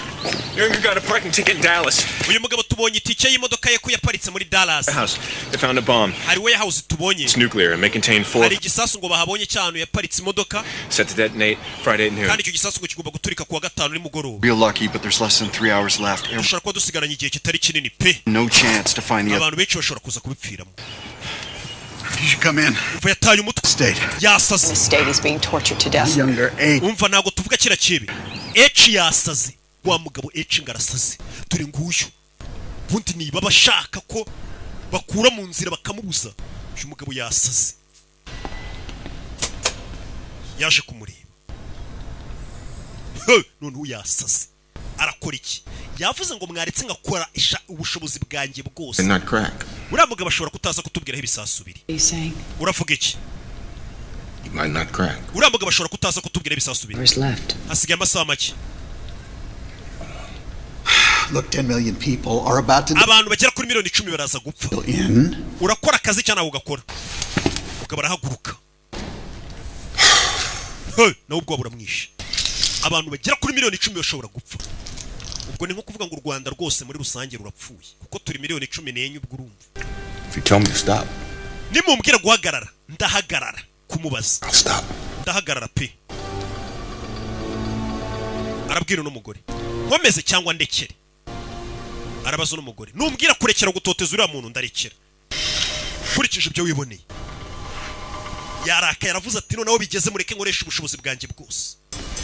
Younger got a parking ticket in Dallas. Uyu mugabo tubonye itike y'imodoka ye ko yaparitse muri Dallas. House. They found a bomb. Hari warehouse tubonye. It's nuclear and may contain four Hari igisasu ngo bahabonye cy'ahantu yaparitse imodoka. set to detonate Friday at noon. Kandi icyo gisasu ngo kigomba guturika kuwa gatanu nimugoroba. Real lucky, but there's less than 3 hours left. Dushobora kuba dusigaranye igihe kitari kinini pe. No chance to find the other. Abantu benshi bashobora kuza kubipfiramo. You should come in. Umva, yataye umutwe. State. Yasaze. The state is being tortured to death. Younger eight. Umva, ntabwo tuvuga kiriya kibi. H yasaze, wa mugabo H ngo arasaze. Dore nguyu. Ubundi niba bashaka ko bakura mu nzira bakamubuza, uyu mugabo yasaze, yaje kumureba. He, noneho yasaze, arakora iki? Yavuze ngo mwaretse ngakora ubushobozi bwanjye bwose. And not crack. Uriya mugabo ashobora kutaza kutubwira aho ibisasu biri. What are you saying? Uravuga iki? You might not crack. Uriya mugabo ashobora kutaza kutubwira aho ibisasu biri. Hours left. Hasigaye amasaha make. Look, 10 million people are about to Abantu bagera kuri miliyoni 10 baraza gupfa. in. Urakora akazi cyangwa ntabwo ugakora? Mugabo arahaguruka. Hey, nawe ubwoba buramwishe. Abantu bagera kuri miliyoni 10 bashobora gupfa. Ubwo ni nko kuvuga ngo u Rwanda rwose muri rusange rurapfuye, kuko turi miliyoni 14, ubwo urumva. If you tell me to stop, Nimumbwira guhagarara, ndahagarara kumubaza. I'll stop. Ndahagarara pe. Arabwira uno mugore: "Nkomeze cyangwa ndekere?" Arabaza uno mugore: "Numbwira kurekera gutoteza uriya muntu, ndarekera, nkurikije ibyo wiboneye." Yarakaye, aravuze ati: "Noneho bigeze, mureke nkoresha ubushobozi bwanjye bwose."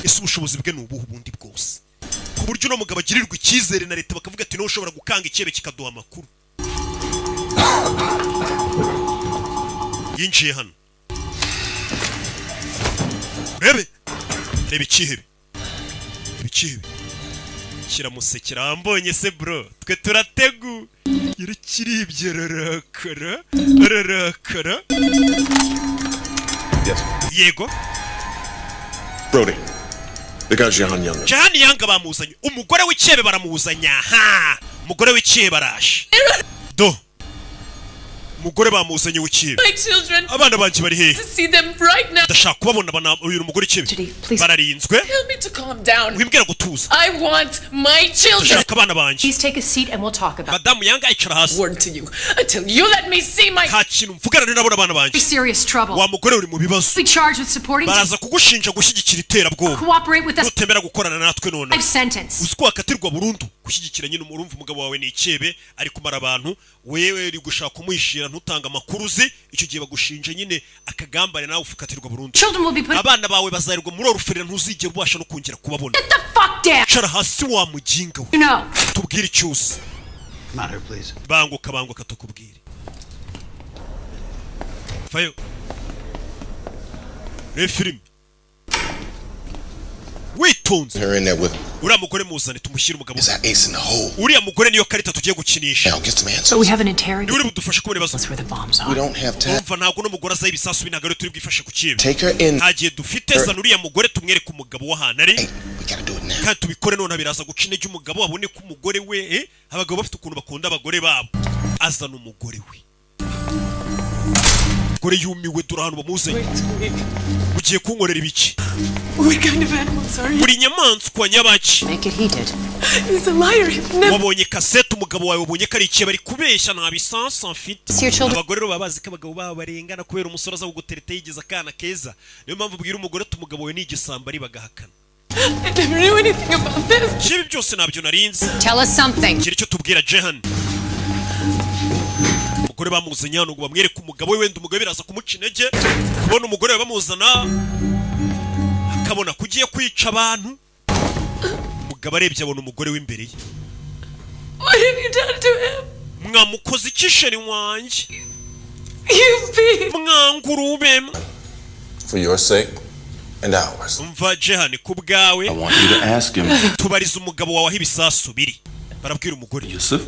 Ese ubushobozi bwe ni ubuhe ubundi bwose, ku buryo uno mugabo agirirwa icyizere na leta, bakavuga ati: "Niwe ushobora gukanga icyebe kikaduha amakuru"? Yinjiye hano, urebe, reba ikihebe, reba ikihebe kiramusekera. Wambonye se bro? Twe turategu. Yarakiribye, ararakara, ararakara. Yes. Yego. Brody. They got Jehan Younger. Jahani Yanga bamuzanye, umugore w'icyebe baramuzanye. Ha, umugore w'icyebe araje. Do umugore bamuzanye w'icyebe. My children. Abana banjye bari hehe? To see them right now. Ndashaka kubabona. Bana, uyu mugore w'icyebe bararinzwe. Tell me to calm down. Wimbwira gutuza. I want my children. Ndashaka abana banjye. Please take a seat and we'll talk about Madamu Yanga, icara hasi. Word to you until you let me see my. Nta kintu mvugana nabona abana banjye. Serious trouble. Wa mugore, uri mu bibazo. Be charged with supporting Baraza kugushinja gushyigikira iterabwoba cooperate with us nutemera gukorana natwe none. life sentence. Uzi ko wakatirwa burundu gushyigikira nyine? Urumva, umugabo wawe ni icyebe, ari kumara abantu, wewe uri gushaka kumuhishira, ntutanga amakuru uzi. Icyo gihe bagushinja nyine akagambane, nawe ukatirwa burundu. Children will be put Abana bawe bazarirwa muri orphelinat, ntuzigera ubasha no kongera kubabona. the fuck down. Cara hasi wa muginga we. You know. Tubwire icyo uzi. Come out here, please. Banguka, banguka tukubwire. Fayo reba filime witonze. Her in there with Uriya mugore muzane, tumushyire umugabo. is our ace in the hole. Uriya mugore niyo karita tugiye gukinisha. Now get some answers. But we have an interrogation. Niwe uri budufashe kubona ibibazo. Where the bombs We are. don't have time. Umva, ntabwo uno mugore azaho ibisasu bi, ntabwo ariyo turi bwifashe ku kibe. Take her in. Nta gihe dufite. Zana uriya mugore tumwereke umugabo w'ahantu ari. Hey, we gotta do it now. Kandi tubikore none, biraza guca intege umugabo, abone ko umugore we, abagabo bafite ukuntu bakunda abagore babo. Azana umugore we, umugore yumiwe. Dore ahantu bamuzanye. Ugiye kunkorera ibiki? What kind of animals are you? Buri nyamaswa nyabaki? Make it heated. He's a liar. He's never. Wabonye kasete, umugabo wawe wabonye ko ari ikihe, bari kubeshya, nta bisansi mfite. See your children. Abagore rero baba bazi ko abagabo babo barengana, kubera umusore aza kugutereta yigize akana keza. Niyo mpamvu ubwira umugore ati: "Umugabo wawe ni igisambo," ari bagahakana. I never knew anything about this. Ibi byose ntabyo narinzi. Tell us something. Gira icyo tubwira, Jehan. Umugore bamuzanye hano ngo bamwereke umugabo we. Wenda umugabo biraza kumuca intege kubona umugore we bamuzana, akabona ko ugiye kwica abantu. Umugabo arebye abona umugore w'imbere ye. What have you done to him? Mwamukoze iki chéri wanjye? You beast. Mwangurube. For your sake and ours. Umva Jehan, ku bwawe. I want you to ask him. Tubariza umugabo wawe aho ibisasu biri. Barabwira umugore. Yusuf,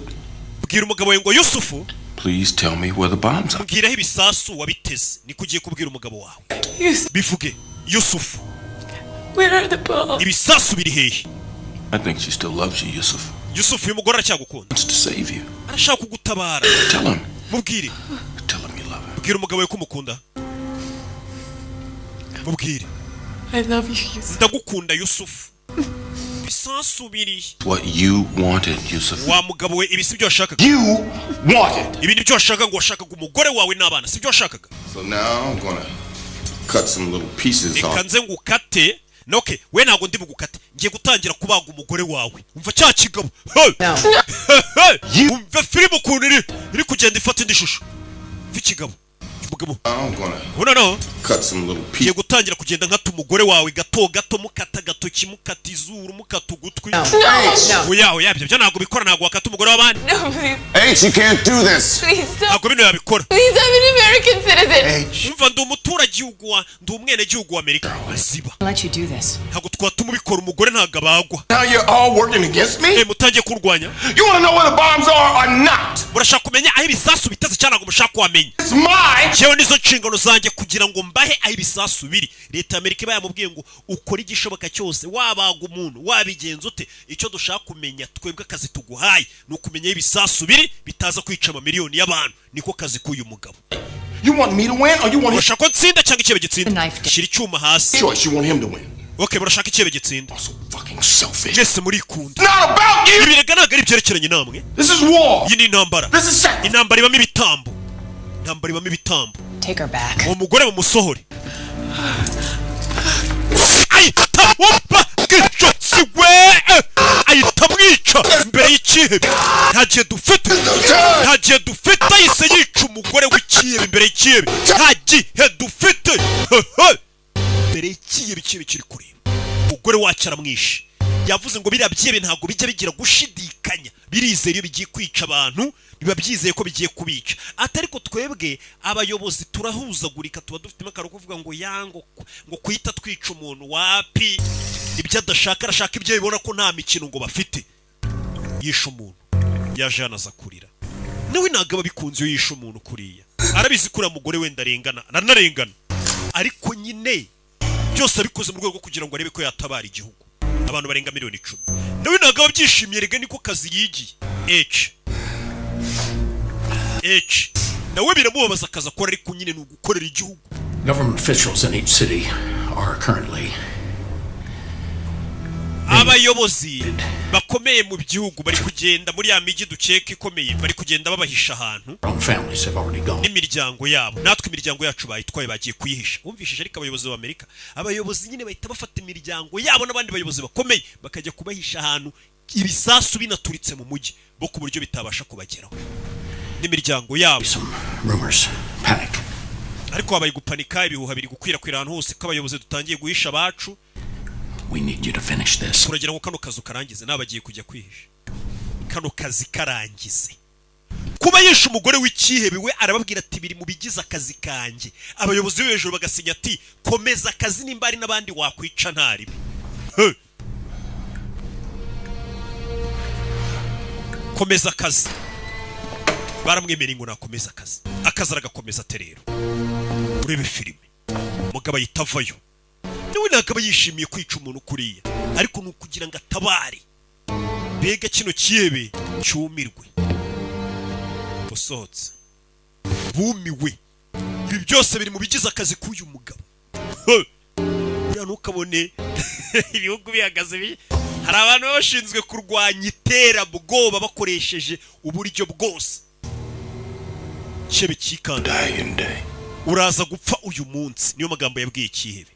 Bwira umugabo wawe ngo: "Yusufu, please tell me where the bombs are. mbwira aho ibisasu wabiteze." Niko ugiye kubwira umugabo wawe. Yusuf, Bivuge, Yusufu. where are the bombs? Ibisasu biri hehe? I think she still loves you, Yusuf. Yusufu, uyu mugore aracyagukunda. Wants to save you. Arashaka kugutabara. Tell him. Mubwire. Tell him you love him. Bwira umugabo wawe ko umukunda, mubwire. I love you, Yusuf. Ndagukunda, Yusufu. Ibisasu biri What you wanted, Yusuf. Wa mugabo we, ibi si byo washakaga. You wanted. Ibi ni byo washakaga, ngo washakaga umugore wawe n'abana, si byo washakaga? So now I'm gonna cut some little pieces Reka off. nze ngukate. Okay, we ntabwo ndi bugukate, ngiye gutangira kubaga umugore wawe. Umva cya kigabo. Hey! Hey! Umva filime ukuntu iri kugenda ifata indi shusho. Umva ikigabo, umugabo. I'm gonna Ubona no cut some little ngiye pieces. gutangira kugenda nkata umugore wawe gato gato, mukata agatoki, mukata izuru, mukata ugutwi. No. Oya, oya, ibyo byo ntabwo bikora, ntabwo wakata umugore w'abandi. No, please. H, you can't do this. Please stop. Ntabwo bino yabikora. Please, I'm an American citizen. Umva, ndi umuturage wa, ndi umwenegihugu wa Amerika. Ziba. Let you do this. Ntabwo twatuma ubikora, umugore ntabwo abagwa. Now you're all working against me? Eh, mutangiye kurwanya. You wanna know where the bombs are or not? Murashaka kumenya aho ibisasu biteze cyangwa ntabwo mushaka kuhamenya? It's mine. Njyewe nizo nshingano zanjye kugira ngo mbahe aho ibisasu biri. Leta ya Amerika iba yamubwiye ngo ukore igishoboka cyose, wabaga umuntu, wabigenza ute, icyo dushaka kumenya twebwe, akazi tuguhaye ni ukumenya aho ibisasu biri bitaza kwica amamiliyoni y'abantu. Niko kazi k'uyu mugabo. You want me to win or you want him? Urashaka ko nsinda cyangwa icyebe gitsinda? Shyira icyuma hasi. Choice, you want him to win. Okay, murashaka icyebe gitsinda. Fucking selfish. Mwese murikunda. Not about you. Ibi rega ntabwo ari ibyerekeranye namwe. This is war. Iyi ni intambara. This is sacrifice. Intambara ibamo ibitambo, intambara ibamo ibitambo. Take her back. Uwo mugore mumusohore. Ahita wumva bw'ijosi we, ahita amwica. Aramwica imbere y'ikihebe. Nta gihe dufite, nta gihe dufite. Ahise yica umugore w'ikihebe imbere y'ikihebe. Nta gihe dufite imbere y'ikihebe. Ikihebe kiri kureba umugore wacu aramwishe. Yavuze ngo biriya byihebe ntabwo bijya bigira gushidikanya, birizera iyo bigiye kwica abantu biba byizeye ko bigiye kubica. Ati ariko twebwe abayobozi turahuzagurika, tuba dufitemo akantu ko kuvuga ngo yango ngo kuhita twica umuntu wapi, ibyo adashaka arashaka ibyo bibona ko nta mikino ngo bafite. Yishe umuntu yaje hano aza kurira, nawe ntabwo aba abikunze iyo yishe umuntu kuriya, arabizi ko uriya mugore wenda arengana, aranarengana, ariko nyine byose abikoze mu rwego rwo kugira ngo arebe ko yatabara igihugu, abantu barenga 10,000,000. Nawe ntabwo aba abyishimiye, rega niko kazi yigiye. H H nawe biramubabaza akazi akora, ariko nyine ni ugukorera igihugu. Government officials in each city are currently Abayobozi bakomeye mu gihugu bari kugenda muri ya mijyi dukeka ikomeye, bari kugenda babahisha ahantu. Our own families have already gone. N'imiryango yabo, natwe imiryango yacu bayitwaye, bagiye kuyihisha. Wumvishije ariko abayobozi b'Amerika, abayobozi nyine bahita bafata imiryango yabo n'abandi bayobozi bakomeye bakajya kubahisha ahantu ibisasu binaturitse mu mujyi, bo ku buryo bitabasha kubageraho n'imiryango yabo. Rumors, panic. Ariko habaye gupanika, ibihuha biri gukwirakwira ahantu hose ko abayobozi dutangiye guhisha abacu. We need you to finish this. Turagira ngo kano kazu karangize, nabagiye kujya kwihisha kano kazi karangize. Kuba yishe umugore w'ikihebe we arababwira ati biri mu bigize akazi kanjye. Abayobozi bo hejuru bagasinya ati komeza akazi nimba ari n'abandi wakwica ntaribe. Komeza akazi, baramwemereye ngo nakomeza akazi, akazi aragakomeza ate rero. Urebe filime umugabo ahita avayo, nawe ntabwo aba yishimiye kwica umuntu kuriya, ariko ni ukugira ngo atabare mbega kino kihebe cyumirwe. Usohotse bumiwe, ibi byose biri mu bigize akazi k'uyu mugabo. Buriya ntukabone ibihugu bihagaze hari abantu baba bashinzwe kurwanya iterabwoba bakoresheje uburyo bwose. Ikihebe cyikanda, uraza gupfa uyu munsi, niyo magambo yabwiye ikihebe.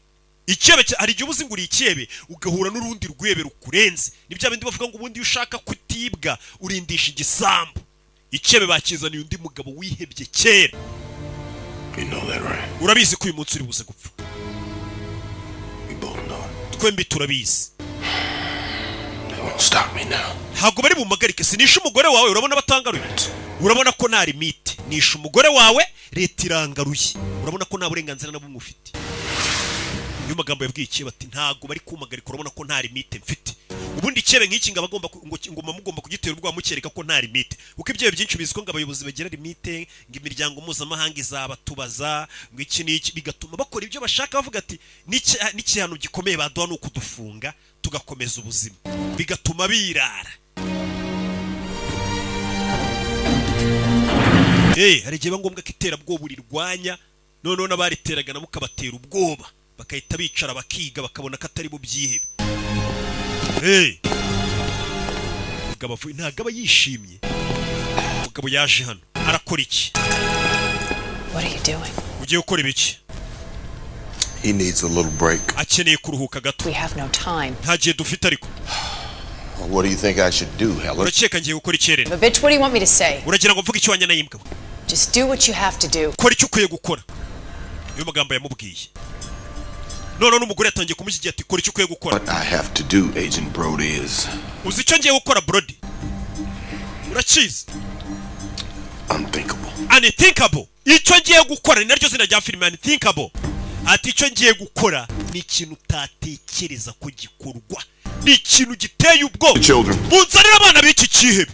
Ikihebe hari igihe uba uzi ngo uri ikihebe ugahura n'urundi rwebe rukurenze. Ni bya bindi bavuga ngo ubundi iyo ushaka kutibwa urindisha igisambu. Ikihebe bakizaniye undi mugabo wihebye kera. You know that, right? Urabizi ko uyu munsi uri buze gupfa. We both know it. Twembi turabizi. They won't stop me now. Ntabwo bari bumpagarike, sinishe umugore wawe, urabona batangaruye, urabona ko nta limite. Nishe umugore wawe, leta irangaruye, urabona ko nta burenganzira na bumwe ufite. Niyo magambo yabwiye ikihebe ati ntabwo bari kumpagarika, urabona ko nta limite mfite. Ubundi ikihebe nk'iki ngo abagomba ngo muba mugomba kugitera ubwoba mukereka ko nta limite, kuko ibyo byinshi bizwi ngo abayobozi bagira limite, ngo imiryango mpuzamahanga izabatubaza ngo iki n'iki, bigatuma bakora ibyo bashaka, bavuga ati n'ikihano gikomeye baduha ni ukudufunga tugakomeza ubuzima, bigatuma birara. Hari igihe biba ngombwa ko iterabwoba urirwanya, noneho n'abariteraga nabo ukabatera ubwoba, bagahita bicara bakiga, bakabona ko atari bo byihebe. Umugabo avuye ntabwo aba yishimye. Umugabo yaje hano arakora iki? What are you doing? Ugiye gukora ibiki? He needs a little break. Akeneye kuruhuka gato. We have no time. Nta gihe dufite ariko. What do you think I should do, Helen? Urakeka ngiye gukora icyerere? But bitch, what do you want me to say? Uragira ngo mvuge icyo wanya nayimbwa? Just do what you have to do. Kora icyo ukwiye gukora, niyo magambo yamubwiye. Noneho n'umugore yatangiye kumushyigikira ati kora icyo ukwiye gukora. What I have to do, Agent Brody, is Uzi icyo ngiye gukora, Brody? Urakizi? unthinkable. Unthinkable. Icyo ngiye gukora ni naryo zina rya filime, Unthinkable. Ati icyo ngiye gukora ni ikintu utatekereza ko gikorwa, ni ikintu giteye ubwoba. Children. Munzanire abana b'iki kihebe.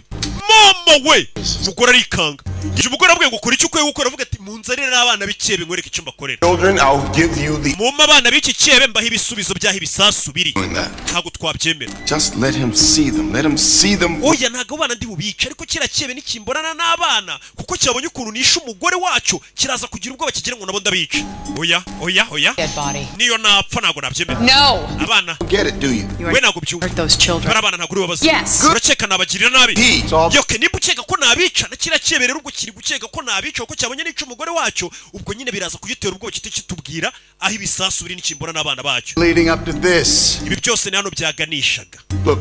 Mama we, umugore arikanga. Igihe umugore avuga ngo kora icyo ukwiye gukora, avuga ati munzanire n'abana b'ikihebe nkwereke icyo mbakorera. Children, I'll give you the. Mumpe abana b'iki kihebe mbahe ibisubizo by'aho ibisasu biri. Doing that. Ntabwo twabyemera. Just let him see them. Let him see them. Oya, ntabwo abana ndi bubice, ariko kiriya kihebe nikimbonana n'abana, kuko cyabonye ukuntu nishe umugore wacyo, kiraza kugira ubwoba kigira ngo nabo ndabica. Oya, oya, oya. Dead body. Niyo napfa ntabwo nabyemera. No. Abana. Get it, do you? We ntabwo byumva. Hurt those children. Bari abana, ntabwo uri bubabaze. Yes. Urakeka nabagirira nabi? He. Yoke, nimba ukeka ko nabica na kiriya kihebe rero, ubwo kiri gukeka ko nabica kuko cyabonye nica umugore wacyo, ubwo nyine biraza kugitera ubwoba kiti kitubwira aho ibisasu biri nikimbona n'abana bacyo. Leading up to this. Ibi byose ni hano byaganishaga. Look,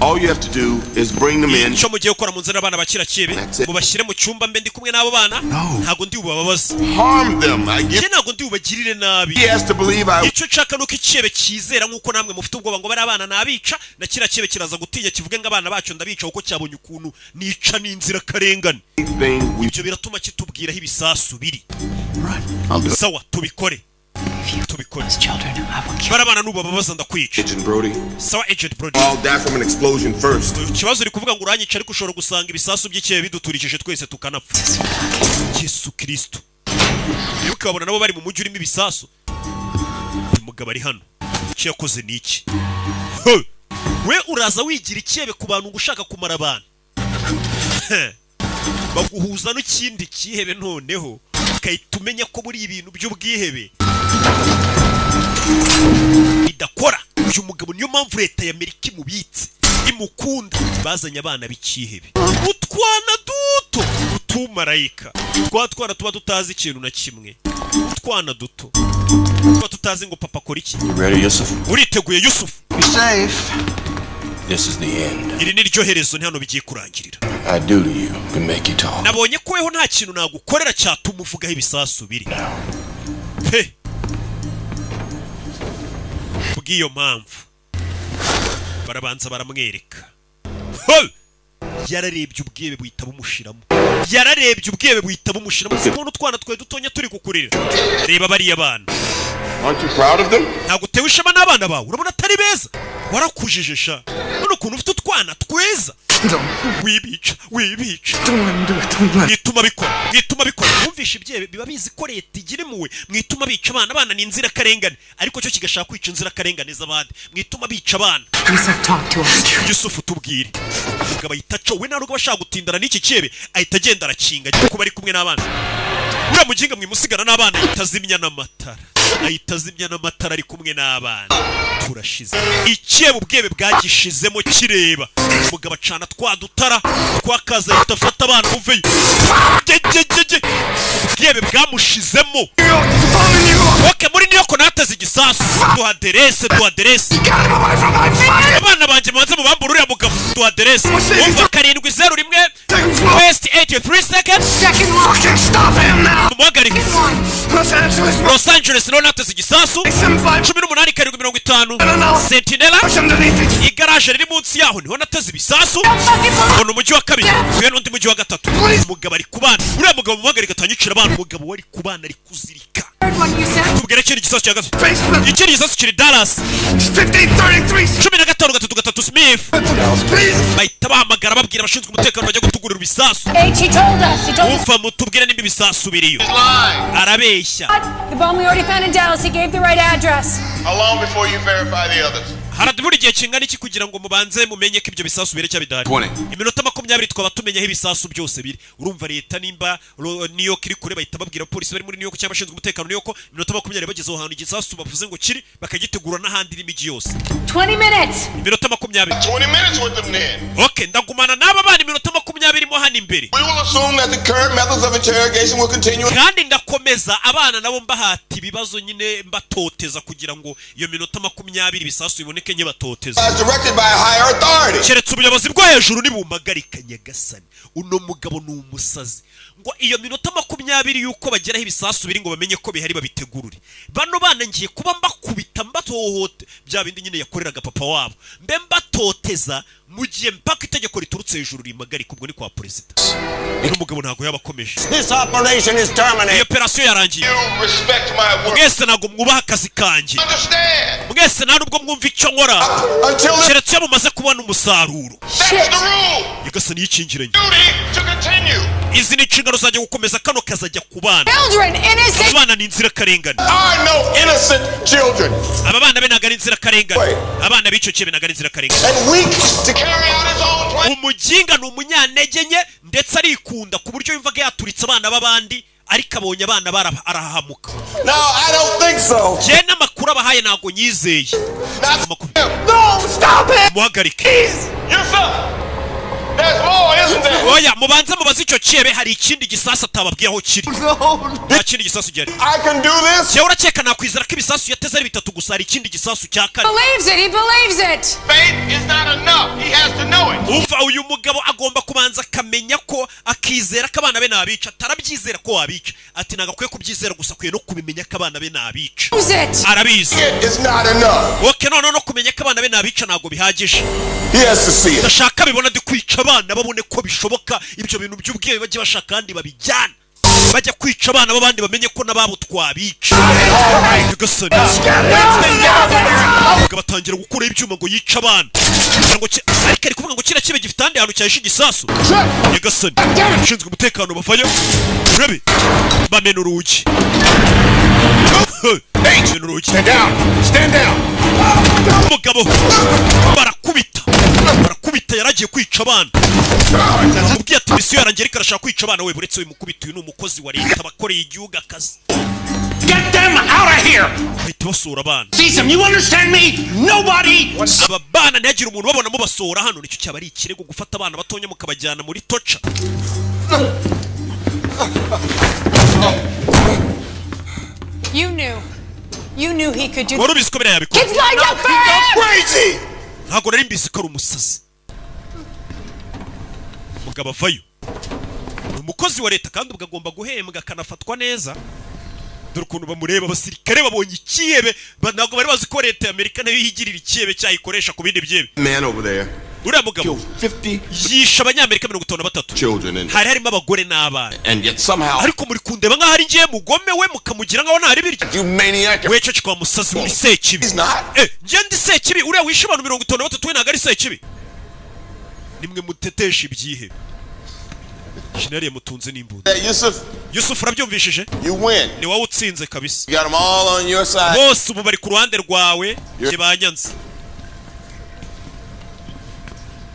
All you have to do is bring them in. Icyo mugiye gukora, munzanire abana bakira kibe, mubashyire mu cyumba, mbe ndi kumwe n'abo bana. Ntabwo ndi bubababaze. Harm them. I give. Njye ntabwo ndi bubagirire nabi. He has to believe I. Icyo nshaka nuko ikihebe cyizera, nk'uko namwe mufite ubwoba ngo bari abana nabica, na kiriya kihebe kiraza gutinya, kivuge ngo abana bacu ndabica kuko cyabonye ukuntu nica n'inzirakarengane. Thing we. Ibyo biratuma kitubwira aho ibisasu biri. I'll do it. Sawa, tubikore, tubikore. Bari abana nubababaza ndakwica. Agent Brody. Sawa, Agent Brody. All die from an explosion first. Ikibazo, uri kuvuga ngo uranyica, ariko ushobora gusanga ibisasu by'ikihebe biduturikije twese tukanapfa. Yesu Kristo! Wibuke babona nabo bari mu mujyi urimo ibisasu. Uyu mugabo ari hano, icyo yakoze ni iki? He! We uraza wigira ikihebe ku bantu ngo ushaka kumara abantu. He! Baguhuza n'ikindi kihebe, noneho ugahita umenya ko muri ibintu by'ubwihebe bidakora. Uyu mugabo niyo mpamvu leta ya Amerika imubitse, imukunda. Bazanye abana b'ikihebe, utwana duto, utumarayika, twa twana tuba tutazi ikintu na kimwe, utwana duto tuba tutazi ngo papa akora iki. You ready, Yusuf? Uriteguye, Yusufu? Be safe. This is the end. Iri ni ryo herezo, ni hano bigiye kurangirira. I do to you can make you talk. Nabonye ko weho nta kintu nagukorera cyatuma uvugaho ibisasu biri pe. Bw'iyo mpamvu barabanza baramwereka. Hey! Yararebye ubwebe buhita bumushiramo, yararebye ubwebe buhita bumushiramo. Si kubona utwana twe dutonya turi kukurira? Reba bariya bana. Aren't you proud of them? Ntabwo utewe ishema n'abana bawe? Urabona atari beza? Warakujije sha, none ukuntu ufite utwana twiza. Wibica, wibica, mwituma bikora, mwituma bikora. Mwumvishe, ibyebe biba bizi ko leta igira impuhwe. Mwituma bica abana, abana ni inzirakarengane, ariko cyo kigashaka kwica inzirakarengane z'abandi. Mwituma bica abana. Yusuf, talk to us. Yusufu, tubwire. Umugabo ahita aca, we ntabwo aba ashaka gutindana n'iki cyebe, ahita agenda arakinga, agiye kuba ari kumwe n'abana. Uriya muginga mwimusigana n'abana, ahita azimya n'amatara, ahita azimya n'amatara ari kumwe n'abana. Turashize. Ikebe ubwebe bwagishizemo kireba. Umugabo acana twa dutara twakaza, ahita afata abana, muveyo. Gegegege, ubwebe bwamushizemo. OK, muri New York nateze igisasu. Duha aderese, duha aderese. Abana banjye mubanze mubambure uriya mugabo. Duha aderese. Umva, 701 West 83 seconds. Mumuhagarike. Los Angeles niho nateze igisasu. 18750 Sentinela, igaraje riri munsi yaho niho nateze ibisasu. Mbona umujyi wa kabiri uyu n'undi mujyi wa gatatu. Umugabo ari kubana, uriya mugabo muhagarika atanyicira abana. Umugabo wari kubana ari kuzirika. Tubwire ikindi gisasu cya gatatu. Ikindi gisasu kiri Dallas, 1533 Smith. Bahita bahamagara, babwira abashinzwe umutekano bajya gutugurira ibisasu. H, he told us. He told us. Umva, mutubwire nimba ibisasu biriyo. Arabeshya. The bomb we already found in Dallas. He gave the right address. How long before you verify the others? Harabura igihe kingana iki kugira ngo mubanze mumenye ko ibyo bisasu biri cyangwa bidahari? 20. Iminota 20 twaba tumenya aho ibisasu byose biri. Urumva leta nimba New York iri kure, bahita babwira polisi bari muri New York cyangwa abashinzwe umutekano New York, iminota 20 bageze aho hantu igisasu bavuze ngo kiri, bakagitegura n'ahandi n'imijyi yose. 20 minutes. Iminota 20. 20 minutes with them then. OK, ndagumana n'aba bana iminota 20 mo hano imbere. We will assume that the current methods of interrogation will continue. Kandi ndakomeza abana nabo mbahata ibibazo nyine, mbatoteza kugira ngo iyo minota 20 ibisasu biboneke nyibatoteza. As directed by a higher authority. Keretse ubuyobozi bwo hejuru nibumpagarika. Nyagasani, uno mugabo ni umusazi. Ngo iyo minota 20 y'uko bageraho ibisasu biri ngo bamenye ko bihari, babitegurure. Bano bana ngiye kuba mbakubita, mbatohote, bya bindi nyine yakoreraga papa wabo, mbe mbatoteza mu gihe mpaka itegeko riturutse hejuru rimpagarika. Ubwo ni kwa perezida. Uno mugabo ntabwo yaba akomeje. This operation is terminated. Iyo operasiyo yarangiye. You respect my work. Mwese ntabwo mwubaha akazi kanjye. Understand? Mwese nta nubwo mwumva icyo nkora, Until keretse iyo mumaze kubona umusaruro. That's the rule. Nyagasani, yikingiranye. Duty to continue. Izi ni inshingano zanjye gukomeza kano kazajya ku bana. Children, innocent. Abana ni inzirakarengane. Are no innocent children Aba bana be ntabwo ari inzirakarengane, abana b'icyo kibe ntabwo ari inzirakarengane. And weak To carry out his own plan. Umuginga ni umunyantege nke, ndetse arikunda ku buryo yumvaga yaturitse abana b'abandi, ariko abonye abana arahahamuka. No, I don't think so. Njye n'amakuru abahaye ntabwo nyizeye. No, stop it! Muhagarike. Yusuf! There's more, isn't there? Oya, mubanze mubaze icyo cyebe, hari ikindi gisasu atababwiye aho kiri. Nta kindi gisasu gihari. I can do this. Jyewe urakeka nakwizera ko ibisasu yateze ari bitatu gusa? Hari ikindi gisasu cya kane. Believes it. He believes it. Faith is not enough. He has to know it. Umva, uyu mugabo agomba kubanza akamenya ko akizera ko abana be nabica. Atarabyizera ko wabica, ati ntabwo akwiye kubyizera gusa, akwiye no kubimenya ko abana be nabica. Knows it. Arabizi. It is not enough. Okay, none no kumenya ko abana be nabica ntabwo bihagije. He has to see it. Ndashaka bibona ndi kwica abana, babone ko bishoboka. Ibyo bintu by'ubwiye bajye bashaka kandi babijyana, bajya kwica abana b'abandi, bamenye ko n'ababo twabica. Nyagasani! Umugabo atangira gukuraho ibyuma ngo yice abana kugira ngo ariko ari kuvuga ngo kiriya kibe gifite ahandi hantu cyahishe igisasu. Nyagasani! Ushinzwe umutekano bavayo, urabe bamena urugi, bamena urugi. Stand down! Stand down! Umugabo barakubita, barakubita. Yaragiye kwica abana, amubwiye ati misiyo yarangiye, ariko arashaka kwica abana. We buretse uyu mukubita, uyu ni umukozi wa leta, abakoreye igihugu akazi. Get them out of here! Bahita basura abana. Seize them, you understand me? Nobody! Aba bana ntihagire umuntu ubabona mubasohora hano. Nicyo cyaba ari ikirego, gufata abana batonya mukabajyana muri torture. You knew. You knew he could do. Wari ubizi ko biriya yabikora. Kids lined up for him. Crazy. Ntabwo nari mbizi ko ari umusazi. Mugabo avayo, ni umukozi wa leta kandi ubwo agomba guhembwa akanafatwa neza. Dore ukuntu bamureba abasirikare babonye ikihebe. Ntabwo bari bazi ko leta ya Amerika nayo yigirira ikihebe cyayikoresha ku bindi byebe. Man over there Uriya mugabo killed 50 yishe Abanyamerika 53 children and, hari harimo abagore n'abana. and yet somehow Ariko muri kundeba nk'aho ari ngiye mugome, we mukamugira nk'aho ntari biryo. you maniac. We cece kwa musazi, uri sekibi. He's not. Eh, njye ndi sekibi? Uriya wishe abantu 53 we ntabwo ari sekibi? Nimwe mutetesha ibyihebe. Jenerali mutunze n'imbunda. Hey, Yusuf, Yusuf, urabyumvishije? you win. Ni wowe utsinze kabisa. You got them all on your side. Bose ubu bari ku ruhande rwawe, njye banyanze.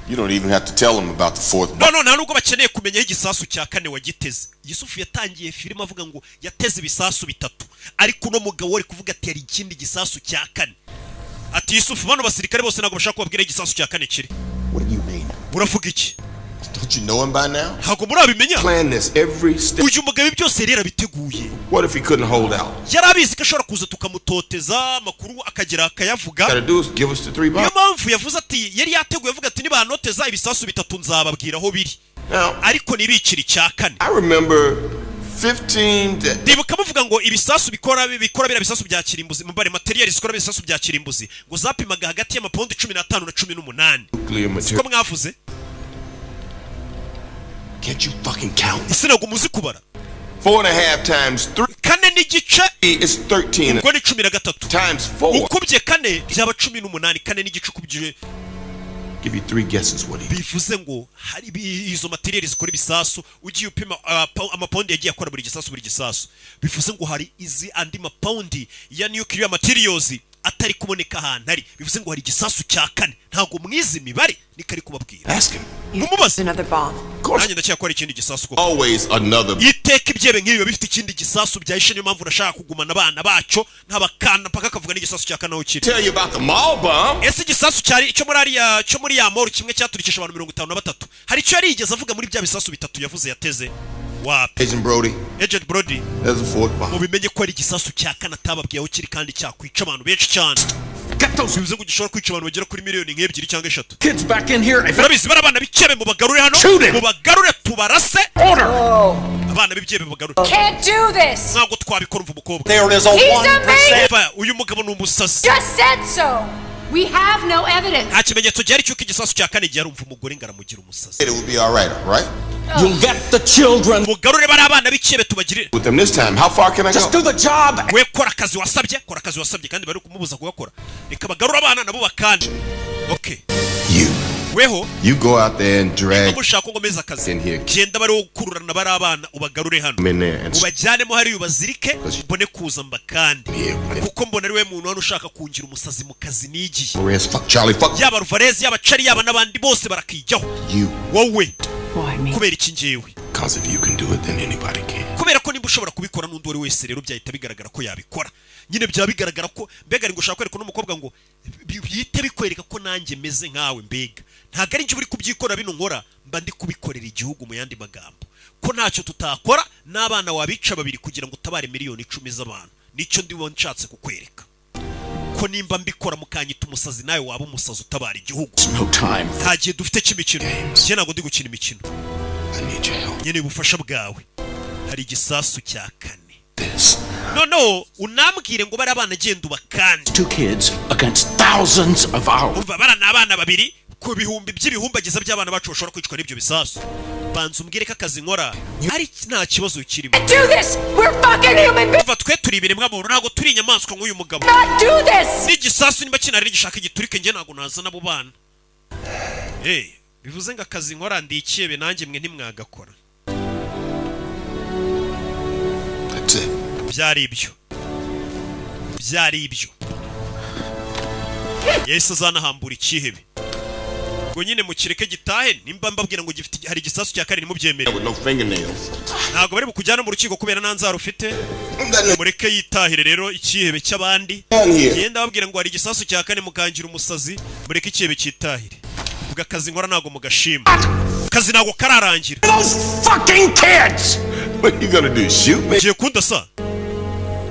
You don't even have to tell them about the fourth No, no, nta nubwo bakeneye kumenya aho igisasu cya kane wagiteze. Yusufu yatangiye filime avuga ngo yateze ibisasu bitatu, ariko uno mugabo wari kuvuga ati hari ikindi gisasu cya kane. Ati Yusufu, bano basirikare bose ntabwo bashaka kubabwira aho igisasu cya kane kiri. What do you mean? Uravuga iki? Don't you know him by now? Ntabwo murabimenya? Plan this every step. Uyu mugabo ibi byose yari yarabiteguye. What if he couldn't hold out? Yari abizi ko ashobora kuza tukamutoteza, amakuru akagera akayavuga. Gotta do is give us the three Niyo bombs. mpamvu yavuze ati yari yateguye avuga ati nibanoteza ibisasu bitatu nzababwira aho biri, Now, ariko nibikira icya kane. I remember 15 to Ndibuka muvuga ngo ibisasu bikora biriya bisasu bya kirimbuzi, mubare material zikora ibisasu bya kirimbuzi ngo zapimaga hagati y'amapawundi 15 na 18. nuclear Siko material. mwavuze? Can't you fucking count? Ese ntabwo muzi kubara? 4.5 times 3 4.5 is 13. Ubwo ni 13. Times 4. Ukubye kane byaba 18, 4.5 ukubye. Give you three guesses what he Bivuze ngo hari izo material zikora ibisasu, ugiye upima amapawundi yagiye akora buri gisasu, buri gisasu, bivuze ngo hari izi andi mapawundi ya nuclear materials atari kuboneka ahantu ari. Bivuze ngo hari igisasu cya kane. Ntabwo mwizi imibare, niko ari kubabwira. Ask him. Mumubaze. Another bomb. Nanjye ndakeka ko hari ikindi gisasu koko. Always another. Iteka ibyebe nk'ibi biba bifite ikindi gisasu byahishe. Niyo mpamvu nashaka kugumana abana bacyo nk'abakana mpaka akavuga n'igisasu cya kane aho kiri. Tell you about the mall bomb. Ese igisasu cyari icyo muri ariya, cyo muri ya mall, kimwe cyaturikisha abantu 53, hari icyo yari yigeze avuga muri bya bisasu bitatu yavuze yateze? Wapi. Agent Brody, Agent Brody, there's a fourth bomb. Mubimenye ko ari igisasu cya kane atababwiye aho kiri kandi cyakwica abantu benshi cyane. Bivuze ngo gishobora kwica abantu bagera kuri miliyoni nk'ebyiri cyangwa eshatu. Kids back in here. If Urabizi, bari abana b'icyebe, mubagarure hano. Shoot him. Mubagarure tubarase. Order! Abana b'ibyebe mubagarure. Can't do this. Ntabwo twabikora. Umva umukobwa. There is a He's 1% amazing. Umva, uyu mugabo ni umusazi. Just said so. We have no evidence. Nta kimenyetso gihari cy'uko igisasu cya kane gihari. Umva umugore ngo aramugira umusazi. It will be all right, all right? You'll get the children. Mugarure bari abana b'icyebe tubagirire. With them this time, how far can I Just go? do the job. We kora akazi wasabye, kora akazi wasabye. Kandi bari kumubuza kugakora. Reka bagarure abana nabo bakande. Okay. You. Weho. You go out there and drag Mushaka ko ngomeza akazi, in here. genda bari gukururana bari abana, ubagarure hano, them in there and ubajyanemo hariya ubazirike, mbone kuza mbakande, here. kuko mbona ari we muntu hano ushaka kungira umusazi mu kazi nigiye. Perez, fuck Charlie, fuck Yaba Ruvarezi, yaba Cari, yaba n'abandi bose barakijyaho. you. Wowe. Why me? Kubera iki njyewe? Because if you can do it, then anybody can. Kubera ko nimba ushobora kubikora, n'undi uwo ari wese rero byahita bigaragara ko yabikora. Nyine byaba bigaragara ko mbega ari gushaka kwereka n'umukobwa ngo bihite bikwereka ko nanjye meze nkawe. Mbega ntabwo ari njye uri kubyikora, bino nkora mba ndi kubikorera igihugu. Mu yandi magambo, ko ntacyo tutakora n'abana wabica babiri kugira ngo utabare miliyoni 10 z'abantu. Nicyo ndibo nshatse kukwereka, ko nimba mbikora mukanyita umusazi, nawe waba umusazi utabara igihugu. No time. Nta gihe dufite cy'imikino. Njye ntabwo ndi gukina imikino, nkeneye ubufasha bwawe. Hari igisasu cya kane. Noneho unambwire ngo bari abana, genda ubakande. Two kids against thousands of ours. Umva, bara ni abana babiri ku bihumbi by'ibihumbagiza by'abana bacu bashobora kwicwa n'ibyo bisasu. Banza umbwire ko akazi nkora ari nta kibazo kirimo. Do this! We're fucking human beings! Umva, twe turi ibiremwa muntu, ntabwo turi inyamaswa nk'uyu mugabo. Not do this! N'igisasu niba kinari gishaka giturike, njye ntabwo nazana abo bana. Eh, bivuze ngo akazi nkora ndi ikebe, nanjye mwe ntimwagakora. That's it. Byari ibyo, byari ibyo. Yahise azanahambura ikihebe ngo nyine mukireke gitahe. Nimba mbabwira ngo gifite, hari igisasu cya kane, ntimubyemere. With no fingernails. Ntabwo bari bukujyana mu rukiko kubera nta nzara ufite. Mureke yitahire rero ikihebe cy'abandi. Genda babwira ngo hari igisasu cya kane, mukangira umusazi. Mureke ikihebe cyitahire. Ubwo akazi nkora ntabwo mugashima, akazi ntabwo kararangira. Those fucking kids! What you gonna do? Shoot me? Ugiye kundasa?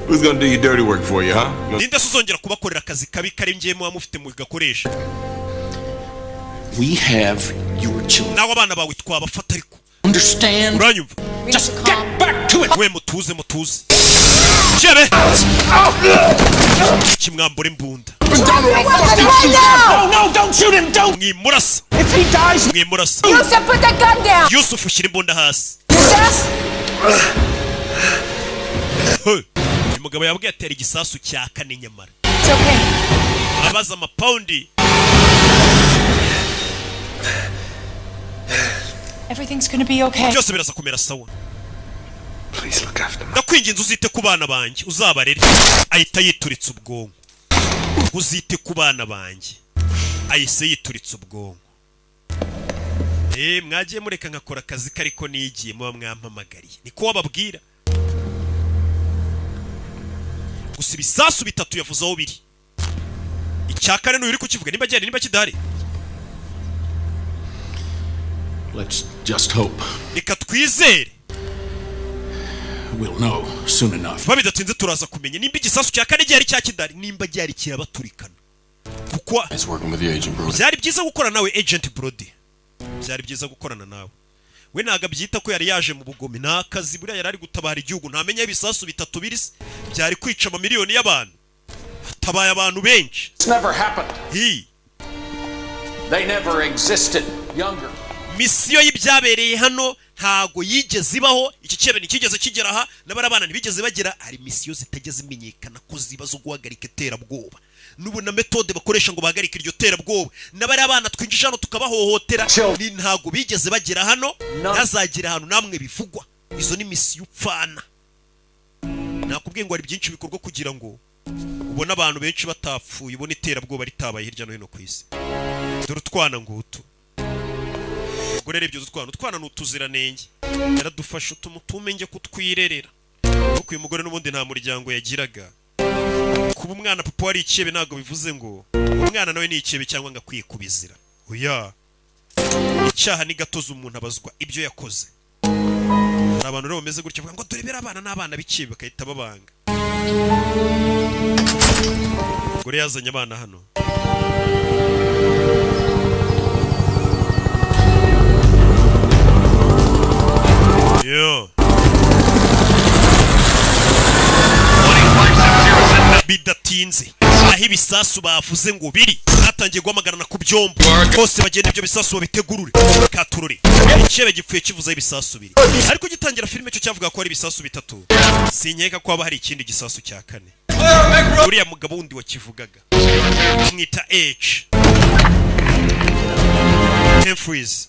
Who's gonna do your dirty work for you, huh? Ninde se uzongera kubakorera akazi kabi kari ngiye muba mufite mugakoresha? We have your children. Nawe abana bawe twabafata ariko. Understand? Uranyumva? Just get back to it! We, mutuze, mutuze. Jebe kimwambura imbunda. No, no, don't shoot him! Don't! Mwimurasa. If he dies, Mwimurasa. Yusuf, put that gun down! Yusuf, ushyira imbunda hasi. Yusuf! Hey, uyu mugabo yabwiye atera igisasu cya kane nyamara. It's okay. Abaza amapawundi. Everything's gonna be okay. Byose biraza kumera sawa. Please look after me. Ndakwinginze uzite ku bana banjye, uzabarere. Ahita yituritsa ubwonko. Uzite ku bana banjye, ahise yituritsa ubwonko. Eh, mwagiye mureka nkakora akazi kariko nigiye muba mwampamagariye. Niko wababwira. Gusa ibisasu bitatu yavuze aho biri, icya kane n'uyu uri kukivuga, nimba gihari, nimba kidahari. Let's just hope Reka twizere. we'll know soon enough. Vuba bidatinze turaza kumenya nimba igisasu cya kane gihari cya kidahari, nimba gihari kirabaturikana kuko. Nice working with you, Agent Brody. Byari byiza gukorana nawe, Agent Brody. Byari byiza gukorana nawe. We ntabwo abyita ko yari yaje mu bugome, nta kazi. Buriya yari ari gutabara igihugu, ntamenya ibisasu bitatu biri se byari kwica amamiliyoni y'abantu. Hatabaye abantu benshi. It's never happened. Hi. They never existed. Younger. Misiyo y'ibyabereye hano ntago yigeze ibaho. Iki cyebe ntikigeze kigera aha, n'abari abana ntibigeze bagera. Hari misiyo zitajya zimenyekana ko ziba zo guhagarika iterabwoba, n'ubu na méthode bakoresha ngo bahagarike iryo terabwoba. N'abari abana twinjije hano tukabahohotera, ni ntago bigeze bagera hano, ntazagera ahantu namwe bivugwa. Izo ni misiyo upfana. Nakubwiye ngo hari byinshi bikorwa kugira ngo ubone abantu benshi batapfuye, ubone iterabwoba ritabaye hirya no hino ku isi. Dore utwana ngutu. Ubwo rero ibyo utwana, utwana ni utuziranenge. Yaradufashe utuma njye kutwirerera, kuko uyu mugore n'ubundi nta muryango yagiraga. Kuba umwana papa wari ikebe ntabwo bivuze ngo umwana nawe ni ikebe cyangwa ngo akwiye kubizira. Oya, icyaha ni gatozi, umuntu abazwa ibyo yakoze. Hari abantu rero bameze gutya, bavuga ngo turebere abana n'abana b'ikebe, bagahita babanga. Umugore yazanye abana hano. Yo. Bidatinze, aho ibisasu bavuze ngo biri, batangiye guhamagarana ku byombo bose bagenda ibyo bisasu babitegurure katurure. Ikebe gipfuye kivuze aho ibisasu biri, ariko gitangira filime cyo cyavuga ko ari ibisasu bitatu. Sinkeka ko haba hari ikindi gisasu cya kane. Uriya mugabo wundi wakivugaga mwita H Humphreys.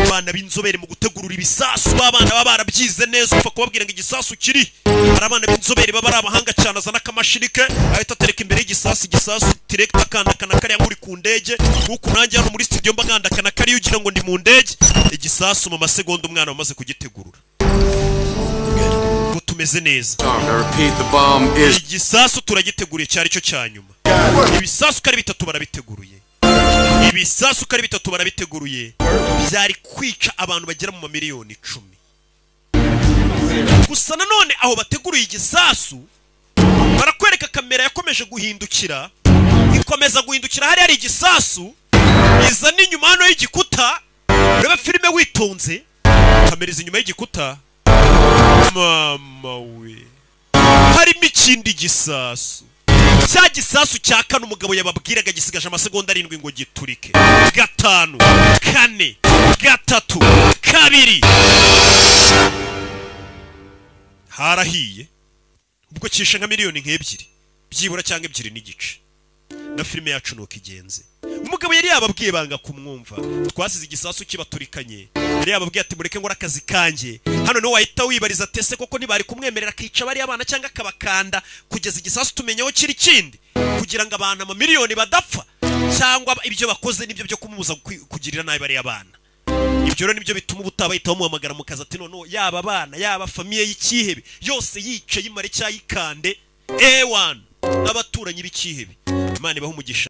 Abana b'inzobere mu gutegurura ibisasu, b'abana baba barabyize neza, upfa kubabwira ngo igisasu kiri. Hari abana b'inzobere baba ari abahanga cyane. Azana akamashini ke, ahita atereka imbere y'igisasu, igisasu direct akandakana kariya nk'uri ku ndege. Nk'uku nanjye hano muri studio mba nkandakana kariya ugira ngo ndi mu ndege. Igisasu mu masegonda umwana wamaze kugitegurura, ngo tumeze neza. I repeat, the bomb is. Igisasu turagiteguriye, cyari cyo cya nyuma. Ibisasu uko ari bitatu barabiteguruye, ibisasu uko ari bitatu barabiteguruye. Byari kwica abantu bagera mu mamiliyoni 10. Gusa nanone aho bateguruye igisasu, barakwereka kamera yakomeje guhindukira, ikomeza guhindukira, hari hari igisasu, iza n'inyuma hano y'igikuta. Urebe filime witonze, kamera iza inyuma y'igikuta. Mama we, harimo ikindi gisasu, cya gisasu cya kane umugabo yababwiraga. Gisigaje amasegonda 7 ngo giturike. 5, 4, 3, 2, harahiye. Ubwo kishe nka miliyoni nk'ebyiri byibura cyangwa 2.5. Na filime yacu nuko igenze. Umugabo yari yababwiye, banga kumwumva. Twasize igisasu kibaturikanye. Yari yababwiye ati: "Mureke ngora akazi kanjye hano." Niho wahita wibariza tese koko ntibari kumwemerera akica bariya bana cyangwa akabakanda kugeza igisasu tumenya aho kiri kindi, kugira ngo abantu amamiliyoni badapfa, cyangwa ibyo bakoze nibyo byo kumubuza kugirira nabi bariya bana. Ibyo rero nibyo bituma ubutaha bahita bamuhamagara mu kazi, ati: "Noneho yaba abana, yaba famille y'ikihebe yose yicaye, imare cyayikande ewana n'abaturanyi b'ikihebe." Imana ibahe umugisha.